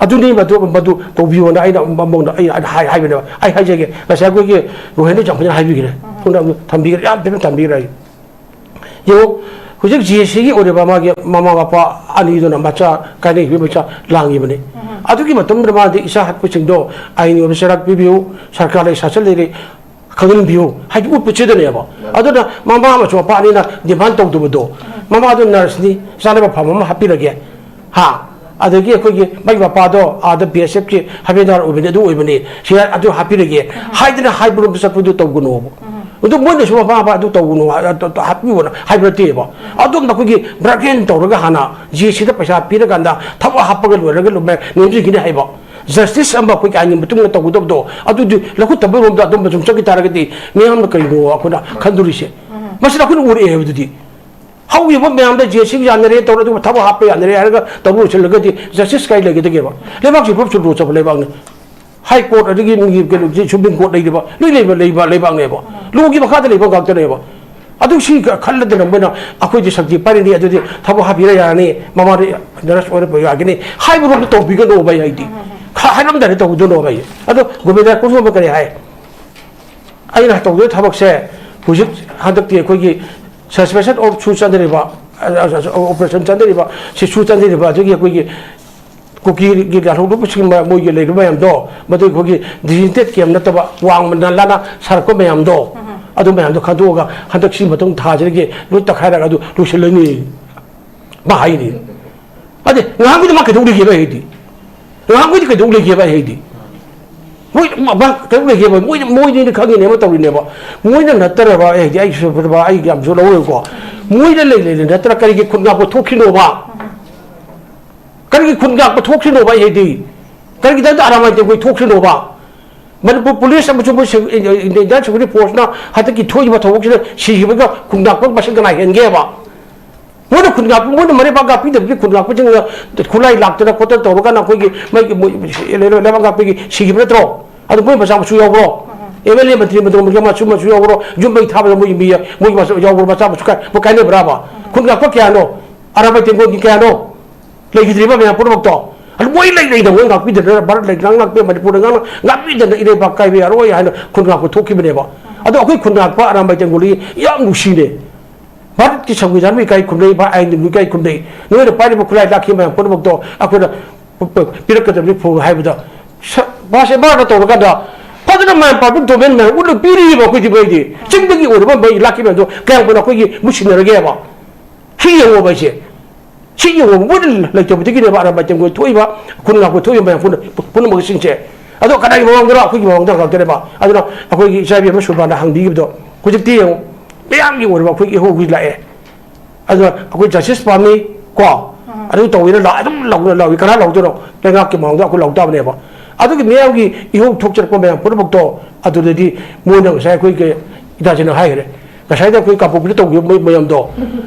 ꯑꯗꯨꯅꯤ ꯃꯗꯨ, ꯃꯗꯨ ꯇꯧꯕꯤꯌꯣꯅ ꯑꯩꯅ ꯃꯉꯣꯟꯗ ꯑꯩꯅ ꯍꯥꯏ-, ꯍꯥꯏꯕꯅꯦꯕ꯫ ꯑꯩ ꯍꯥꯏꯖꯒꯦ, ꯉꯁꯥꯏ ꯑꯩꯈꯣꯏꯒꯤ ꯔꯣꯍꯦꯟꯗ꯭ꯔ ꯆꯥꯎꯈꯠꯅ ꯍꯥꯏꯕꯤꯈ꯭ꯔꯦ, ꯐꯣꯟꯗ ꯑꯗꯨ ꯊꯝꯕꯤꯈ꯭ꯔꯦ, ꯌꯥꯝ ꯐꯖꯅ ꯊꯝꯕꯤꯈ꯭ꯔꯦ꯫ ꯌꯦꯡꯉꯨ, ꯍꯧꯖꯤꯛ ꯖꯤ ꯑꯦꯁ ꯁꯤꯒꯤ ꯑꯣꯏꯔꯤꯕ ꯃꯥꯒꯤ ꯃꯃꯥ ꯃꯄꯥ ꯑꯅꯤꯗꯨꯅ ꯃꯆꯥ ꯀꯥꯏꯅꯈꯤꯕꯒꯤ ꯃꯆꯥ ꯂꯥꯡꯉꯤꯕꯅꯤ꯫ ꯑꯗꯨꯒꯤ ꯃꯇꯝꯗꯨꯗ ꯃꯥꯗꯤ ꯏꯆꯥ ꯍꯥꯠꯄꯁꯤꯡꯗꯣ ꯑꯥꯏꯟꯒꯤ ꯑꯣꯏꯕ ꯆꯩꯔꯥꯛ ꯄꯤꯕꯤꯌꯨ, ꯁꯔꯀꯥꯔ ꯂꯩ ꯁꯥꯁꯟ ꯂꯩꯔꯦ ꯈꯪꯍꯟꯕꯤꯌꯨ ꯍꯥꯏꯗꯤ ꯎꯠꯄꯁꯤꯗꯅꯦꯕ꯫ ꯑꯗꯨꯅ ꯃꯃꯥ ꯑꯃꯁꯨ ꯃꯄꯥ ꯑꯅꯤꯅ ꯗꯤꯃꯥꯟ ꯇꯧꯗꯕꯗꯣ, ꯃꯃꯥꯗꯣ ꯅꯔꯁꯅꯤ, ꯆꯥꯅꯕ ꯐꯝ ꯑꯃ ꯍꯥꯞꯄꯤꯔꯒꯦ, ꯍꯥ, ꯑꯗꯒꯤ ꯑꯩꯈꯣꯏꯒꯤ ꯃꯥꯒꯤ ꯃꯄꯥꯗꯣ ꯑꯥꯗ ꯕꯤ ꯑꯦꯁ ꯑꯦꯐꯀꯤ ꯍꯕꯦꯗꯥꯔ ꯑꯣꯏꯕꯅꯤ, ꯑꯗꯨ ꯑꯣꯏꯕꯅꯤ, ꯁꯤ ꯑꯗꯨ ꯍꯥꯞꯄꯤꯔꯒꯦ ꯍꯥꯏꯗꯅ ꯍꯥꯏꯕꯔꯣꯝꯗ ꯆꯠꯄꯗꯨ ꯇꯧꯒꯅꯣꯕ꯫ ꯑꯗꯨ ꯃꯣꯏꯅꯁꯨ ꯃꯃꯥ ꯃꯄꯥ ꯑꯗꯨ ꯇꯧꯒꯅꯨ ꯍꯥ-, ꯑꯗꯨ ꯍꯥꯞꯄꯤꯌꯣꯅ ꯍꯥꯏꯕ ꯅꯠꯇꯦꯕ꯫ ꯑꯗꯨꯝ ꯑꯩꯈꯣꯏꯒꯤ ꯕ꯭ꯔꯥꯀꯦꯟ ꯇꯧꯔꯒ ꯍꯥꯟꯅ ꯖꯤ ꯑꯦꯁ ꯁꯤꯗ ꯄꯩꯁꯥ ꯄꯤꯔꯀꯥꯟꯗ ꯊꯕꯛ ꯍꯥꯞꯄꯒ ꯂꯣꯏꯔꯒ ꯂꯣꯏ ꯅꯦꯝꯖꯤꯟꯈꯤꯅꯤ ꯍꯥꯏꯕ꯫ ꯖꯁꯇꯤꯁ ꯑꯃ ꯑꯩꯈꯣꯏꯒꯤ ꯑꯥꯏꯟꯒꯤ ꯃꯇꯨꯡ ꯏꯟꯅ ꯇꯧꯒꯗꯕꯗꯣ ꯑꯗꯨꯗꯤ ꯂꯧꯈꯠꯇꯕ ꯔꯣꯝꯗ ꯑꯗꯨꯝ ꯁꯨꯝ ꯆꯠꯈꯤ ꯇꯥꯔꯒꯗꯤ ꯃꯤꯌꯥꯝꯅ ꯀꯔꯤꯅꯣ ꯑꯩꯈꯣꯏꯅ ꯈꯟꯗꯣꯔꯤꯁꯦ? ꯃꯁꯤꯗ ꯑꯩꯈꯣꯏꯅ ꯎꯔꯛꯑꯦ ꯍꯥꯏꯕꯗꯨꯗꯤ꯫ ꯍꯧꯈꯤꯕ ꯃꯌꯥꯝꯗ ꯖꯦ ꯁꯤ ꯌꯥꯅꯔꯦ ꯇꯧꯔ, ꯑꯗꯨꯒ ꯊꯕꯛ ꯍꯥꯞꯄ ꯌꯥꯅꯔꯦ ꯍꯥꯏꯔꯒ ꯇꯧꯕ ꯂꯣꯏꯁꯤꯜꯂꯒꯗꯤ ꯖꯁꯇꯤꯁ ꯀꯥꯏ ꯂꯩꯒꯗꯒꯦꯕ? ꯂꯩꯕꯥꯛꯁꯤ ꯔꯨꯞꯁꯨ ꯔꯣꯆꯕ ꯂꯩꯕꯥꯛꯅꯤ꯫ ꯍꯥꯏ ꯀꯣꯔꯠ ꯑꯗꯒꯤ ꯀꯩꯅꯣ, ꯁꯨꯄ꯭ꯔꯤꯝ ꯀꯣꯔꯠ ꯂꯩꯔꯤꯕ, ꯂꯣꯏ ꯂꯩꯕ, ꯂꯩꯕ ꯂꯩꯕꯥꯛꯅꯦꯕ꯫ ꯂꯣꯒꯤ ꯃꯈꯥꯗ ꯂꯩꯕ ꯉꯥꯛꯇꯅꯦꯕ꯫ ꯑꯗꯨ ꯁꯤ ꯈꯜꯂꯗꯅ ꯃꯣꯏꯅ ꯑꯩꯈꯣꯏꯗꯤ ꯁꯛꯇꯤ ꯄꯥꯏꯔꯤꯅꯤ, ꯑꯗꯨꯗꯤ ꯊꯕꯛ ꯍꯥꯞꯄꯤꯔ ꯌꯥꯔꯅꯤ, ꯃꯃꯥꯗ ꯅꯔꯁ ꯑꯣꯏꯔꯛꯄ ꯌꯥꯒꯅꯤ ꯍꯥꯏꯕ ꯔꯣꯝꯗ ꯇꯧꯕꯤꯒꯅꯣꯕ ꯑꯩ ꯍꯥꯏꯗꯤ꯫ ꯈ-, ꯍꯥꯏꯔꯝꯗꯥꯏꯗ ꯇꯧꯕꯤꯒꯅꯣꯕ ꯑꯩ꯫ ꯑꯗꯣ ꯒꯣꯕꯤꯟꯗ ꯀꯨꯁꯨꯝꯕ ꯀꯔꯤ ꯍꯥꯏ? ꯑꯩꯅ ꯇꯧꯗꯣꯏ ꯊꯕꯛꯁꯦ ꯍꯧꯖꯤꯛ ꯍꯟꯗꯛꯇꯤ ꯑꯩꯈꯣꯏꯒꯤ suspension of ꯁꯨ ꯆꯠꯅꯔꯤꯕ, ꯑ, ꯑ, ꯑ, operation ꯆꯠꯅꯔꯤꯕ, ꯁꯤ ꯁꯨ ꯆꯠꯅꯔꯤꯕ ꯑꯗꯨꯒꯤ ꯑꯩꯈꯣꯏꯒꯤ ꯀꯨꯀꯤꯒꯤ ꯂꯥꯜꯍꯧꯂꯨꯕꯁꯤꯡ ꯃ-, ꯃꯣꯏꯒꯤ ꯂꯩꯔꯤꯕ ꯃꯌꯥꯝꯗꯣ, ꯃꯗꯨ ꯑꯩꯈꯣꯏꯒꯤ designated camp ꯅꯠꯇꯕ ꯋꯥꯡꯃ ꯅꯂꯥꯅ ꯁꯥꯔꯛꯄ ꯃꯌꯥꯝꯗꯣ, ꯑꯗꯨ ꯃꯌꯥꯝꯗꯣ ꯈꯟꯗꯣꯛꯑꯒ ꯍꯟꯗꯛ ꯁꯤ ꯃꯇꯨꯡ ꯊꯥꯁꯤꯗꯒꯤ ꯂꯣꯏ ꯇꯛꯈꯥꯏꯔꯒ ꯑꯗꯨ ꯂꯣꯏꯁꯤꯜꯂꯅꯤ꯫ ꯃꯥ ꯍꯥꯏꯅꯤ꯫ ꯑꯗꯦ, ꯉꯍꯥꯟꯈꯩꯗꯤ ꯃꯥ ꯀꯩꯗꯧ ꯂꯩꯒꯦꯕ ꯑꯩ ꯍꯥꯏꯗꯤ? ꯉꯍꯥꯟꯈꯩꯗꯤ ꯀꯩꯗꯧ ꯂꯩꯒꯦꯕ ꯑꯩ ꯍꯥꯏꯗꯤ? ꯃꯣꯏ, ꯃꯥ, ꯃꯥ ꯀꯩꯗꯧ ꯂꯩꯒꯦꯕ? ꯃꯣꯏ, ꯃꯣꯏꯅꯤꯅ ꯈꯪꯉꯤꯅꯦ ꯑꯃ ꯇꯧꯔꯤꯅꯦꯕ꯫ ꯃꯣꯏꯅ ꯅꯠꯇꯔꯕ ꯑꯩ ꯍꯥꯏꯗꯤ, ꯑꯩ ꯁꯨ-, ꯑꯩ ꯌꯥꯝꯁꯨ ꯂꯧꯔꯣꯏꯀꯣ꯫ ꯃꯣꯏꯅ ꯂꯩ ꯂꯩꯅ ꯅꯠꯇ꯭ꯔ ꯀꯔꯤꯒꯤ ꯈꯨꯠ ꯉꯥꯛꯄ ꯊꯣꯛꯈꯤꯅꯣꯕ? ꯀꯔꯤꯒꯤ ꯈꯨꯠ ꯉꯥꯛꯄ ꯊꯣꯛꯈꯤꯅꯣꯕ ꯑꯩ ꯍꯥꯏꯗꯤ? ꯀꯔꯤꯒꯤꯗꯃꯛꯇ ꯑꯔꯥꯃꯥꯏ ꯇꯦꯡꯀꯣꯏ ꯊꯣꯛꯈꯤꯅꯣꯕ? ꯃꯅꯤꯄꯨꯔ ꯄꯨꯂꯤꯁ ꯑꯃꯁꯨꯡ ꯃꯣꯏ ꯁꯦ-, ꯏꯟꯗꯤꯌꯥꯟ ꯁꯦꯀ꯭ꯌꯨꯔꯤꯇꯤ ꯐꯣꯔꯁꯅ ꯍꯟꯗꯛꯀꯤ ꯊꯣꯛꯏꯕ ꯊꯕꯛꯁꯤꯗ ꯁꯤꯈꯤꯕꯒ ꯈꯨꯠ ꯉꯥꯛꯄ ꯃꯁꯤꯡ ꯀꯅꯥ ꯍꯦꯟꯒꯦꯕ? ꯃꯣꯏꯅ ꯈꯨꯟ ꯉꯥꯛꯄ, ꯃꯣꯏꯅ ꯃꯔꯩꯕꯥꯛ ꯉꯥꯛꯄꯤꯗꯕꯒꯤ ꯈꯨꯟ ꯉꯥꯛꯄꯁꯤꯡꯅ ꯈꯨꯠꯂꯥꯏ ꯂꯥꯛꯇꯅ ꯈꯣꯠꯇꯅ ꯇꯧꯔꯀꯥꯟꯗ ꯑꯩꯈꯣꯏꯒꯤ ꯃꯩꯒꯤ ꯃꯣꯏ ꯂꯩꯕꯥꯛ ꯉꯥꯛꯄꯒꯤ ꯁꯤꯈꯤꯕ ꯅꯠꯇ꯭ꯔꯣ? ꯑꯗꯨ ꯃꯣꯏ ꯃꯆꯥ ꯃꯁꯨ ꯌꯥꯎꯕ꯭ꯔꯣ? ꯑꯦꯝ ꯑꯦꯜ ꯑꯦ, ꯃꯟꯇ꯭ꯔꯤ ꯃꯟꯗꯣꯟꯒꯤ ꯃꯆꯨ ꯃꯁꯨ ꯌꯥꯎꯕ꯭ꯔꯣ? ꯌꯨꯝ ꯃꯩ ꯊꯥꯕꯗ ꯃꯣꯏꯒꯤ ꯃꯤ, ꯃꯣꯏꯒꯤ ꯃꯆꯥ ꯌꯥꯎꯕ꯭ꯔꯣ? ꯃꯆꯥ ꯃꯁꯨ ꯀꯥꯏ, ꯃꯣꯏ ꯀꯥꯏꯅꯕ꯭ꯔꯥꯕ? ꯈꯨꯟ ꯉꯥꯛꯄ ꯀꯌꯥꯅꯣ? ꯑꯔꯥꯕꯥꯏ ꯇꯦꯡꯒꯣꯜꯒꯤ ꯀꯌꯥꯅꯣ? ꯂꯩꯈꯤꯗ꯭ꯔꯤꯕ ꯃꯌꯥꯝ ꯄꯨꯝꯅꯃꯛꯇꯣ꯫ ꯑꯗꯨ ꯃꯣꯏ ꯂꯩ ꯂꯩꯗ ꯃꯣꯏ ꯉꯥꯛꯄꯤꯗꯅ, ꯚꯥꯔꯠ ꯂꯩꯉꯥꯛ ꯉꯥꯛꯄꯤ, ꯃꯅꯤꯄꯨꯔꯗ ꯉꯥꯛꯅ ꯉꯥꯛꯄꯤꯗꯅ ꯏꯔꯩꯄꯥꯛ ꯀꯥꯏꯕ ꯌꯥꯔꯣꯏ ꯍꯥꯏꯅ ꯈꯨꯟ ꯉꯥꯛꯄ ꯊꯣꯛꯈꯤꯕꯅꯦꯕ꯫ ꯑꯗꯣ ꯑꯩꯈꯣꯏ ꯈꯨꯟ ꯉꯥꯛꯄ ꯑꯔꯥꯝꯕꯥꯏ ꯇꯦꯡꯒꯣꯜꯗꯤ ꯌꯥꯝ ꯅꯨꯡꯁꯤꯅꯦ꯫ ꯚꯥꯔꯠꯀꯤ ꯁꯪꯕꯤꯙꯥꯟꯕꯨ ꯏꯀꯥꯏ ꯈꯨꯝꯅꯩ, ꯚꯥꯔꯠ ꯑꯥꯏꯟꯕꯨ ꯏꯀꯥꯏ ꯈꯨꯝꯅꯩ꯫ ꯅꯣꯏꯅ ꯄꯥꯏꯔꯤꯕ ꯈꯨꯠꯂꯥꯏ ꯂꯥꯛꯈꯤꯕ ꯃꯌꯥꯝ ꯄꯨꯝꯅꯃꯛꯇꯣ ꯑꯩꯈꯣꯏꯅ ꯄꯤꯔꯛꯀꯗꯕꯅꯤ ꯐꯣꯡ ꯍꯥꯏꯕꯗ, ꯁ-, ꯄꯥꯁ ꯑꯦꯝ ꯑꯥꯔꯗ ꯇꯧꯔꯀꯥꯟꯗ ꯐꯖꯅ ꯃꯌꯥꯝ ꯄꯥꯔꯇꯤ ꯗꯣꯃꯦꯟ ꯃꯌꯥꯝ ꯎꯠꯂ ꯄꯤꯔꯤꯕ ꯑꯩꯈꯣꯏꯗꯤ ꯃꯩꯗꯤ꯫ ꯆꯤꯡꯗꯒꯤ ꯑꯣꯏꯔꯕ ꯃꯩ ꯂꯥꯛꯈꯤꯕ ꯃꯌꯥꯝꯗꯣ ꯀꯌꯥꯝ ꯀꯨꯏꯅ ꯑꯩꯈꯣꯏꯒꯤ ꯃꯨꯠꯁꯤꯟꯅꯔꯒꯦꯕ? ꯁꯤ ꯌꯦꯡꯉꯣꯕ ꯑꯩꯁꯦ꯫ ꯁꯤ ꯌꯦꯡꯉꯣꯕ, ꯃꯣꯏꯅ ꯂꯩꯇꯕꯗꯒꯤꯅꯦꯕ ꯑꯔꯥꯝꯕꯥꯏ ꯇꯦꯡꯒꯣꯜ ꯊꯣꯛꯏꯕ, ꯈꯨꯟ ꯉꯥꯛꯄ ꯊꯣꯛꯏꯕ ꯃꯌꯥꯝ ꯄꯨꯝꯅ-, ꯄꯨꯝꯅꯃꯛꯁꯤꯡꯁꯦ꯫ ꯑꯗꯣ ꯀꯗꯥꯏꯒꯤ ꯃꯃꯥꯡꯗꯔꯣ? ꯑꯩꯈꯣꯏꯒꯤ ꯃꯃꯥꯡꯗ ꯉꯥꯛꯇꯅꯦꯕ꯫ ꯑꯗꯨꯅ ꯑꯩꯈꯣꯏꯒꯤ ꯏꯆꯥ ꯏꯕꯦꯝꯃ ꯁꯨꯕꯥꯅ ꯍꯪꯕꯤꯈꯤꯕꯗꯣ, ꯍꯧꯖꯤꯛꯇꯤ ꯌꯦꯡꯉꯣ, ꯃꯌꯥꯝꯒꯤ ꯑꯣꯏꯔꯕ ꯑꯩꯈꯣꯏꯒꯤ ꯏꯍꯧ ꯍꯧꯖꯤꯛ ꯂꯥꯛꯑꯦ꯫ ꯑꯗꯨꯅ ꯑꯩꯈꯣꯏ ꯖꯁꯇꯤꯁ ꯄꯥꯝꯃꯤ ꯀꯣ, ꯑꯗꯨ ꯇꯧꯋꯤꯅ ꯂꯥꯎ-, ꯑꯗꯨꯝ ꯂꯥꯎꯅ ꯂꯥꯎꯏ꯫ ꯀꯅꯥ ꯂꯥꯎꯗꯣꯏꯅꯣ? ꯂꯩꯉꯥꯛꯀꯤ ꯃꯃꯥꯡꯗ ꯑꯩꯈꯣꯏ ꯂꯥꯎ ꯇꯥꯕꯅꯦꯕ꯫ ꯑꯗꯨꯒꯤ ꯃꯤꯌꯥꯝꯒꯤ ꯏꯍꯧ ꯊꯣꯛꯆꯔꯛꯄ ꯃꯌꯥꯝ ꯄꯨꯝꯅꯃꯛꯇꯣ ꯑꯗꯨꯗꯗꯤ ꯃꯣꯏꯅ ꯉꯁꯥꯏ ꯑꯩꯈꯣꯏꯒꯤ ꯏꯇꯥꯆꯤꯟꯅ ꯍꯥꯏꯈ꯭ꯔꯦ, ꯉꯁꯥꯏꯗ ꯑꯩꯈꯣꯏ ꯀꯥꯡꯄꯣꯛꯄꯤꯗ ꯇꯧꯈꯤꯕ ꯃꯣꯏ ꯃꯌꯥꯝꯗꯣ,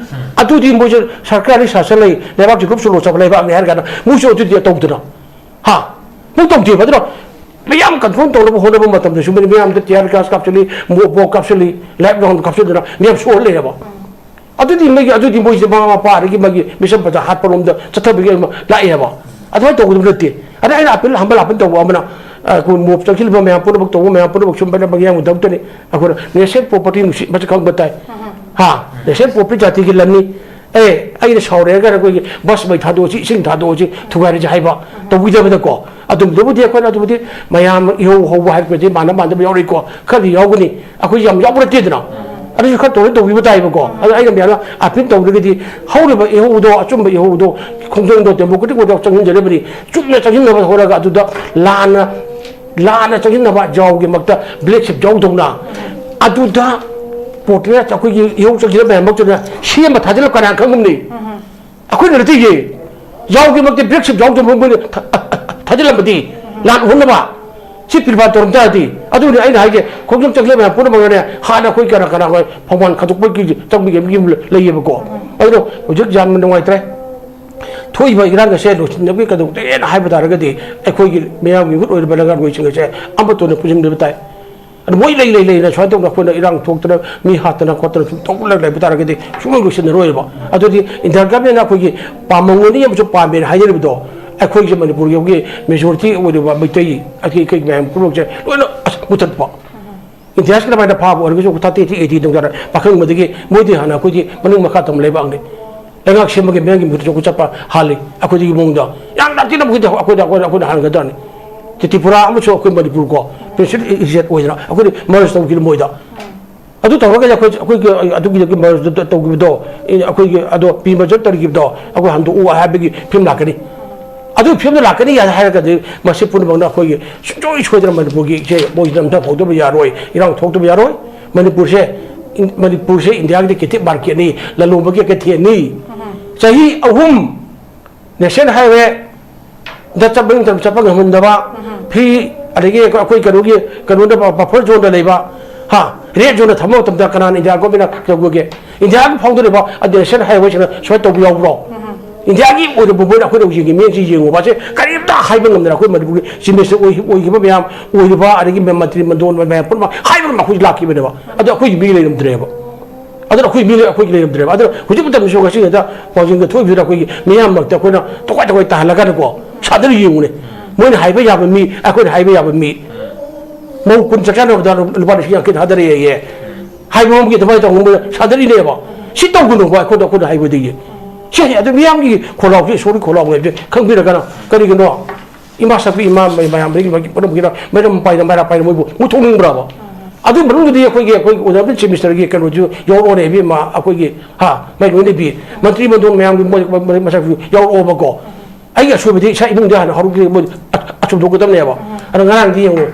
ꯑꯗꯨꯗꯤ ꯃꯣꯏꯁꯨ ꯁꯔꯀꯥꯔꯒꯤ ꯁꯥꯁꯟ ꯂꯩ, ꯂꯩꯕꯥꯛꯁꯤ ꯂꯨꯞ ꯁꯣꯂꯣ ꯆꯠꯄ ꯂꯩꯕꯥꯛꯅꯤ ꯍꯥꯏꯔ ꯀꯥꯟꯗ ꯃꯣꯏꯁꯨ ꯑꯗꯨꯗꯤ ꯇꯧꯗꯅ, ꯍꯥ? ꯃꯣꯏ ꯇꯧꯗꯦꯕ꯫ ꯑꯗꯨꯅ ꯃꯌꯥꯝ ꯀꯟꯐ꯭ꯔꯣꯟ ꯇꯧꯅꯕ ꯍꯣꯠꯅꯕ ꯃꯇꯝꯗꯁꯨ ꯃꯣꯏꯅ ꯃꯌꯥꯝꯗ ꯇꯤꯌꯥꯔ ꯒ꯭ꯌꯥꯁ ꯀꯥꯞꯁꯤꯜꯂꯤ, ꯃꯣ-, ꯕꯣꯝ ꯀꯥꯞꯁꯤꯟꯗꯅ, ꯂꯥꯏꯐ ꯔꯥꯎꯟ ꯀꯥꯞꯁꯤꯟꯗꯅ ꯃꯌꯥꯝ ꯁꯣꯛꯍꯜꯂꯦꯕ꯫ ꯑꯗꯨꯗꯤ ꯃꯣꯏꯒꯤ, ꯑꯗꯨꯗꯤ ꯃꯣꯏꯁꯦ ꯃꯃꯥ ꯃꯄꯥ ꯑꯗꯒꯤ ꯃꯥꯒꯤ ꯃꯤꯁꯟ ꯄ꯭ꯔꯖꯥ ꯍꯥꯠꯄꯔꯣꯝꯗ ꯆꯠꯊꯕꯒꯤ ꯑꯃ ꯂꯥꯛꯑꯦꯕ꯫ ꯑꯗꯨꯃꯥꯏꯅ ꯇꯧꯒꯗꯕ ꯅꯠꯇꯦ꯫ ꯑꯗ ꯑꯩꯅ ꯑꯄꯤꯜ, ꯍꯝꯕꯜ ꯑꯄꯤꯜ ꯇꯧꯕ ꯑꯃꯅ, ꯑ, ꯑꯩꯈꯣꯏ ꯃꯣꯞ ꯆꯪꯁꯤꯜꯂꯤꯕ ꯃꯌꯥꯝ ꯄꯨꯝꯅꯃꯛ ꯇꯧꯕ ꯃꯌꯥꯝ ꯄꯨꯝꯅꯃꯛ ꯁꯨꯝ ꯃꯌꯥꯝ ꯃꯌꯥꯝꯒꯤꯗꯃꯛꯇꯅꯤ꯫ ꯑꯩꯈꯣꯏꯅ ꯅꯦꯁꯅꯦꯜ ꯄ꯭ꯔꯣꯄꯔꯇꯤ ꯅꯨꯡꯁꯤ ꯃꯁꯤ ꯈꯪꯕ ꯇꯥꯏ꯫ ꯍꯥ? ꯅꯦꯁꯅꯦꯜ ꯄ꯭ꯔꯣꯄꯔꯇꯤ ꯖꯥꯇꯤꯒꯤ ꯂꯟꯅꯤ꯫ ꯑꯦ, ꯑꯩꯅ ꯁꯥꯎꯔꯦ ꯍꯥꯏꯔꯒ ꯑꯩꯈꯣꯏꯒꯤ ꯕꯁ ꯃꯩ ꯊꯥꯗꯣꯛꯑꯁꯤ, ꯏꯁꯤꯡ ꯊꯥꯗꯣꯛꯑꯁꯤ, ꯊꯨꯒꯥꯏꯔꯁꯤ ꯍꯥꯏꯕ ꯇꯧꯕꯤꯗꯕꯗꯀꯣ꯫ ꯑꯗꯨꯝꯗꯕꯨꯗꯤ ꯑꯩꯈꯣꯏꯅ ꯑꯗꯨꯕꯨꯗꯤ ꯃꯌꯥꯝ ꯏꯍꯧ ꯍꯧꯕ ꯍꯥꯏꯔꯒꯗꯤ ꯃꯥꯟꯅ ꯃꯥꯟꯅꯕ ꯌꯥꯎꯔꯤꯀꯣ, ꯈꯔꯗꯤ ꯌꯥꯎꯒꯅꯤ꯫ ꯑꯩꯈꯣꯏꯁꯨ ꯌꯥꯝ ꯌꯥꯎꯕ ꯅꯠꯇꯦꯗꯅ꯫ ꯑꯗꯨꯁꯨ ꯈꯔ ꯇꯧꯔ ꯇꯧꯕꯤꯕ ꯇꯥꯏꯕꯀꯣ꯫ ꯑꯗꯣ ꯑꯩꯅ ꯃꯌꯥꯝꯅ ꯑꯄꯤꯜ ꯇꯧꯔꯒꯗꯤ ꯍꯧꯔꯤꯕ ꯏꯍꯧꯗꯣ, ꯑꯆꯨꯝꯕ ꯏꯍꯧꯗꯣ, ꯈꯣꯡꯖꯪꯗꯣ ꯗꯦꯃꯣꯀ꯭ꯔꯦꯇꯤꯛ ꯑꯣꯏꯅ ꯆꯪꯁꯤꯟꯖꯔꯕꯅꯤ꯫ ꯆꯨꯝꯅ ꯆꯪꯁꯤꯟꯅꯕ ꯍꯧꯔꯒ ꯑꯗꯨꯗ ꯂꯥꯟꯅ, ꯂꯥꯟꯅ ꯆꯪꯁꯤꯟꯅꯕ ꯖꯥꯎꯒꯤꯃꯛꯇ ꯕ꯭ꯂꯦꯛ ꯁꯤꯞ ꯌꯥꯎꯗꯧꯅ ꯑꯗꯨꯗ ꯄ꯭ꯔꯣꯇꯦꯁ ꯑꯩꯈꯣꯏꯒꯤ ꯏꯍꯧ ꯆꯪꯁꯤꯟꯅꯕ ꯃꯌꯥꯝꯃꯛꯇꯨꯅ ꯁꯦꯝꯕ ꯊꯥꯖꯤꯜꯂ ꯀꯅꯥ ꯈꯪꯉꯝꯅꯤ? ꯑꯩꯈꯣꯏꯅ ꯅꯠꯇꯦ ꯌꯦ꯫ ꯌꯥꯎꯒꯤꯃꯛꯇꯤ ꯕ꯭ꯔꯦꯛꯁꯤꯠ ꯌꯥꯎꯗꯕ ꯃꯣꯏꯅ ꯊ-, ꯑ-, ꯑ-, ꯑ-, ꯊꯥꯖꯤꯜꯂꯝꯕꯗꯤ ꯂꯥꯟ ꯎꯍꯟꯅꯕ꯫ ꯁꯤ ꯄ꯭ꯔꯤꯐꯥ ꯇꯧꯔꯝ ꯇꯥꯔꯗꯤ, ꯑꯗꯨꯅꯤ ꯑꯩꯅ ꯍꯥꯏꯁꯦ, ꯈꯣꯡꯖꯣꯝ ꯆꯪꯁꯤꯜꯂꯕ ꯃꯌꯥꯝ ꯄꯨꯝꯅꯃꯛꯅꯅꯦ, ꯍꯥꯟꯅ ꯑꯩꯈꯣꯏ ꯀꯅꯥ ꯀꯅꯥ ꯍꯣꯏ ꯐꯧꯃꯥꯟ ꯈꯟꯗꯣꯛꯄꯒꯤ ꯇꯧꯕꯤꯈꯤꯕ ꯑꯃ ꯂꯩꯌꯦꯕꯀꯣ꯫ ꯑꯗꯣ ꯍꯧꯖꯤꯛ ꯌꯥꯝꯅ ꯅꯨꯡꯉꯥꯏꯇ꯭ꯔꯦ꯫ ꯊꯣꯛꯏꯕ ꯏꯔꯥꯡ ꯑꯁꯦ ꯂꯣꯏꯁꯤꯟꯅꯕꯒꯤ ꯀꯩꯗꯧꯗꯦꯅ ꯍꯥꯏꯕ ꯇꯥꯔꯒꯗꯤ, ꯑꯩꯈꯣꯏꯒꯤ ꯃꯤꯌꯥꯝꯒꯤ ꯃꯤꯍꯨꯠ ꯑꯣꯏꯔꯤꯕ ꯅꯍꯥꯔꯣꯜꯁꯤꯡ ꯑꯁꯦ ꯑꯃꯠꯇ ꯑꯣꯏꯅ ꯄꯨꯟꯁꯤꯟꯕꯤꯕ ꯇꯥꯏ꯫ ꯑꯗꯨ ꯃꯣꯏ ꯂꯩ ꯂꯩ ꯂꯩꯅ ꯁꯨꯃꯥꯏꯅ ꯇꯧꯗꯅ ꯑꯩꯈꯣꯏꯅ ꯏꯔꯥꯡ ꯊꯣꯛꯇꯅ, ꯃꯤ ꯍꯥꯠꯇꯅ ꯈꯣꯠꯇꯅ ꯁꯨꯝ ꯇꯧꯔ ꯂꯩꯕ ꯇꯥꯔꯒꯗꯤ ꯁꯨꯡꯂꯣꯏ ꯂꯣꯏꯁꯤꯟꯅꯔꯣꯏꯕ꯫ ꯑꯗꯨꯗꯤ ꯏꯟꯗꯤꯌꯥ ꯒꯃꯦꯟꯅ ꯑꯩꯈꯣꯏꯒꯤ ꯄꯥꯝꯕ ꯉꯣꯟꯗꯤ ꯑꯃꯁꯨ ꯄꯥꯝꯃꯦꯅ ꯍꯥꯏꯅꯔꯤꯕꯗꯣ, ꯑꯩꯈꯣꯏꯒꯤ ꯃꯅꯤꯄꯨꯔꯒꯤ ꯃꯦꯖꯣꯔꯤꯇꯤ ꯑꯣꯏꯔꯤꯕ ꯃꯩꯇꯩ ꯑꯩꯈꯣꯏ ꯑꯩꯈꯣꯏ ꯃꯌꯥꯝ ꯄꯨꯝꯅꯃꯛꯁꯦ ꯂꯣꯏꯅ ꯑꯁ ꯃꯨꯊꯠꯄ꯫ ꯏꯟꯗꯤꯌꯥꯁꯤꯅ ꯃꯥꯏꯅ ꯐꯥꯕ ꯑꯣꯏꯔꯒꯁꯨ ꯊꯥꯔꯇꯤ ꯑꯩꯠꯇꯤ ꯇꯧꯖꯔ ꯄꯥꯈꯪꯕꯗꯒꯤ ꯃꯣꯏꯗꯤ ꯍꯥꯟꯅ ꯑꯩꯈꯣꯏꯗꯤ ꯃꯅꯨꯡ ꯃꯈꯥ ꯇꯝ ꯂꯩꯕꯥꯛꯅꯤ꯫ ꯂꯩꯉꯥꯛ ꯁꯦꯝꯕꯒꯤ ꯃꯤꯌꯥꯝꯒꯤ ꯃꯤꯍꯨꯠꯇꯁꯨ ꯑꯩꯈꯣꯏ ꯆꯠꯄ ꯍꯥꯜꯂꯤ꯫ ꯑꯩꯈꯣꯏꯗꯒꯤ ꯃꯑꯣꯡꯗ ꯌꯥꯝ ꯂꯥꯛꯇꯅ ꯑꯩꯈꯣꯏꯗ ꯑꯩꯈꯣꯏꯗ ꯑꯩꯈꯣꯏꯗ ꯑꯩꯈꯣꯏꯅ ꯍꯥꯟꯒꯗ꯭ꯔꯅꯤ꯫ ꯇ꯭ꯔꯤꯄꯨꯔꯥ ꯑꯃꯁꯨ ꯑꯩꯈꯣꯏ ꯃꯅꯤꯄꯨꯔ ꯀꯣ, ꯄ꯭ꯔꯤꯟꯁꯤꯄꯜ ꯏꯖꯦꯠ ꯑꯣꯏꯗꯅ ꯑꯩꯈꯣꯏꯗꯤ ꯃꯔꯖ ꯇꯧꯈꯤꯅꯤ ꯃꯣꯏꯗ꯫ ꯑꯗꯨ ꯇꯧꯔꯒꯗꯤ ꯑꯩꯈꯣꯏ ꯑꯩꯈꯣꯏꯒꯤ ꯑꯗꯨꯒꯤꯗꯒꯤ ꯃꯔꯖ ꯇꯧꯈꯤꯕꯗꯣ, ꯑꯩꯈꯣꯏꯒꯤ ꯑꯗꯣ ꯄꯤ ꯃꯔꯖ ꯇꯧꯈꯤꯕꯗꯣ ꯑꯩꯈꯣꯏ ꯍꯟꯗꯣꯛꯎ ꯍꯥꯏꯕꯒꯤ ꯐꯤꯕꯝ ꯂꯥꯛꯀꯅꯤ꯫ ꯑꯗꯨꯒꯤ ꯐꯤꯕꯝꯗ ꯂꯥꯛꯀꯅꯤ ꯍꯥꯏꯔꯒꯗꯤ ꯃꯁꯤ ꯄꯨꯝꯅꯃꯛꯅ ꯑꯩꯈꯣꯏꯒꯤ ꯁꯨꯡꯁꯣꯏ ꯁꯣꯏꯗꯅ ꯃꯅꯤꯄꯨꯔꯒꯤ ꯏꯆꯦ ꯃꯣꯏꯁꯤꯗ ꯑꯝꯇ ꯍꯧꯗꯕ ꯌꯥꯔꯣꯏ, ꯏꯔꯥꯡ ꯊꯣꯛꯇꯕ ꯌꯥꯔꯣꯏ꯫ ꯃꯅꯤꯄꯨꯔꯁꯦ, ꯃꯅꯤꯄꯨꯔꯁꯦ ꯏꯟꯗꯤꯌꯥꯒꯤꯗꯤ ꯀꯦꯊꯤꯞ ꯃꯥꯔꯀꯦꯠꯅꯤ, ꯂꯂꯣꯟꯕꯒꯤ ꯀꯩꯊꯦꯜꯅꯤ꯫ ꯆꯍꯤ ꯑꯍꯨꯝ ꯅꯦꯁꯅꯦꯜ ꯍꯥꯏꯋꯦ ꯗ ꯆꯠꯄ ꯃꯇꯝ ꯆꯠꯄ ꯉꯝꯍꯟꯗꯕ, ꯐ꯭ꯔꯤ, ꯑꯗꯒꯤ ꯑꯩꯈꯣꯏ ꯀꯩꯅꯣꯒꯤ, ꯀꯩꯅꯣꯗ ꯕꯐꯔ ꯖꯣꯟꯗ ꯂꯩꯕ, ꯍꯥ, ꯔꯦꯗ ꯖꯣꯟꯗ ꯊꯝꯕ ꯃꯇꯝꯗ ꯀꯅꯥꯅ ꯏꯟꯗꯤꯌꯥ ꯒꯣꯔꯃꯦꯟꯅ ꯇꯧꯒꯦ? ꯏꯟꯗꯤꯌꯥꯒꯤ ꯐꯥꯎꯗꯔꯤꯕ ꯅꯦꯁꯅꯦꯜ ꯍꯥꯏꯋꯦꯁꯤꯅ ꯁꯨꯃꯥꯏꯅ ꯇꯧꯕ ꯌꯥꯎꯕ꯭ꯔꯣ? ꯏꯟꯗꯤꯌꯥꯒꯤ ꯑꯣꯏꯅ ꯃꯣꯏꯅ ꯑꯩꯈꯣꯏꯅ ꯍꯧꯖꯤꯛ ꯌꯦꯡꯉꯤ ꯃꯤꯠꯌꯦꯡꯁꯤ ꯌꯦꯡꯉꯨꯕ, ꯑꯁꯦ ꯀꯔꯤꯝꯇ ꯍꯥꯏꯕ ꯉꯝꯗꯅ ꯑꯩꯈꯣꯏ ꯃꯅꯤꯄꯨꯔꯒꯤ ꯆꯤꯐ ꯃꯤꯅꯤꯁꯇꯔ ꯑꯣꯏ-, ꯑꯣꯏꯈꯤꯕ ꯃꯌꯥꯝ, ꯑꯣꯏꯔꯤꯕ ꯑꯗꯒꯤ ꯃꯟꯇ꯭ꯔꯤ ꯃꯟꯗꯣꯟ ꯃꯌꯥꯝ ꯄꯨꯝꯅꯃꯛ ꯍꯥꯏꯕ ꯉꯝꯕ ꯑꯩꯈꯣꯏ ꯂꯥꯛꯈꯤꯕꯅꯦꯕ꯫ ꯑꯗꯣ ꯑꯩꯈꯣꯏꯒꯤ ꯃꯤ ꯂꯩꯔꯝꯗ꯭ꯔꯦꯕ꯫ ꯑꯗꯨꯅ ꯑꯩꯈꯣꯏ ꯃꯤ, ꯑꯩꯈꯣꯏꯒꯤ ꯂꯩꯔꯝꯗ꯭ꯔꯦꯕ꯫ ꯑꯗꯨꯅ ꯍꯧꯖꯤꯛ ꯃꯇꯝꯗꯁꯨ ꯉꯁꯤꯗ ꯋꯥꯡꯖꯤꯡꯗ ꯊꯣꯛꯏꯕꯁꯤꯗ ꯑꯩꯈꯣꯏꯒꯤ ꯃꯤꯌꯥꯝ ꯃꯔꯛꯇ ꯑꯩꯈꯣꯏꯅ ꯇꯣꯈꯥꯏ ꯇꯣꯈꯥꯏ ꯇꯥꯍꯜꯂꯒꯅꯀꯣ, ꯁꯥꯟꯅꯔ ꯌꯦꯡꯉꯨꯅꯦ꯫ ꯃꯣꯏꯅ ꯍꯥꯏꯕ ꯌꯥꯕ ꯃꯤ, ꯑꯩꯈꯣꯏꯅ ꯍꯥꯏꯕ ꯌꯥꯕ ꯃꯤ꯫ ꯃꯧ ꯀꯨꯟ ꯆꯥꯛ ꯆꯥꯅꯕꯗ ꯂꯨꯄꯥ ꯂꯤꯁꯤꯡ ꯌꯥꯡꯈꯩ ꯊꯥꯗꯔꯛꯑꯦꯌꯦ꯫ ꯍꯥꯏꯕ ꯑꯃꯒꯤ ꯑꯗꯨꯃꯥꯏꯅ ꯇꯧꯕ ꯃꯣꯏꯅ ꯁꯥꯟꯅꯔꯤꯅꯦꯕ꯫ ꯁꯤ ꯇꯧꯒꯅꯨꯕ, ꯑꯩꯈꯣꯏꯗ, ꯑꯩꯈꯣꯏꯅ ꯍꯥꯏꯕꯗꯒꯤ꯫ ꯁꯤ ꯍꯥꯏ-, ꯑꯗꯨ ꯃꯤꯌꯥꯝꯒꯤ ꯈꯣꯜꯂꯥꯎꯁꯤ, ꯏꯁꯣꯔꯒꯤ ꯈꯣꯜꯂꯥꯎ ꯍꯥꯏꯕꯁꯦ ꯈꯪꯕꯤꯔꯒꯅ ꯀꯔꯤꯒꯤꯅꯣ? ꯏꯃꯥ ꯁꯛꯄꯤ ꯏꯃꯥ ꯃꯌꯥꯝꯗꯒꯤ ꯃꯥꯒꯤ ꯄꯨꯝꯅꯃꯛꯀꯤꯗ ꯃꯩꯔꯝ ꯄꯥꯏꯅ ꯃꯩꯔꯥ ꯄꯥꯏꯅ ꯃꯣꯏꯕꯨ ꯃꯨꯊꯣꯛꯅꯤꯡꯕ꯭ꯔꯕ? ꯑꯗꯨ ꯃꯅꯨꯡꯗꯗꯤ ꯑꯩꯈꯣꯏꯒꯤ, ꯑꯩꯈꯣꯏꯒꯤ ꯑꯣꯖꯥ ꯆꯤꯐ ꯃꯤꯅꯤꯁꯇꯔꯒꯤ ꯀꯩꯅꯣꯁꯨ ꯌꯥꯎꯔꯛꯑꯣꯅꯦ ꯏꯕꯦꯝꯃ, ꯑꯩꯈꯣꯏꯒꯤ, ꯍꯥ, ꯃꯥꯏ ꯂꯣꯏꯅꯕꯤ, ꯃꯟꯇ꯭ꯔꯤ ꯃꯟꯗꯣꯟ ꯃꯌꯥꯝꯒꯤ ꯃꯣꯏ, ꯃꯣꯏ, ꯃꯣꯏ ꯃꯁꯛꯁꯨ ꯌꯥꯎꯔꯛꯑꯣꯕꯀꯣ꯫ ꯑꯩꯒꯤ ꯑꯁꯣꯏꯕꯗꯤ ꯏꯁꯥ ꯏꯃꯨꯡꯗ ꯍꯥꯟꯅ ꯍꯧꯔꯛꯇ꯭ꯔꯤ, ꯃꯣꯏ ꯑ-, ꯑꯆꯨꯝꯊꯣꯛꯀꯗꯕꯅꯦꯕ꯫ ꯑꯗꯣ ꯉꯔꯥꯡꯗꯤ ꯌꯦꯡꯉꯨ,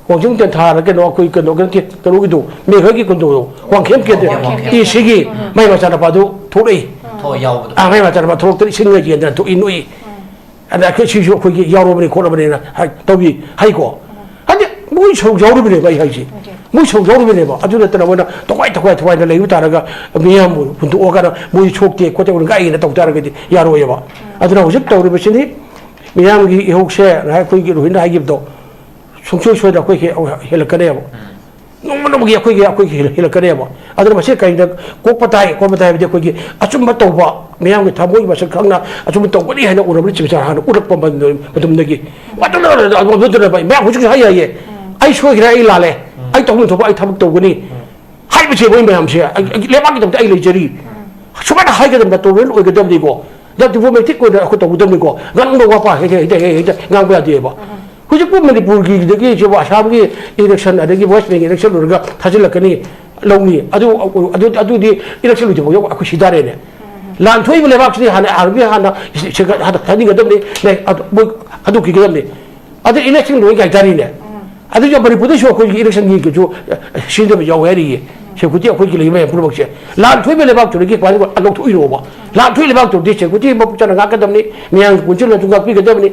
ꯋꯥꯡꯖꯤꯡ ꯇꯦꯟꯊꯥꯗ ꯀꯩꯅꯣ, ꯑꯩꯈꯣꯏ ꯀꯩꯅꯣ, ꯀꯩꯅꯣ, ꯀꯩꯅꯣꯒꯤꯗꯣ, ꯃꯦꯘꯒꯤ ꯀꯩꯅꯣꯗꯣ, ꯋꯥꯡꯈꯦꯝ ꯀꯦꯟꯗ꯭ꯔ, ꯋꯥꯡꯈꯦꯝ꯫ ꯏ ꯁꯤꯒꯤ ꯃꯥꯏ ꯃꯆꯥꯅꯨꯄꯥꯗꯨ ꯊꯣꯛꯂꯛꯏ꯫ ꯊꯣꯛꯑ ꯌꯥꯎꯕꯗꯣ꯫ ꯑꯥ, ꯃꯥꯏ ꯃꯆꯥꯅꯨꯄꯥ ꯊꯣꯛꯂꯛꯇꯅ ꯏꯁꯤꯡ ꯂꯩꯒꯦꯗꯅ ꯊꯣꯛꯏ ꯅꯣꯛꯏ꯫ ꯑꯗ ꯑꯩꯈꯣꯏ ꯁꯤꯁꯨ ꯑꯩꯈꯣꯏꯒꯤ ꯌꯥꯎꯔꯕꯅꯤ ꯈꯣꯠꯂꯕꯅꯤꯅ ꯍꯥꯏ, ꯇꯧꯏ ꯍꯥꯏꯀꯣ꯫ ꯃꯣꯏ ꯁꯔꯨꯛ ꯌꯥꯎꯔꯤꯕꯅꯦꯕ ꯑꯩ ꯍꯥꯏꯁꯦ꯫ ꯃꯣꯏ ꯁꯔꯨꯛ ꯌꯥꯎꯔꯤꯕꯅꯦꯕ꯫ ꯑꯗꯨ ꯅꯠꯇꯅ ꯃꯣꯏꯅ ꯇꯣꯈꯥꯏ ꯇꯣꯈꯥꯏ ꯊꯣꯈꯥꯏꯅ ꯂꯩꯕ ꯇꯥꯔꯒ, ꯃꯤꯌꯥꯝꯕꯨ ꯍꯨꯟꯗꯣꯛꯑꯒꯅ ꯃꯣꯏ ꯁꯣꯛꯇꯦ ꯈꯣꯠꯇꯦ ꯉꯥꯏꯅ ꯇꯧ ꯇꯥꯔꯒꯗꯤ ꯌꯥꯔꯣꯏꯑꯕ꯫ ꯑꯗꯨꯅ ꯍꯧꯖꯤꯛ ꯇꯧꯔꯤꯕꯁꯤꯗꯤ ꯃꯤꯌꯥꯝꯒꯤ ꯏꯍꯧꯁꯦ ꯉꯁꯥꯏ ꯑꯩꯈꯣꯏꯒꯤ ꯔꯣꯍꯤꯟꯅ ꯍꯥꯏꯈꯤꯕꯗꯣ ꯁꯨꯡꯁꯣꯏ ꯁꯣꯏꯗꯅ ꯑꯩꯈꯣꯏ ꯍꯦ-, ꯍꯦꯜꯂꯛꯀꯅꯦꯕ꯫ ꯅꯣꯡꯃ ꯅꯣꯡꯃꯒꯤ ꯑꯩꯈꯣꯏꯒꯤ, ꯑꯩꯈꯣꯏꯒꯤ ꯍꯦꯜ-, ꯍꯦꯜꯂꯛꯀꯅꯦꯕ꯫ ꯑꯗꯨꯅ ꯃꯁꯤ ꯀꯔꯤꯗ ꯀꯣꯛꯄ ꯇꯥꯏ, ꯀꯣꯛꯄ ꯇꯥꯏ ꯍꯥꯏꯕꯗꯤ ꯑꯩꯈꯣꯏꯒꯤ ꯑꯆꯨꯝꯕ ꯇꯧꯕ, ꯃꯤꯌꯥꯝꯒꯤ ꯊꯃꯣꯏ ꯃꯁꯛ ꯈꯪꯅ ꯑꯆꯨꯝꯕ ꯇꯧꯒꯅꯤ ꯍꯥꯏꯅ ꯎꯔꯕꯅꯤ ꯆꯤꯕꯤꯆꯥ ꯍꯥꯟꯅ ꯎꯔꯛꯄ ꯃꯇꯝ-, ꯃꯇꯝꯗꯒꯤ꯫ ꯑꯗꯨꯅ, ꯑꯗꯨꯅ ꯃꯌꯥꯝ ꯍꯧꯖꯤꯛꯁꯨ ꯍꯥꯏ ꯍꯥꯏꯌꯦ꯫ "ꯑꯩ ꯁꯣꯏꯈ꯭ꯔꯦ, ꯑꯩ ꯂꯥꯜꯂꯦ, ꯑꯩ ꯇꯧꯐꯝ ꯊꯣꯛꯄ ꯑꯩ ꯊꯕꯛ ꯇꯧꯒꯅꯤ" ꯍꯥꯏꯕꯁꯦ ꯃꯣꯏ ꯃꯌꯥꯝꯁꯦ, ꯑꯩ, ꯑꯩ ꯂꯩꯕꯥꯛꯀꯤꯗꯃꯛꯇ ꯑꯩ ꯂꯩꯖꯔꯤ꯫ ꯁꯨꯃꯥꯏꯅ ꯍꯥꯏꯒꯗꯕꯅꯤ, ꯇꯧꯔꯦꯟ ꯑꯣꯏꯒꯗꯕꯅꯤꯀꯣ꯫ ꯗꯤꯄ꯭ꯂꯣꯃꯦꯇꯤꯛ ꯑꯣꯏꯅ ꯑꯩꯈꯣꯏ ꯇꯧꯒꯗꯕꯅꯤꯀꯣ꯫ ꯉꯥꯡꯕ ꯋꯥꯄꯥ ꯍꯦꯛꯇ, ꯍꯦꯛꯇ, ꯍꯦꯛꯇ, ꯍꯦꯛꯇ ꯉꯥꯡꯕ ꯌꯥꯗꯦꯕ꯫ ꯍꯧꯖꯤꯛꯄꯨ ꯃꯅꯤꯄꯨꯔꯒꯤꯗꯒꯤ ꯁꯤꯕꯨ ꯑꯁꯥꯝꯒꯤ ꯏꯂꯦꯛꯁꯟ ꯑꯗꯒꯤ ꯋꯦꯁ ꯕꯦꯡꯒꯤ ꯏꯂꯦꯛꯁꯟ ꯂꯣꯏꯔꯒ ꯊꯥꯖꯤꯜꯂꯛꯀꯅꯤ, ꯂꯧꯅꯤ꯫ ꯑꯗꯨ, ꯑꯗꯨ, ꯑꯗꯨꯗꯤ ꯏꯂꯦꯛꯁꯟ ꯂꯣꯏꯗ꯭ꯔꯤꯐꯥꯎ ꯑꯩꯈꯣꯏ ꯁꯤꯊꯔꯦꯅꯦ꯫ ꯂꯥꯟ ꯊꯣꯛꯏꯕ ꯂꯩꯕꯥꯛꯁꯤꯗꯤ ꯍꯥꯟꯅ ꯑꯥꯔꯃꯤ ꯍꯥꯟꯅ ꯁꯦ-, ꯁꯦ-, ꯍꯥꯟꯅ ꯊꯥꯖꯤꯟꯒꯗꯕꯅꯤ, ꯂꯩ-, ꯑꯗꯨ ꯃꯣꯏ ꯍꯟꯗꯣꯛꯈꯤꯒꯗꯕꯅꯤ꯫ ꯑꯗꯨ ꯏꯂꯦꯛꯁꯟ ꯂꯣꯏ ꯀꯥꯏ ꯇꯥꯔꯤꯅꯦ꯫ ꯑꯗꯨꯒ ꯃꯅꯤꯄꯨꯔꯗꯁꯨ ꯑꯩꯈꯣꯏꯒꯤ ꯏꯂꯦꯛꯁꯟꯒꯤꯁꯨ ꯁꯤꯖꯤꯟꯅꯕ ꯌꯥꯎꯋꯦ ꯍꯥꯏꯔꯤꯌꯦ꯫ ꯁꯦꯀ꯭ꯌꯨꯔꯤꯇꯤ ꯑꯩꯈꯣꯏꯒꯤ ꯂꯩꯕ ꯃꯌꯥꯝ ꯄꯨꯝꯅꯃꯛꯁꯦ꯫ ꯂꯥꯟ ꯊꯣꯛꯏꯕ ꯂꯩꯕꯥꯛꯇꯨꯗꯒꯤ ꯀꯃꯥꯏꯅ ꯂꯧꯊꯣꯛꯏꯅꯣꯕ? ꯂꯥꯟ ꯊꯣꯛꯏ ꯂꯩꯕꯥꯛꯇꯨꯗꯤ ꯁꯦꯀ꯭ꯌꯨꯔꯤꯇꯤ ꯃꯄꯨ ꯆꯥꯅ ꯉꯥꯛꯀꯗꯕꯅꯤ, ꯃꯌꯥꯝꯒꯤ ꯄꯨꯟꯁꯤꯜꯂꯁꯨ ꯉꯥꯛꯄꯤꯒꯗꯕꯅꯤ꯫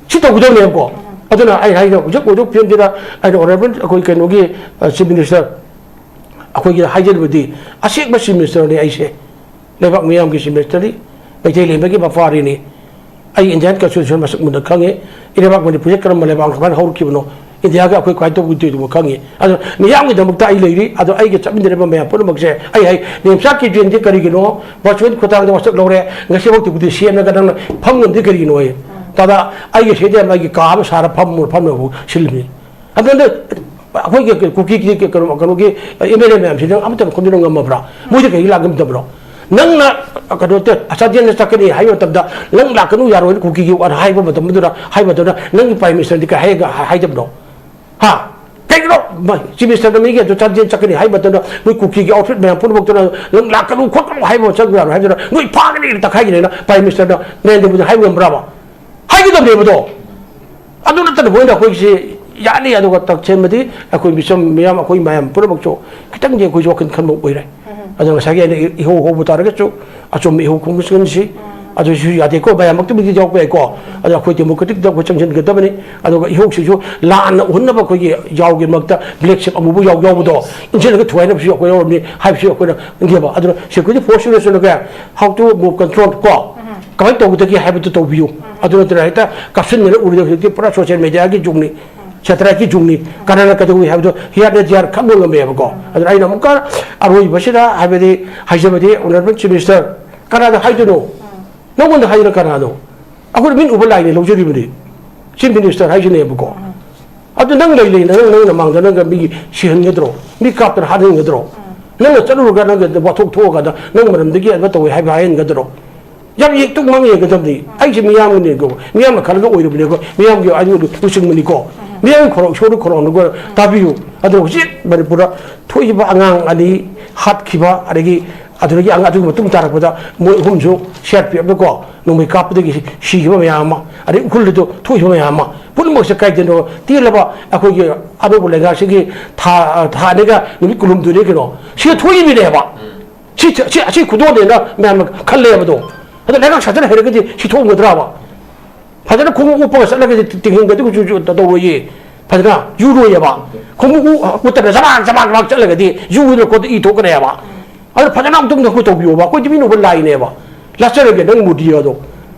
ꯁꯤ ꯇꯧꯒꯗꯕꯅꯦꯕꯀꯣ꯫ ꯑꯗꯨꯅ ꯑꯩ ꯍꯥꯏꯅ ꯍꯧꯖꯤꯛ ꯍꯧꯖꯤꯛ ꯐꯤꯕꯝꯁꯤꯗ ꯑꯩꯅ ꯑꯣꯅꯔꯦꯕꯜ ꯑꯩꯈꯣꯏ ꯀꯩꯅꯣꯒꯤ, ꯑ, ꯆꯤꯐ ꯃꯤꯅꯤꯁꯇꯔ ꯑꯩꯈꯣꯏꯒꯤ ꯍꯥꯏꯖꯔꯤꯕꯗꯤ ꯑꯁꯦꯡꯕ ꯆꯤꯐ ꯃꯤꯅꯤꯁꯇꯔꯅꯤ ꯑꯩꯁꯦ꯫ ꯂꯩꯕꯥꯛ ꯃꯤꯌꯥꯝꯒꯤ ꯆꯤꯐ ꯃꯤꯅꯤꯁꯇꯔꯅꯤ, ꯃꯩꯇꯩ ꯂꯩꯃꯒꯤ ꯃꯄꯥꯔꯤꯅꯤ꯫ ꯑꯩ ꯏꯟꯗꯤꯌꯥꯟ ꯀꯟꯁꯇꯤꯇ꯭ꯌꯨꯁꯟ ꯃꯁꯛ ꯃꯨꯟꯅ ꯈꯪꯉꯤ꯫ ꯏꯔꯩꯕꯥꯛ ꯃꯅꯤꯄꯨꯔꯁꯦ ꯀꯔꯝꯕ ꯂꯩꯕꯥꯛꯅ ꯀꯃꯥꯏꯅ ꯍꯧꯔꯛꯈꯤꯕꯅꯣ? ꯏꯟꯗꯤꯌꯥꯒ ꯑꯩꯈꯣꯏ ꯀꯃꯥꯏꯅ ꯇꯧꯕ ꯇꯧꯕ ꯈꯪꯉꯤ꯫ ꯑꯗꯣ ꯃꯤꯌꯥꯝꯒꯤꯗꯃꯛꯇ ꯑꯩ ꯂꯩꯔꯤ꯫ ꯑꯗꯣ ꯑꯩꯒ ꯆꯠꯃꯤꯟꯅꯔꯤꯕ ꯃꯌꯥꯝ ꯄꯨꯝꯅꯃꯛꯁꯦ ꯑꯩ ꯍꯥꯏ, ꯅꯦꯝꯆꯥ ꯀꯦꯖꯨꯋꯦꯜꯗꯤ ꯀꯔꯤꯒꯤꯅꯣ ꯚꯔꯆꯨꯋꯦꯜ ꯈꯨꯠꯊꯥꯡꯗ ꯋꯥꯁꯛ ꯂꯧꯔꯦ, ꯉꯁꯤꯐꯥꯎ ꯗꯤꯄꯨꯇꯤ ꯁꯤ ꯑꯦꯝꯅꯒ ꯅꯪꯅ ꯐꯝ ꯉꯝꯗꯦ ꯀꯔꯤꯒꯤꯅꯣ ꯑꯩ? ꯇꯥꯗ ꯑꯩꯒꯤ ꯁꯤꯗ ꯑꯩꯒꯤ ꯀꯥ ꯑꯃ ꯁꯥꯔ ꯐꯝ ꯐꯝꯅꯕ ꯁꯤꯜꯂꯤꯕꯅꯤ꯫ ꯑꯗꯨꯅ ꯑꯩꯈꯣꯏꯒꯤ ꯀꯨꯀꯤꯒꯤ ꯀꯩꯅꯣ, ꯀꯩꯅꯣꯒꯤ ꯑꯦꯝ ꯑꯦꯜ ꯑꯦ ꯃꯌꯥꯝꯁꯤꯅ ꯑꯃꯠꯇ ꯈꯣꯝꯖꯤꯟꯕ ꯉꯝꯃꯕ꯭ꯔꯥ? ꯃꯣꯏꯗ ꯀꯩꯒꯤ ꯂꯥꯛ ꯉꯝꯗꯕꯅꯣ? ꯅꯪꯅ ꯀꯩꯅꯣ ꯇ-, ꯆꯥꯟꯗꯦꯜꯗ ꯆꯠꯀꯅꯤ ꯍꯥꯏꯕ ꯃꯇꯝꯗ ꯅꯪ ꯂꯥꯛꯀꯅꯨ ꯌꯥꯔꯣꯏꯅ ꯀꯨꯀꯤꯒꯤ ꯍꯥꯏꯕ ꯃꯇꯝꯗꯨꯗ, ꯍꯥꯏꯕ ꯃꯇꯝꯗ ꯅꯪꯒꯤ ꯄ꯭ꯔꯥꯏꯝ ꯃꯤꯅꯤꯁꯇꯔꯗꯤ ꯀꯩ ꯍꯥꯏ-, ꯍꯥꯏꯗꯕꯅꯣ? ꯍꯥ? ꯀꯩꯒꯤꯅꯣ? ꯃꯥ, ꯆꯤꯐ ꯃꯤꯅꯤꯁꯇꯔꯅ ꯃꯤꯒꯤ ꯑꯗꯨ ꯆꯥꯟꯗꯦꯜ ꯆꯠꯀꯅꯤ ꯍꯥꯏꯕ ꯃꯇꯝꯗ ꯅꯣꯏ ꯀꯨꯀꯤꯒꯤ ꯑꯥꯎꯠꯐꯤꯠ ꯃꯌꯥꯝ ꯄꯨꯝꯅꯃꯛꯇꯨꯅ ꯅꯪ ꯂꯥꯛꯀꯅꯨ ꯈꯣꯠꯀꯅꯨ ꯍꯥꯏꯕ ꯆꯠꯄ ꯌꯥꯔꯣꯏ ꯍꯥꯏꯕꯗꯨꯅ ꯅꯣꯏ ꯐꯥꯒꯅꯤ ꯇꯛꯈꯥꯏꯒꯅꯤꯅ ꯄ꯭ꯔꯥꯏꯝ ꯃꯤꯅꯤꯁꯇꯔꯅ ꯅꯔꯦꯟꯗ꯭ꯔ ꯃꯣꯗꯤꯗ ꯍꯥꯏꯕ ꯉꯝꯕ꯭ꯔꯕ? ꯍꯥꯏꯒꯗꯕꯅꯦꯕꯗꯣ꯫ ꯑꯗꯨ ꯅꯠꯇꯅ ꯃꯣꯏꯅ ꯑꯩꯈꯣꯏꯁꯦ ꯌꯥꯅꯤ, ꯑꯗꯨꯒ ꯇꯛꯁꯦꯝꯕꯗꯤ ꯑꯩꯈꯣꯏ ꯃꯤꯆꯝ ꯃꯤꯌꯥꯝ, ꯑꯩꯈꯣꯏ ꯃꯌꯥꯝ ꯄꯨꯝꯅꯃꯛꯁꯨ ꯈꯤꯇꯪꯗꯤ ꯑꯩꯈꯣꯏꯁꯨ ꯋꯥꯈꯜ ꯈꯟꯕ ꯑꯣꯏꯔꯦ꯫ ꯑꯗꯣ ꯉꯁꯥꯏꯒꯤ ꯑꯩꯅ ꯏꯍꯧ ꯍꯧꯕ ꯇꯥꯔꯒꯁꯨ ꯑꯆꯨꯝꯕ ꯏꯍꯧ ꯈꯣꯡꯒꯠꯁꯤ꯫ ꯑꯗꯨꯁꯨ ꯌꯥꯗꯦꯀꯣ, ꯃꯌꯥꯝꯃꯛꯇꯕꯨꯗꯤ ꯌꯥꯎꯕ ꯌꯥꯏꯀꯣ꯫ ꯑꯗꯣ ꯑꯩꯈꯣꯏ democratic ꯇ ꯑꯩꯈꯣꯏ ꯆꯪꯁꯤꯟꯒꯗꯕꯅꯤ꯫ ꯑꯗꯨꯒ ꯏꯍꯧꯁꯤꯁꯨ ꯂꯥꯟꯅ ꯎꯍꯟꯅꯕ ꯑꯩꯈꯣꯏꯒꯤ ꯌꯥꯎꯒꯤ ꯃꯔꯛꯇ black sheep ꯑꯃꯨꯕ ꯌꯥꯎ ꯌꯥꯎꯕꯗꯣ ꯏꯟꯁꯤꯜꯂꯒ ꯊꯨꯒꯥꯏꯅꯕꯁꯨ ꯑꯩꯈꯣꯏ ꯌꯥꯎꯔꯝꯅꯤ ꯍꯥꯏꯕꯁꯨ ꯑꯩꯈꯣꯏꯅ ꯈꯪꯖꯕ꯫ ꯑꯗꯨꯅ security force ꯅꯁꯨꯅꯒ how to move control ꯀꯣ, ꯀꯃꯥꯏꯅ ꯇꯧꯒꯗꯒꯦ ꯍꯥꯏꯕꯗꯨ ꯇꯧꯕꯤꯌꯨ꯫ ꯑꯗꯨ ꯅꯠꯇꯅ ꯍꯦꯛꯇ ꯀꯥꯞꯁꯤꯟꯗꯅ ꯎꯔꯤꯗꯣ ꯍꯧꯖꯤꯛꯇꯤ ꯄꯨꯔꯥ social media ꯒꯤ ꯖꯨꯒꯅꯤ, satellite ꯀꯤ ꯖꯨꯒꯅꯤ꯫ ꯀꯅꯥꯅ ꯀꯩꯗꯧꯏ ꯍꯥꯏꯕꯗꯣ here and there ꯈꯪꯕ ꯉꯝꯃꯦꯕꯀꯣ꯫ ꯑꯗꯨꯅ ꯑꯩꯅ ꯑꯃꯨꯛꯀ ꯑꯔꯣꯏꯕꯁꯤꯗ ꯍꯥꯏꯕꯗꯤ ꯍꯥꯏꯖꯕꯗꯤ, honourable chief minister, ꯀꯅꯥꯗ ꯍꯥꯏꯗꯣꯏꯅꯣ? ꯅꯪꯉꯣꯟꯗ ꯍꯥꯏꯗꯅ ꯀꯅꯥꯅꯣ? ꯑꯩꯈꯣꯏ ꯃꯤꯠ ꯎꯕ ꯂꯥꯏꯅꯦ ꯂꯧꯖꯔꯤꯕꯅꯤ꯫ Chief minister ꯍꯥꯏꯁꯤꯅꯦꯕꯀꯣ꯫ ꯑꯗꯨ ꯅꯪ ꯂꯩ ꯂꯩꯅ ꯅꯪ, ꯅꯪ ꯅꯃꯥꯡꯗ ꯅꯪꯒ ꯃꯤꯒꯤ ꯁꯤꯍꯟꯒꯗ꯭ꯔꯣ? ꯃꯤ ꯀꯥꯞꯇꯅ ꯍꯥꯠꯍꯟꯒꯗ꯭ꯔꯣ? ꯅꯪꯅ ꯆꯠꯂꯨꯔꯒ ꯅꯪꯒ ꯋꯥꯊꯣꯛ ꯊꯣꯛꯑꯀꯥꯟꯗ ꯅꯪ ꯃꯔꯝꯗꯒꯤ ꯑꯗꯨ ꯇꯧꯋꯦ ꯍꯥꯏꯕ ꯍꯥꯏꯍꯟꯒꯗ꯭ꯔꯣ? ꯌꯥꯝ ꯌꯦꯛꯇꯨ ꯃꯥꯡ ꯌꯦꯡꯒꯗꯕꯅꯤ꯫ ꯑꯩꯁꯦ ꯃꯤꯌꯥꯝꯒꯤꯅꯦꯀꯣ, ꯃꯤꯌꯥꯝꯅ ꯈꯜꯂꯒ ꯑꯣꯏꯔꯕꯅꯦꯀꯣ, ꯃꯤꯌꯥꯝꯒꯤ ꯑꯗꯨ ꯂꯨꯆꯤꯡꯕꯅꯤꯀꯣ꯫ ꯃꯤꯌꯥꯝꯒꯤ ꯈꯣꯔꯥꯎ, ꯏꯁꯣꯔꯒꯤ ꯈꯣꯔꯥꯎꯅꯒ ꯇꯥꯕꯤꯌꯨ꯫ ꯑꯗꯣ ꯍꯧꯖꯤꯛ ꯃꯅꯤꯄꯨꯔꯗ ꯊꯣꯛꯏꯕ ꯑꯉꯥꯡ ꯑꯅꯤ ꯍꯥꯠꯈꯤꯕ, ꯑꯗꯒꯤ ꯑꯗꯨꯗꯒꯤ ꯑꯉꯥꯡ ꯑꯗꯨꯒꯤ ꯃꯇꯨꯡ ꯇꯥꯔꯛꯄꯗ ꯃꯣꯏ ꯑꯍꯨꯝꯁꯨ ꯁꯤ ꯑꯥꯔ ꯄꯤ ꯑꯦꯐꯅꯀꯣ ꯅꯣꯡꯃꯩ ꯀꯥꯞꯄꯗꯒꯤ ꯁꯤꯈꯤꯕ ꯃꯌꯥꯝ ꯑꯃ, ꯑꯗꯩ ꯎꯈ꯭ꯔꯨꯜꯗꯁꯨ ꯊꯣꯛꯈꯤꯕ ꯃꯌꯥꯝ ꯑꯃ, ꯄꯨꯝꯅꯃꯛꯁꯦ ꯀꯥꯏꯗꯅꯣ ꯇꯦꯜꯂꯕ ꯑꯩꯈꯣꯏꯒꯤ ꯑꯅꯧꯕ ꯂꯩꯉꯥꯛꯁꯤꯒꯤ ꯊꯥ, ꯊꯥ ꯑꯅꯤꯒ ꯅꯨꯃꯤꯠ ꯀꯨꯟꯍꯨꯝꯗꯣꯏꯅꯤ ꯀꯩꯅꯣ ꯁꯤꯗ ꯊꯣꯛꯏꯃꯤꯅꯦꯕ꯫ ꯁꯤ, ꯁꯤ, ꯑꯁꯤ ꯈꯨꯗꯣꯜꯅꯦꯅ ꯃꯌꯥꯝꯅ ꯈꯜꯂꯦꯕꯗꯣ꯫ ꯑꯗꯣ ꯂꯩꯉꯥꯛ ꯁꯥꯖꯟ ꯍꯩꯔꯒꯗꯤ ꯁꯤ ꯊꯣꯛꯑꯝꯒꯗ꯭ꯔꯕ? ꯐꯖꯅ ꯈꯣꯡꯎꯞ ꯎꯞꯄꯒ ꯆꯠꯂꯒꯗꯤ ꯇꯤꯡꯍꯟꯒꯗꯤ ꯀꯩꯁꯨ ꯇꯧꯔꯣꯏꯌꯦ꯫ ꯐꯖꯅ ꯌꯨꯔꯣꯏꯌꯦꯕ꯫ ꯈꯣꯡꯎꯞ ꯎ-, ꯎꯠꯇꯅ ꯖꯕꯥꯛ, ꯖꯕꯥꯛ, ꯖꯕꯥꯛ ꯆꯠꯂꯒꯗꯤ ꯌꯨꯗꯅ ꯈꯣꯠꯇ ꯏ ꯊꯣꯛꯀꯅꯦꯕ꯫ ꯑꯗꯣ ꯐꯖꯅ ꯑꯃꯨꯛꯇꯪꯗ ꯑꯩꯈꯣꯏ ꯇꯧꯕꯤꯌꯣꯕ꯫ ꯑꯩꯈꯣꯏꯗꯤ ꯃꯤꯅ ꯎꯕ ꯂꯥꯏꯅꯦꯕ꯫ ꯂꯥꯠꯆꯔꯒꯦ ꯅꯪ ꯃꯣꯗꯤ ꯑꯗꯣ꯫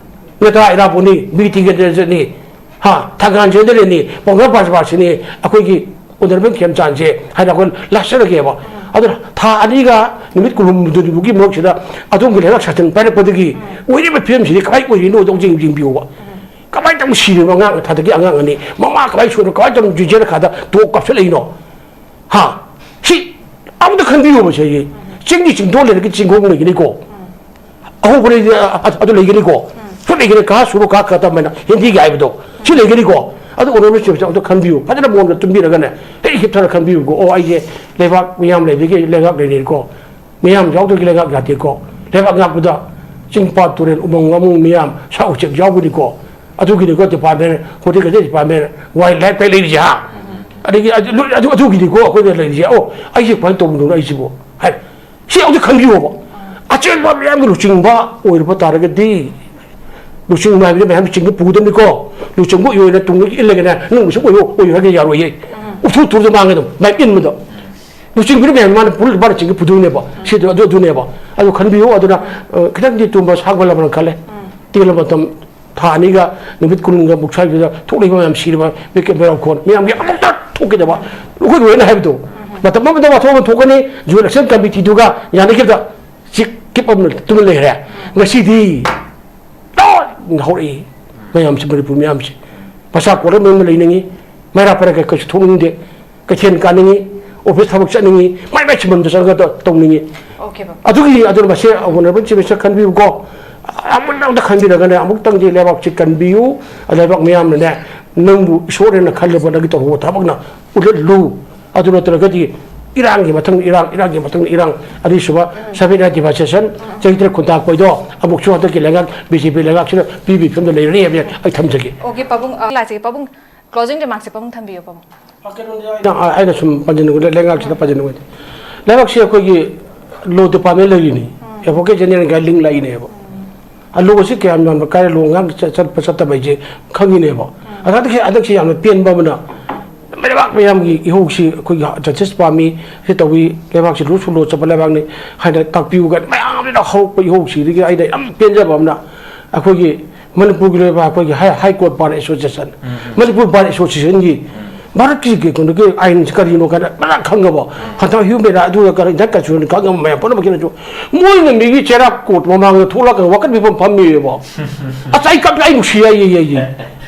ꯅꯦꯇꯥ ꯏꯔꯥꯕꯣꯠꯅꯤ, ꯕꯤꯔ ꯇꯤꯀꯦꯟꯗ꯭ꯔꯖꯤꯠꯅꯤ, ꯍꯥ, ꯊꯪꯒꯥꯜ ꯁꯨꯔꯦꯟꯗ꯭ꯔꯅꯤ, ꯄꯥꯎꯅꯥ ꯕ꯭ꯔꯖꯕꯥꯁꯤꯅꯤ, ꯑꯩꯈꯣꯏꯒꯤ ꯑꯣꯅꯔꯦꯕꯜ ꯈꯦꯝꯆꯥꯟꯁꯦ ꯍꯥꯏꯅ ꯑꯩꯈꯣꯏ ꯂꯥꯠꯆꯔꯒꯦꯕ꯫ ꯑꯗꯨꯅ ꯊꯥ ꯑꯅꯤꯒ ꯅꯨꯃꯤꯠ ꯀꯨꯟꯍꯨꯝꯗꯣꯏꯒꯤ ꯃꯔꯛꯁꯤꯗ ꯑꯗꯣꯝꯒꯤ ꯂꯩꯉꯥꯛ ꯁꯥꯁꯟ ꯄꯥꯏꯔꯛꯄꯗꯒꯤ ꯑꯣꯏꯔꯤꯕ ꯐꯤꯕꯝꯁꯤꯗꯤ ꯀꯃꯥꯏꯅ ꯑꯣꯏꯔꯤꯅꯣ ꯑꯗꯨ ꯑꯃꯨꯛ ꯌꯦꯡ-, ꯌꯦꯡꯕꯤꯌꯣꯕ꯫ ꯀꯃꯥꯏꯅ ꯇꯧꯅ ꯁꯤꯔꯤꯕ ꯑꯉꯥꯡ ꯊꯥꯗꯒꯤ ꯑꯉꯥꯡ ꯑꯅꯤ, ꯃꯃꯥ ꯀꯃꯥꯏꯅ ꯁꯣꯏꯅꯣ, ꯀꯃꯥꯏꯅ ꯇꯧꯅ ꯖꯦꯜ ꯃꯈꯥꯗ ꯇꯣꯛ ꯀꯥꯞꯁꯤꯜꯂꯛꯏꯅꯣ? ꯍꯥ? ꯁꯤ ꯑꯃꯨꯛꯇ ꯈꯟꯕꯤꯌꯣꯕ ꯁꯦ꯫ ꯆꯤꯡꯒꯤ ꯆꯤꯡꯗꯣꯜ ꯂꯩꯔꯒ ꯆꯤꯡꯈꯣꯡ ꯂꯩꯒꯅꯤꯀꯣ꯫ ꯑꯍꯧꯕ ꯂꯩ-, ꯑ-, ꯑ-, ꯑꯗꯨ ꯂꯩꯒꯅꯤꯀꯣ꯫ ꯁꯨꯝ ꯂꯩꯒꯅꯤ, ꯀꯥ ꯁꯨꯔꯨ ꯀꯥ ꯈꯛꯇ ꯑꯃꯅ ꯍꯤꯟꯗꯤꯒꯤ ꯍꯥꯏꯕꯗꯣ꯫ ꯁꯤ ꯂꯩꯒꯅꯤꯀꯣ꯫ ꯑꯗꯨ ꯑꯣꯅꯔꯦꯕꯜ ꯆꯤꯐꯁꯦ ꯑꯝꯇ ꯈꯟꯕꯤꯌꯨ꯫ ꯐꯖꯅ ꯃꯑꯣꯡꯗ ꯇꯨꯝꯕꯤꯔꯒꯅꯦ꯫ ꯍꯦꯛ ꯍꯤꯞꯊꯔ ꯈꯟꯕꯤꯌꯨꯀꯣ꯫ ꯑꯣ, ꯑꯩꯁꯦ ꯂꯩꯕꯥꯛ ꯃꯤꯌꯥꯝ ꯂꯩꯕꯒꯤ ꯂꯩꯉꯥꯛ ꯂꯩꯔꯤꯀꯣ꯫ ꯃꯤꯌꯥꯝ ꯌꯥꯎꯗ꯭ꯔꯗꯤ ꯂꯩꯉꯥꯛ ꯌꯥꯗꯦꯀꯣ꯫ ꯂꯩꯕꯥꯛ ꯉꯥꯛꯄꯗ ꯆꯤꯡ ꯄꯥꯠ ꯇꯨꯔꯦꯜ ꯎꯃꯪ ꯋꯥꯃꯪ ꯃꯤꯌꯥꯝ ꯁꯥ ꯎꯆꯦꯛ ꯌꯥꯎꯒꯅꯤꯀꯣ꯫ ꯑꯗꯨꯒꯤꯅꯤꯀꯣ department, horticulture department, wildlife ꯀꯩ ꯂꯩꯔꯤꯁꯦ, ꯍꯥ? ꯑꯗꯒꯤ ꯑꯗꯨ, ꯑꯗꯨ, ꯑꯗꯨꯒꯤꯅꯤꯀꯣ ꯑꯩꯈꯣꯏꯅ ꯂꯩꯔꯤꯁꯦ꯫ ꯑꯣ, ꯑꯩꯁꯦ ꯀꯃꯥꯏꯅ ꯇꯧꯕꯅꯣ ꯑꯩꯁꯤꯕꯨ? ꯍꯥꯏ꯫ ꯁꯤ ꯑꯃꯨꯛꯇ ꯈꯟꯕꯤꯌꯣꯕ꯫ ꯑꯆꯦꯟꯕ ꯃꯌꯥꯝꯒꯤ ꯂꯨꯆꯤꯡꯕ ꯑꯣꯏꯔꯨꯕ ꯇꯥꯔꯒꯗꯤ, ꯂꯨꯆꯤꯡꯕ ꯍꯥꯏꯕꯗꯤ ꯃꯌꯥꯝ ꯆꯤꯡꯕ ꯄꯨꯒꯗꯕꯅꯤꯀꯣ꯫ ꯂꯨꯆꯤꯡꯕ ꯑꯣꯏꯅ ꯇꯨꯡꯗꯒꯤ ꯏꯜꯂꯒꯅꯦ, ꯅꯪꯕꯨꯁꯨ ꯑꯣꯏꯌꯣ, ꯑꯣꯏꯌꯣ ꯍꯥꯏꯔꯒ ꯌꯥꯔꯣꯏꯌꯦ꯫ ꯎꯊꯨ ꯊꯨꯔꯗ ꯃꯥꯡꯒꯗꯕ ꯃꯌꯥꯝ ꯏꯟꯕꯗꯣ꯫ ꯂꯨꯆꯤꯡꯕꯤꯅ ꯃꯌꯥꯝ ꯃꯥꯅ ꯄꯨꯔ-, ꯃꯥꯅ ꯆꯤꯡꯕ ꯄꯨꯗꯣꯏꯅꯦꯕ꯫ ꯁꯤꯗꯣ ꯑꯗꯨ, ꯑꯗꯨꯅꯦꯕ꯫ ꯑꯗꯨ ꯈꯟꯕꯤꯌꯨ꯫ ꯑꯗꯨꯅ, ꯑ, ꯈꯤꯇꯪꯗꯤ ꯇꯨꯝꯕ ꯁꯥꯡꯃꯜꯂꯕꯅ ꯈꯜꯂꯦ꯫ ꯇꯦꯜꯂꯕ ꯃꯇꯝ ꯊꯥ ꯑꯅꯤꯒ ꯅꯨꯃꯤꯠ ꯀꯨꯟꯒ ꯃꯨꯛ ꯁ꯭ꯋꯥꯏꯗꯨꯗ ꯊꯣꯛꯂꯤꯕ ꯃꯌꯥꯝ ꯁꯤꯔꯕ ꯃꯤꯀꯦꯠ ꯃꯩꯔꯥꯎꯈꯣꯟ ꯃꯌꯥꯝꯒꯤ ꯑꯃꯨꯛꯇ ꯊꯣꯛꯈꯤꯗꯕ꯫ ꯑꯩꯈꯣꯏ ꯂꯣꯏꯅ ꯍꯥꯏꯕꯗꯣ꯫ ꯃꯇꯝ ꯑꯃꯗ ꯋꯥꯊꯣꯛ ꯑꯃ ꯊꯣꯛꯀꯅꯤ, ꯖꯣꯏꯟ ꯑꯦꯛꯁꯟ ꯀꯃꯤꯇꯤꯗꯨꯒ ꯌꯥꯅꯈꯤꯕꯗ ꯆꯤꯛ ꯀꯤꯞ ꯑꯃ ꯇꯨꯃꯤꯟ ꯂꯩꯈ꯭ꯔꯦ꯫ ꯉꯁꯤꯗꯤ ꯂꯣꯏꯅ ꯍꯧꯔꯛꯏ꯫ ꯃꯌꯥꯝꯁꯤ, ꯃꯅꯤꯄꯨꯔ ꯃꯌꯥꯝꯁꯤ ꯃꯆꯥ ꯀꯣꯜꯂ ꯃꯌꯨꯝꯗ ꯂꯩꯅꯤꯡꯉꯤ, ꯃꯩꯔꯥ ꯄꯔꯒ ꯀꯩꯁꯨ ꯊꯣꯛꯅꯤꯡꯗꯦ, ꯀꯩꯊꯦꯜ ꯀꯥꯅꯤꯡꯉꯤ, ꯑꯣꯐꯤꯁ ꯊꯕꯛ ꯆꯠꯅꯤꯡꯉꯤ, ꯃꯥꯏ ꯃꯥꯏ ꯁꯤꯟꯐꯝꯗ ꯆꯠꯂꯒ ꯇꯧ-, ꯇꯧꯅꯤꯡꯉꯤ꯫ ꯑꯣꯀꯦ, ꯕꯕꯥ꯫ ꯑꯗꯨꯒꯤ, ꯑꯗꯨꯅ ꯃꯁꯤ ꯑꯣꯅꯔꯦꯕꯜ ꯆꯤꯐ ꯃꯤꯅꯤꯁꯇꯔ ꯈꯟꯕꯤꯌꯨꯀꯣ꯫ ꯑꯃꯨꯛꯇꯪꯗ ꯈꯟꯕꯤꯔꯒꯅꯦ, ꯑꯃꯨꯛꯇꯪꯗꯤ ꯂꯩꯕꯥꯛꯁꯤ ꯀꯟꯕꯤꯌꯨ꯫ ꯂꯩꯕꯥꯛ ꯃꯤꯌꯥꯝꯅꯅꯦ, ꯅꯪꯕꯨ ꯏꯁꯣꯔꯅ ꯈꯜꯂꯕ ꯅꯪꯒꯤ ꯇꯧꯔꯨꯕ ꯊꯕꯛꯅ ꯎꯠꯍꯜꯂꯨ꯫ ꯑꯗꯨ ꯅꯠꯇ꯭ꯔꯒꯗꯤ ꯏꯔꯥꯡꯒꯤ ꯃꯊꯪ ꯏꯔꯥꯡ, ꯏꯔꯥꯡꯒꯤ ꯃꯊꯪ ꯏꯔꯥꯡ, ꯑꯅꯤꯁꯨꯕ ꯁꯚꯦꯟ ꯑꯦ ꯗꯤꯚꯥꯏꯁꯦꯁꯟ, ꯆꯍꯤ ꯇꯔꯦꯠ ꯈꯨꯟꯇꯥꯛꯄꯩꯗꯣ ꯑꯃꯨꯛꯁꯨ ꯍꯟꯗꯛꯀꯤ ꯂꯩꯉꯥꯛ ꯕꯤ ꯖꯦ ꯄꯤ ꯂꯩꯉꯥꯛꯁꯤꯅ ꯄꯤꯕꯒꯤ ꯐꯤꯕꯝꯗ ꯂꯩꯔꯅꯤ ꯍꯥꯏꯕꯁꯦ ꯑꯩ ꯊꯝꯖꯒꯦ꯫ ꯑꯣꯀꯦ, ꯄꯥꯕꯨꯡ, ꯑ, ꯂꯥꯛꯆꯒꯦ, ꯄꯥꯕꯨꯡ꯫ ꯀ꯭ꯂꯣꯖꯤꯡ ꯔꯤꯃꯥꯔꯛꯁꯦ ꯄꯥꯕꯨꯡ ꯊꯝꯕꯤꯌꯨ, ꯄꯥꯕꯨꯡ꯫ ꯑ, ꯀꯩꯅꯣꯅꯦ, ꯑꯩꯅ, ꯑꯩꯅ ꯁꯨꯝ ꯄꯟꯖꯅꯤꯡꯕꯗ, ꯂꯩꯉꯥꯛꯁꯤꯗ ꯄꯟꯖꯅꯤꯡꯕꯗꯤ, ꯂꯩꯉꯥꯛꯁꯤ ꯑꯩꯈꯣꯏꯒꯤ ꯂꯣ ꯗꯤꯄꯥꯔꯠꯃꯦꯟ ꯂꯩꯔꯤꯅꯤ, ꯑꯦꯗꯚꯣꯀꯦꯠ ꯖꯦꯅꯦꯔꯦꯜꯒ ꯂꯤꯡ ꯂꯩꯅꯦꯕ꯫ ꯑ, ꯂꯣꯁꯤ ꯀꯌꯥꯝ ꯌꯥꯝꯅ ꯀꯥꯏ, ꯂꯣ ꯉꯥꯡ ꯆ-, ꯆꯠꯄ ꯆꯠꯇꯕ ꯍꯥꯏꯁꯦ ꯈꯪꯉꯤꯅꯦꯕ꯫ ꯑꯗ ꯍꯟꯗꯛꯁꯤ, ꯍꯟꯗꯛꯁꯤ ꯌꯥꯝꯅ ꯄꯦꯟꯕ ꯑꯃꯅ, ꯂꯩꯕꯥꯛ ꯃꯌꯥꯝꯒꯤ ꯏꯍꯧꯁꯤ ꯑꯩꯈꯣꯏꯒꯤ ꯖꯁꯇꯤꯁ ꯄꯥꯝꯃꯤ, ꯁꯤ ꯇꯧꯏ, ꯂꯩꯕꯥꯛꯁꯤ ꯂꯨꯁꯨ ꯂꯣ ꯆꯠꯄ ꯂꯩꯕꯥꯛꯅꯤ ꯍꯥꯏꯅ ꯇꯥꯛꯄꯤꯌꯨ ꯀꯥꯏꯅ ꯃꯌꯥꯝꯁꯤꯅ ꯍꯧꯔꯛꯄ ꯏꯍꯧꯁꯤꯗꯒꯤ ꯑꯩꯅ ꯌꯥꯝ ꯄꯦꯟꯖꯕ ꯑꯃꯅ, ꯑꯩꯈꯣꯏꯒꯤ ꯃꯅꯤꯄꯨꯔꯒꯤ ꯂꯩꯕꯥꯛ ꯑꯩꯈꯣꯏꯒꯤ ꯍꯥꯏ, ꯍꯥꯏ ꯀꯣꯔꯠ ꯕꯥꯔ ꯑꯦꯁꯣꯁꯤꯌꯦꯁꯟ, ꯎꯝ, ꯎꯝ꯫ ꯃꯅꯤꯄꯨꯔ ꯕꯥꯔ ꯑꯦꯁꯣꯁꯤꯌꯦꯁꯟꯒꯤ ꯎꯝ꯫ ꯚꯥꯔꯠꯀꯤ ꯀꯩꯅꯣꯒꯤ ꯑꯥꯏꯟꯁꯤ ꯀꯔꯤꯅꯣ ꯀꯥꯏꯅ ꯐꯖꯅ ꯈꯪꯉꯕ, ꯎꯝ꯫ ꯍꯟꯗꯛ ꯍ꯭ꯌꯨꯃꯦꯟ ꯔꯥꯏꯠ ꯑꯗꯨꯒ ꯀꯔꯤ ꯏꯟꯗꯤꯌꯥꯟ ꯀꯟꯁꯇꯤꯇ꯭ꯌꯨꯁꯟ ꯈꯪꯉꯕ ꯃꯌꯥꯝ ꯄꯨꯝꯅꯃꯛꯀꯤꯅꯁꯨ ꯃꯣꯏꯅ ꯃꯤꯒꯤ ꯆꯩꯔꯥꯛ ꯀꯣꯔꯠ ꯃꯃꯥꯡꯗ ꯊꯣꯛꯂꯛꯑꯒ ꯋꯥꯀꯠ ꯃꯤꯐꯝ ꯐꯝꯃꯤꯕ꯫ ꯑꯁ, ꯑꯩ ꯀꯞ-, ꯑꯩ ꯅꯨꯡꯁꯤ ꯍꯥꯏꯌꯦ, ꯌꯦ, ꯌꯦ꯫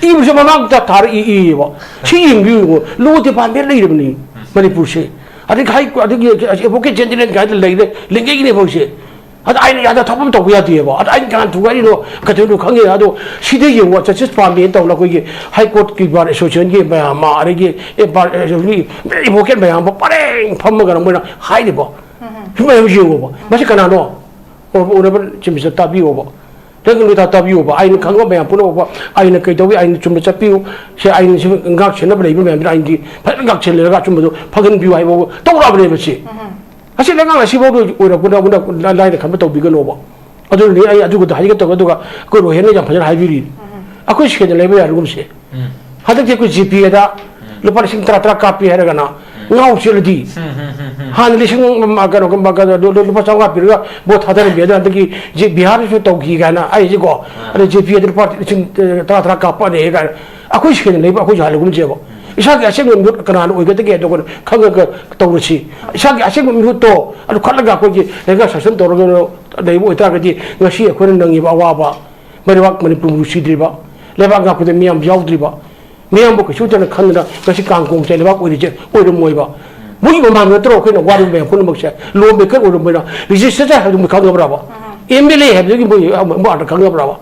ꯏꯕꯁꯦ ꯃꯃꯥꯡꯗ ꯊꯥꯔꯛꯏ, ꯏꯌꯦꯕ꯫ ꯁꯤ ꯌꯦꯡꯕꯤꯌꯨ, ꯂꯣ ꯗꯤꯄꯥꯔꯠꯃꯦꯟ ꯂꯩꯔꯕꯅꯤ ꯃꯅꯤꯄꯨꯔꯁꯦ꯫ ꯑꯗꯒꯤ ꯍꯥꯏ, ꯑꯗꯒꯤ ꯑꯦꯗꯚꯣꯀꯦꯠ ꯖꯦꯅꯔꯦꯜ ꯀꯥꯏꯅ ꯂꯩꯔꯦ, ꯂꯤꯡꯒꯩꯒꯤꯅꯦ ꯍꯧꯖꯤꯛꯁꯦ꯫ ꯑꯗ ꯑꯩꯅ ꯌꯥꯗ ꯊꯕꯛ ꯑꯃ ꯇꯧꯕ ꯌꯥꯗꯦꯕ꯫ ꯑꯗ ꯑꯩꯅ ꯀꯅꯥ ꯊꯨꯒꯥꯏꯔꯤꯅꯣ, ꯀꯩꯗꯧꯔꯤꯅꯣ ꯈꯪꯉꯦ꯫ ꯑꯗꯣ ꯁꯤꯗ ꯌꯦꯡꯉꯣ, ꯖꯁꯇꯤꯁ ꯄꯥꯝꯃꯦꯅ ꯇꯧꯅ ꯑꯩꯈꯣꯏꯒꯤ ꯍꯥꯏ ꯀꯣꯔꯠꯀꯤ ꯕꯥꯔ ꯑꯦꯁꯣꯁꯤꯌꯦꯁꯟꯒꯤ ꯃꯌꯥꯝ ꯑꯃ, ꯑꯗꯒꯤ ꯑꯦ, ꯕꯥꯔ ꯑꯦꯁꯣꯁꯤꯌꯦꯁꯟꯒꯤ ꯑꯦꯗꯚꯣꯀꯦꯠ ꯃꯌꯥꯝ ꯑꯃ ꯄꯔꯦꯡ ꯐꯝꯃꯒꯅ ꯃꯣꯏꯅ ꯍꯥꯏꯔꯤꯕ꯫ ꯁꯤ ꯃꯌꯥꯝ ꯌꯦꯡꯉꯣꯕ꯫ ꯃꯁꯤ ꯀꯅꯥꯅꯣ? ꯑꯣꯅꯔꯦꯕꯜ ꯆꯤꯐ ꯃꯤꯅꯤꯁꯇꯔ ꯇꯥꯕꯤꯌꯣꯕ꯫ ꯅꯪ ꯅꯣꯏ ꯇꯥ-, ꯇꯥꯕꯤꯌꯣꯕ꯫ ꯑꯩꯅ ꯈꯪꯕ ꯃꯌꯥꯝ ꯄꯨꯝꯅꯃꯛꯄ, ꯑꯩꯅ ꯀꯩꯗꯧꯏ, ꯑꯩꯅ ꯆꯨꯝꯅ ꯆꯠꯄꯤꯌꯨ꯫ ꯁꯤ ꯑꯩꯅ ꯁꯤ ꯉꯥꯛ ꯁꯦꯟꯅꯕ ꯂꯩꯕ ꯃꯌꯥꯝꯁꯤꯅ ꯑꯩꯅꯗꯤ ꯐꯖꯅ ꯉꯥꯛ ꯁꯦꯟꯅꯔꯒ ꯑꯆꯨꯝꯕꯗꯨ ꯐꯪꯍꯟꯕꯤꯌꯨ ꯍꯥꯏꯕ ꯇꯧꯔꯛꯑꯕꯅꯦꯕ ꯁꯤ꯫ ꯑꯁꯤ ꯂꯩꯉꯥꯛ ꯑꯁꯤꯐꯥꯎꯗ ꯑꯣꯏꯔꯛꯄꯗ ꯑꯃꯨꯛ ꯂꯥꯏꯅ ꯈꯟꯕ ꯇꯧꯕꯤꯒꯅꯣꯕ꯫ ꯑꯗꯨꯅꯅꯤ ꯑꯩ ꯑꯗꯨꯒ ꯍꯥꯏꯒꯦ ꯇꯧꯒꯦ꯫ ꯑꯗꯨꯒ ꯑꯩꯈꯣꯏ ꯔꯣꯍꯦꯟꯅ ꯌꯥꯝ ꯐꯖꯅ ꯍꯥꯏꯕꯤꯔꯤ꯫ ꯑꯩꯈꯣꯏ ꯁꯦꯟꯅ ꯂꯩꯕ ꯌꯥꯔꯒꯨꯝꯁꯦ꯫ ꯍꯟꯗꯛꯇꯤ ꯑꯩꯈꯣꯏ ꯖꯤ ꯄꯤ ꯑꯦꯗ ꯂꯨꯄꯥ ꯂꯤꯁꯤꯡ ꯇꯔꯥ ꯇꯔꯥ ꯀꯥꯞꯄꯤ ꯍꯥꯏꯔꯒꯅ ꯉꯥꯎ ꯆꯦꯜꯂꯗꯤ, ꯍꯥꯟꯅ ꯂꯤꯁꯤꯡ, ꯀꯩꯅꯣ, ꯀꯩꯅꯣ, ꯂꯨꯄꯥ ꯆꯥꯝꯃꯉꯥ ꯄꯤꯔꯒ ꯚꯣꯠ ꯊꯥꯗꯔꯝꯃꯤ, ꯑꯗꯣ ꯍꯟꯗꯛꯀꯤ ꯖꯤ-, ꯕꯤꯍꯥꯔꯗꯁꯨ ꯇꯧꯈꯤ ꯀꯥꯏꯅ ꯑꯩꯁꯦꯀꯣ꯫ ꯑꯗ ꯖꯤ ꯄꯤ ꯑꯦꯗ ꯂꯨꯄꯥ ꯂꯤꯁꯤꯡ ꯇꯔꯥ ꯇꯔꯥ ꯀꯥꯞꯄꯅꯦ ꯀꯥꯏꯅ꯫ ꯑꯩꯈꯣꯏ ꯁꯦꯟꯅ ꯂꯩꯕ ꯑꯩꯈꯣꯏꯁꯨ ꯍꯜꯂꯒꯨꯝꯁꯦꯕ꯫ ꯏꯁꯥꯒꯤ ꯑꯁꯦꯡꯕ ꯃꯤꯍꯨꯠ ꯀꯅꯥꯅ ꯑꯣꯏꯒꯗꯒꯦ ꯍꯥꯏꯗꯣ ꯑꯩꯈꯣꯏꯅ ꯈꯪꯉꯒ ꯇꯧꯔꯁꯤ꯫ ꯏꯁꯥꯒꯤ ꯑꯁꯦꯡꯕ ꯃꯤꯍꯨꯠꯇꯣ ꯑꯗꯨ ꯈꯜꯂꯒ ꯑꯩꯈꯣꯏꯒꯤ ꯂꯩꯉꯥꯛ ꯁꯥꯁꯟ ꯇꯧꯔꯒ ꯂꯩꯕ ꯑꯣꯏꯇꯥꯔꯒꯗꯤ ꯉꯁꯤ ꯑꯩꯈꯣꯏꯅ ꯅꯪꯉꯤꯕ ꯑꯋꯥꯕ, ꯂꯩꯕꯥꯛ ꯃꯅꯤꯄꯨꯔꯕꯨ ꯁꯤꯗ꯭ꯔꯤꯕ, ꯂꯩꯕꯥꯛ ꯉꯥꯛꯄꯗ ꯃꯤꯌꯥꯝ ꯌꯥꯎꯗ꯭ꯔꯤꯕ, ꯃꯤꯌꯥꯝꯕꯨ ꯀꯩꯁꯨ ꯅꯠꯇꯅ ꯈꯟꯗꯅ ꯉꯁꯤ ꯀꯥꯡ ꯀꯣꯡ ꯆꯥꯏ ꯂꯩꯕꯥꯛ ꯑꯣꯏꯔꯤꯁꯦ ꯑꯣꯏꯔꯝꯃꯣꯏꯕ꯫ ꯃꯣꯏꯒꯤ ꯃꯃꯥꯡꯗ ꯅꯠꯇ꯭ꯔꯣ ꯑꯩꯈꯣꯏꯅ ꯋꯥꯔꯤꯕ ꯃꯌꯥꯝ ꯄꯨꯝꯅꯃꯛꯁꯦ? ꯂꯣ ꯃꯦꯀꯔ ꯑꯣꯏꯔꯝꯕꯅ ꯂꯦꯖꯤꯁꯂꯦꯆꯔ ꯍꯥꯏꯕꯗꯨ ꯃꯣꯏ ꯈꯪꯉꯕ꯭ꯔꯕ? ꯑꯦꯝ ꯑꯦꯜ ꯑꯦ ꯍꯥꯏꯕꯗꯨꯒꯤ ꯃꯣꯏ ꯑꯃ ꯑꯥꯔꯊ ꯈꯪꯉꯕ꯭ꯔꯕ?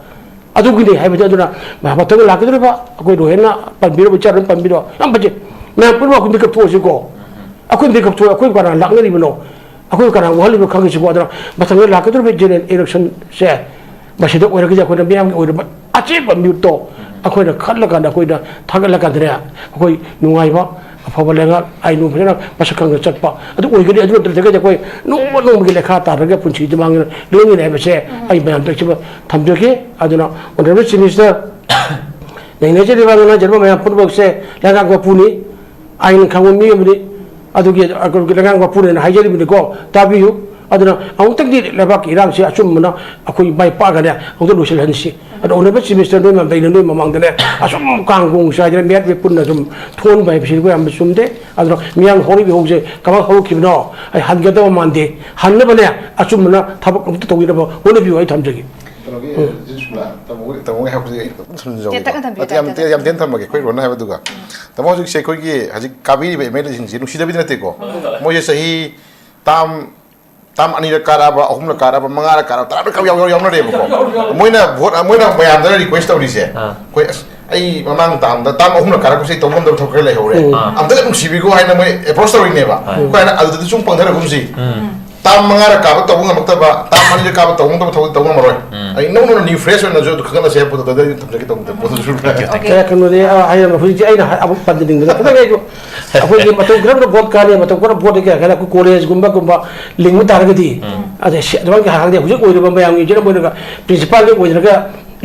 ꯑꯗꯨꯒꯤꯅꯤ ꯍꯥꯏꯕꯗꯤ꯫ ꯑꯗꯨꯅ ꯃꯊꯪ ꯂꯥꯛꯀꯗꯧꯔꯤꯕ ꯑꯩꯈꯣꯏ ꯔꯣꯍꯦꯟꯅ ꯄꯟꯕꯤꯔꯕ, ꯏꯆꯥꯗꯨꯅ ꯄꯟꯕꯤꯔꯣ, ꯌꯥꯝ ꯐꯖꯩ꯫ ꯃꯌꯥꯝ ꯄꯨꯝꯅꯃꯛ ꯑꯩꯈꯣꯏ ꯃꯤꯀꯞ ꯊꯣꯛꯑꯁꯤꯀꯣ꯫ ꯑꯩꯈꯣꯏ ꯃꯤꯀꯞ ꯊꯣꯛꯑ ꯑꯩꯈꯣꯏ ꯀꯅꯥ ꯂꯥꯛꯅꯔꯤꯕꯅꯣ? ꯑꯩꯈꯣꯏ ꯀꯅꯥ ꯋꯥꯍꯜꯂꯤꯕꯅꯣ ꯈꯪꯉꯁꯤꯀꯣ꯫ ꯑꯗꯨꯅ ꯃꯊꯪꯗ ꯂꯥꯛꯀꯗꯧꯔꯤꯕ ꯖꯦꯅꯔꯦꯜ ꯏꯂꯦꯛꯁꯟꯁꯦ ꯃꯁꯤꯗ ꯑꯣꯏꯔꯒꯗꯤ ꯑꯩꯈꯣꯏꯅ ꯃꯤꯌꯥꯝꯒꯤ ꯑꯣꯏꯔꯕ ꯑꯆꯦꯠꯄ ꯃꯤꯍꯨꯠꯇꯣ ꯑꯩꯈꯣꯏꯅ ꯈꯜꯂꯀꯥꯟꯗ, ꯑꯩꯈꯣꯏꯅ ꯊꯥꯒꯠꯂꯀꯥꯟꯗꯅꯦ, ꯑꯩꯈꯣꯏ ꯅꯨꯡꯉꯥꯏꯕ, ꯑꯐꯕ ꯂꯩꯉꯥꯛ, ꯑꯥꯏꯟ ꯅꯨꯡ ꯐꯖꯅ ꯃꯁꯛ ꯈꯪꯅ ꯆꯠꯄ ꯑꯗꯨ ꯑꯣꯏꯒꯅꯤ꯫ ꯑꯗꯨ ꯅꯠꯇ꯭ꯔꯒꯗꯤ ꯑꯩꯈꯣꯏ ꯅꯣꯡꯃ ꯅꯣꯡꯃꯒꯤ ꯂꯩꯈꯥ ꯇꯥꯔꯒ ꯄꯨꯟꯁꯤꯗꯤ ꯃꯥꯡꯉꯦ, ꯂꯦꯡꯉꯦ ꯍꯥꯏꯕꯁꯦ ꯑꯩ ꯃꯌꯥꯝꯗ ꯑꯁꯤꯃ ꯊꯝꯖꯒꯦ꯫ ꯑꯗꯨꯅ Honourable Chief Minister, ꯅꯩꯅꯖꯔꯤꯕ, ꯉꯥꯡꯅꯖꯔꯤꯕ ꯃꯌꯥꯝ ꯄꯨꯝꯅꯃꯛꯁꯦ ꯂꯩꯉꯥꯛ ꯃꯄꯨꯅꯤ, ꯑꯥꯏꯟ ꯈꯪꯕ ꯃꯤ ꯑꯃꯅꯤ꯫ ꯑꯗꯨꯒꯤ ꯑꯩꯈꯣꯏꯒꯤ ꯂꯩꯉꯥꯛ ꯃꯄꯨꯅꯦꯅ ꯍꯥꯏꯖꯔꯤꯕꯅꯤꯀꯣ, ꯇꯥꯕꯤꯌꯨ꯫ ꯑꯗꯨꯅ ꯑꯃꯨꯛꯇꯪꯗꯤ ꯂꯩꯕꯥꯛꯀꯤ ꯏꯔꯥꯡꯁꯤ ꯑꯆꯨꯝꯕꯅ ꯑꯩꯈꯣꯏ ꯃꯥꯏ ꯄꯥꯛꯑꯒꯅꯦ ꯑꯃꯨꯛꯇ ꯂꯣꯏꯁꯤꯜꯍꯟꯁꯤ꯫ ꯑꯗꯣ Honourable Chief Minister, ꯅꯣꯏ ꯃꯌꯥꯝ ꯂꯩꯅ ꯅꯣꯏ ꯃꯃꯥꯡꯗꯅꯦ ꯑꯁꯨꯝ ꯀꯥꯡ ꯀꯣꯡ ꯆꯥꯏꯗꯅ ꯃꯤꯍꯥꯠ ꯃꯤꯄꯨꯟꯅ ꯁꯨꯝ ꯊꯣꯛꯍꯟꯕ ꯍꯥꯏꯕꯁꯤ ꯑꯩꯈꯣꯏ ꯌꯥꯝꯅ ꯆꯨꯝꯗꯦ꯫ ꯑꯗꯨꯅ ꯃꯤꯌꯥꯝ ꯍꯧꯔꯛꯏꯕ ꯏꯍꯧꯁꯦ ꯀꯃꯥꯏꯅ ꯍꯧꯔꯛꯈꯤꯕꯅꯣ? ꯑꯩ ꯍꯟꯒꯗꯕ ꯃꯥꯟꯗꯦ꯫ ꯍꯟꯅꯕꯅꯦ ꯑꯆꯨꯝꯕꯅ ꯊꯕꯛ ꯑꯃꯨꯛꯇ ꯇꯧꯕꯤꯅꯕ ꯍꯣꯠꯅꯕꯤꯌꯨ꯫ ꯑꯩ ꯊꯝꯖꯒꯦ꯫ ꯀꯩꯅꯣꯒꯤ, ꯎꯝ꯫ ꯖꯤꯁꯨꯂꯥ, ꯇꯥꯃꯣꯒꯤ, ꯇꯥꯃꯣꯒꯤ ꯍꯥꯏꯔꯛꯄꯁꯦ ꯑꯩ ꯈꯤꯇꯪ ꯊꯝꯖꯤꯟꯖꯍꯧꯒꯦ꯫ ꯇꯦꯟꯇꯛꯅ ꯊꯝꯕꯤꯌꯨ, ꯅꯠꯇꯦ, ꯌꯥꯝ, ꯇꯦꯟꯇꯛꯅ꯫ ꯌꯥꯝ ꯇꯦꯟꯅ ꯊꯝꯃꯒꯦ, ꯑꯩꯈꯣꯏ ꯔꯣꯅ ꯍꯥꯏꯕꯗꯨꯒ꯫ ꯇꯥꯃꯣ, ꯍꯧꯖꯤꯛꯁꯦ ꯑꯩꯈꯣꯏꯒꯤ ꯍꯧꯖꯤꯛ ꯀꯥꯕꯤꯔꯤꯕ ꯑꯦꯝ ꯑꯦꯜ ꯑꯦꯁꯤꯡꯁꯤ ꯅꯨꯡꯁꯤꯗꯕꯗꯤ ꯅꯠꯇꯦꯀꯣ꯫ ꯃꯣꯏꯁꯦ ꯆꯍꯤ ꯇꯥꯝ ꯇꯥꯝ ꯑꯅꯤꯔꯛ ꯀꯥꯔꯛꯑꯕ, ꯑꯍꯨꯝꯂꯛ ꯀꯥꯔꯛꯑꯕ, ꯃꯉꯥꯔꯛ ꯀꯥꯔꯛꯑꯕ, ꯇꯔꯥꯔꯛ ꯀꯥꯕ ꯌꯥꯎ-, ꯌꯥꯎ-, ꯌꯥꯎꯅꯔꯦꯕꯀꯣ꯫ ꯃꯣꯏꯅ ꯚꯣꯠ, ꯃꯣꯏꯅ ꯃꯌꯥꯝꯗ ꯔꯤꯀ꯭ꯋꯦꯁ ꯇꯧꯔꯤꯁꯦ, ꯑꯥ꯫ "ꯑꯩꯈꯣꯏ, ꯑꯁ, ꯑꯩ ꯃꯃꯥꯡ ꯇꯥꯝꯗ ꯇꯥꯝ ꯑꯍꯨꯝꯂꯛ ꯀꯥꯔꯛꯄꯁꯦ ꯑꯩ ꯇꯧ ꯉꯝꯗꯕ ꯊꯕꯛ ꯈꯔ ꯂꯩꯍꯧꯔꯦ꯫ ꯎꯝ꯫ ꯑꯥ꯫ ꯑꯝꯇ ꯅꯨꯡꯁꯤꯕꯤꯈꯣ" ꯍꯥꯏꯅ ꯃꯣꯏ ꯑꯦꯄ꯭ꯔꯣꯁ ꯇꯧꯔꯤꯅꯦꯕ꯫ ꯍꯣꯏ꯫ ꯑꯩꯈꯣꯏꯅ ꯑꯗꯨꯗꯗꯤ ꯁꯨꯝ ꯄꯪꯊꯔꯒꯨꯝꯁꯤ꯫ ꯎꯝ꯫ ꯇꯥꯝ ꯃꯉꯥꯔꯛ ꯀꯥꯕ ꯇꯧꯕ ꯉꯝꯃꯛꯇꯕ, ꯇꯥꯝ ꯑꯅꯤꯔꯛ ꯀꯥꯕ ꯇꯧꯕ ꯉꯝꯃꯛꯇꯕ ꯊꯕꯛꯇꯤ ꯇꯧꯕ ꯉꯝꯃꯔꯣꯏ꯫ ꯑꯩ ꯅꯧ ꯅꯧꯅ new fresh ꯑꯣꯏꯅꯁꯨ ꯑꯗꯨ ꯈꯪꯍꯜꯂꯁꯦ ꯍꯥꯏꯕ ꯄꯣꯠꯇꯨꯗ ꯑꯩ ꯊꯝꯖꯒꯦ ꯇꯧꯕꯅꯤꯗ, ꯄꯣꯠꯇꯨꯁꯨ꯫ ꯑꯦ, ꯀꯩꯅꯣꯅꯦ, ꯑ, ꯍꯥꯏꯔꯒ ꯍꯧꯖꯤꯛꯁꯦ ꯑꯩꯅ ꯍꯥꯏ-, ꯑꯃꯨꯛ ꯄꯟꯖꯅꯤꯡꯗꯅ ꯈꯤꯇꯪ ꯑꯩꯁꯨ ꯑꯩꯈꯣꯏꯒꯤ ꯃꯇꯧ ꯀꯔꯝꯅ ꯚꯣꯠ ꯀꯥꯅꯤ, ꯃꯇꯧ ꯀꯔꯝꯅ ꯚꯣꯠ ꯀꯌꯥ ꯀꯥꯅꯤ, ꯑꯩꯈꯣꯏ ꯀꯣꯂꯦꯖꯒꯨꯝꯕꯒꯨꯝꯕ ꯂꯤꯡꯕ ꯇꯥꯔꯒꯗꯤ, ꯑꯗꯩ ꯁꯤ-, ꯑꯗꯨꯃꯥꯏꯅ ꯍꯥꯏꯔꯒꯗꯤ ꯍꯧꯖꯤꯛ ꯑꯣꯏꯔꯤꯕ ꯃꯌꯥꯝꯒꯤ ꯏꯟꯖꯤꯅꯤꯌꯔ ꯑꯣꯏꯔꯒ ꯄ꯭ꯔꯤꯟꯁꯤꯄꯥꯜꯗꯤ ꯑꯣꯏꯗ꯭ꯔꯒ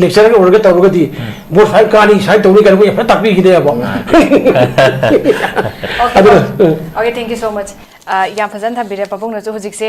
ꯂꯦꯛꯆꯔꯒ ꯑꯣꯏꯔꯒ ꯇꯧꯔꯒꯗꯤ ꯚꯣꯠ ꯁꯨꯃꯥꯏꯅ ꯀꯥꯅꯤ, ꯁꯨꯃꯥꯏꯅ ꯇꯧꯅꯤ ꯀꯥꯏꯅ ꯑꯩꯈꯣꯏ ꯐꯖꯅ ꯇꯥꯛꯄꯤꯈꯤꯅꯦꯕ꯫ ꯑꯗꯨꯅ, ꯎꯝ꯫ Okay, thank you so much. ꯑ, ꯌꯥꯝ ꯐꯖꯅ ꯊꯝꯕꯤꯔꯦ ꯄꯥꯕꯨꯡꯅꯁꯨ꯫ ꯍꯧꯖꯤꯛꯁꯦ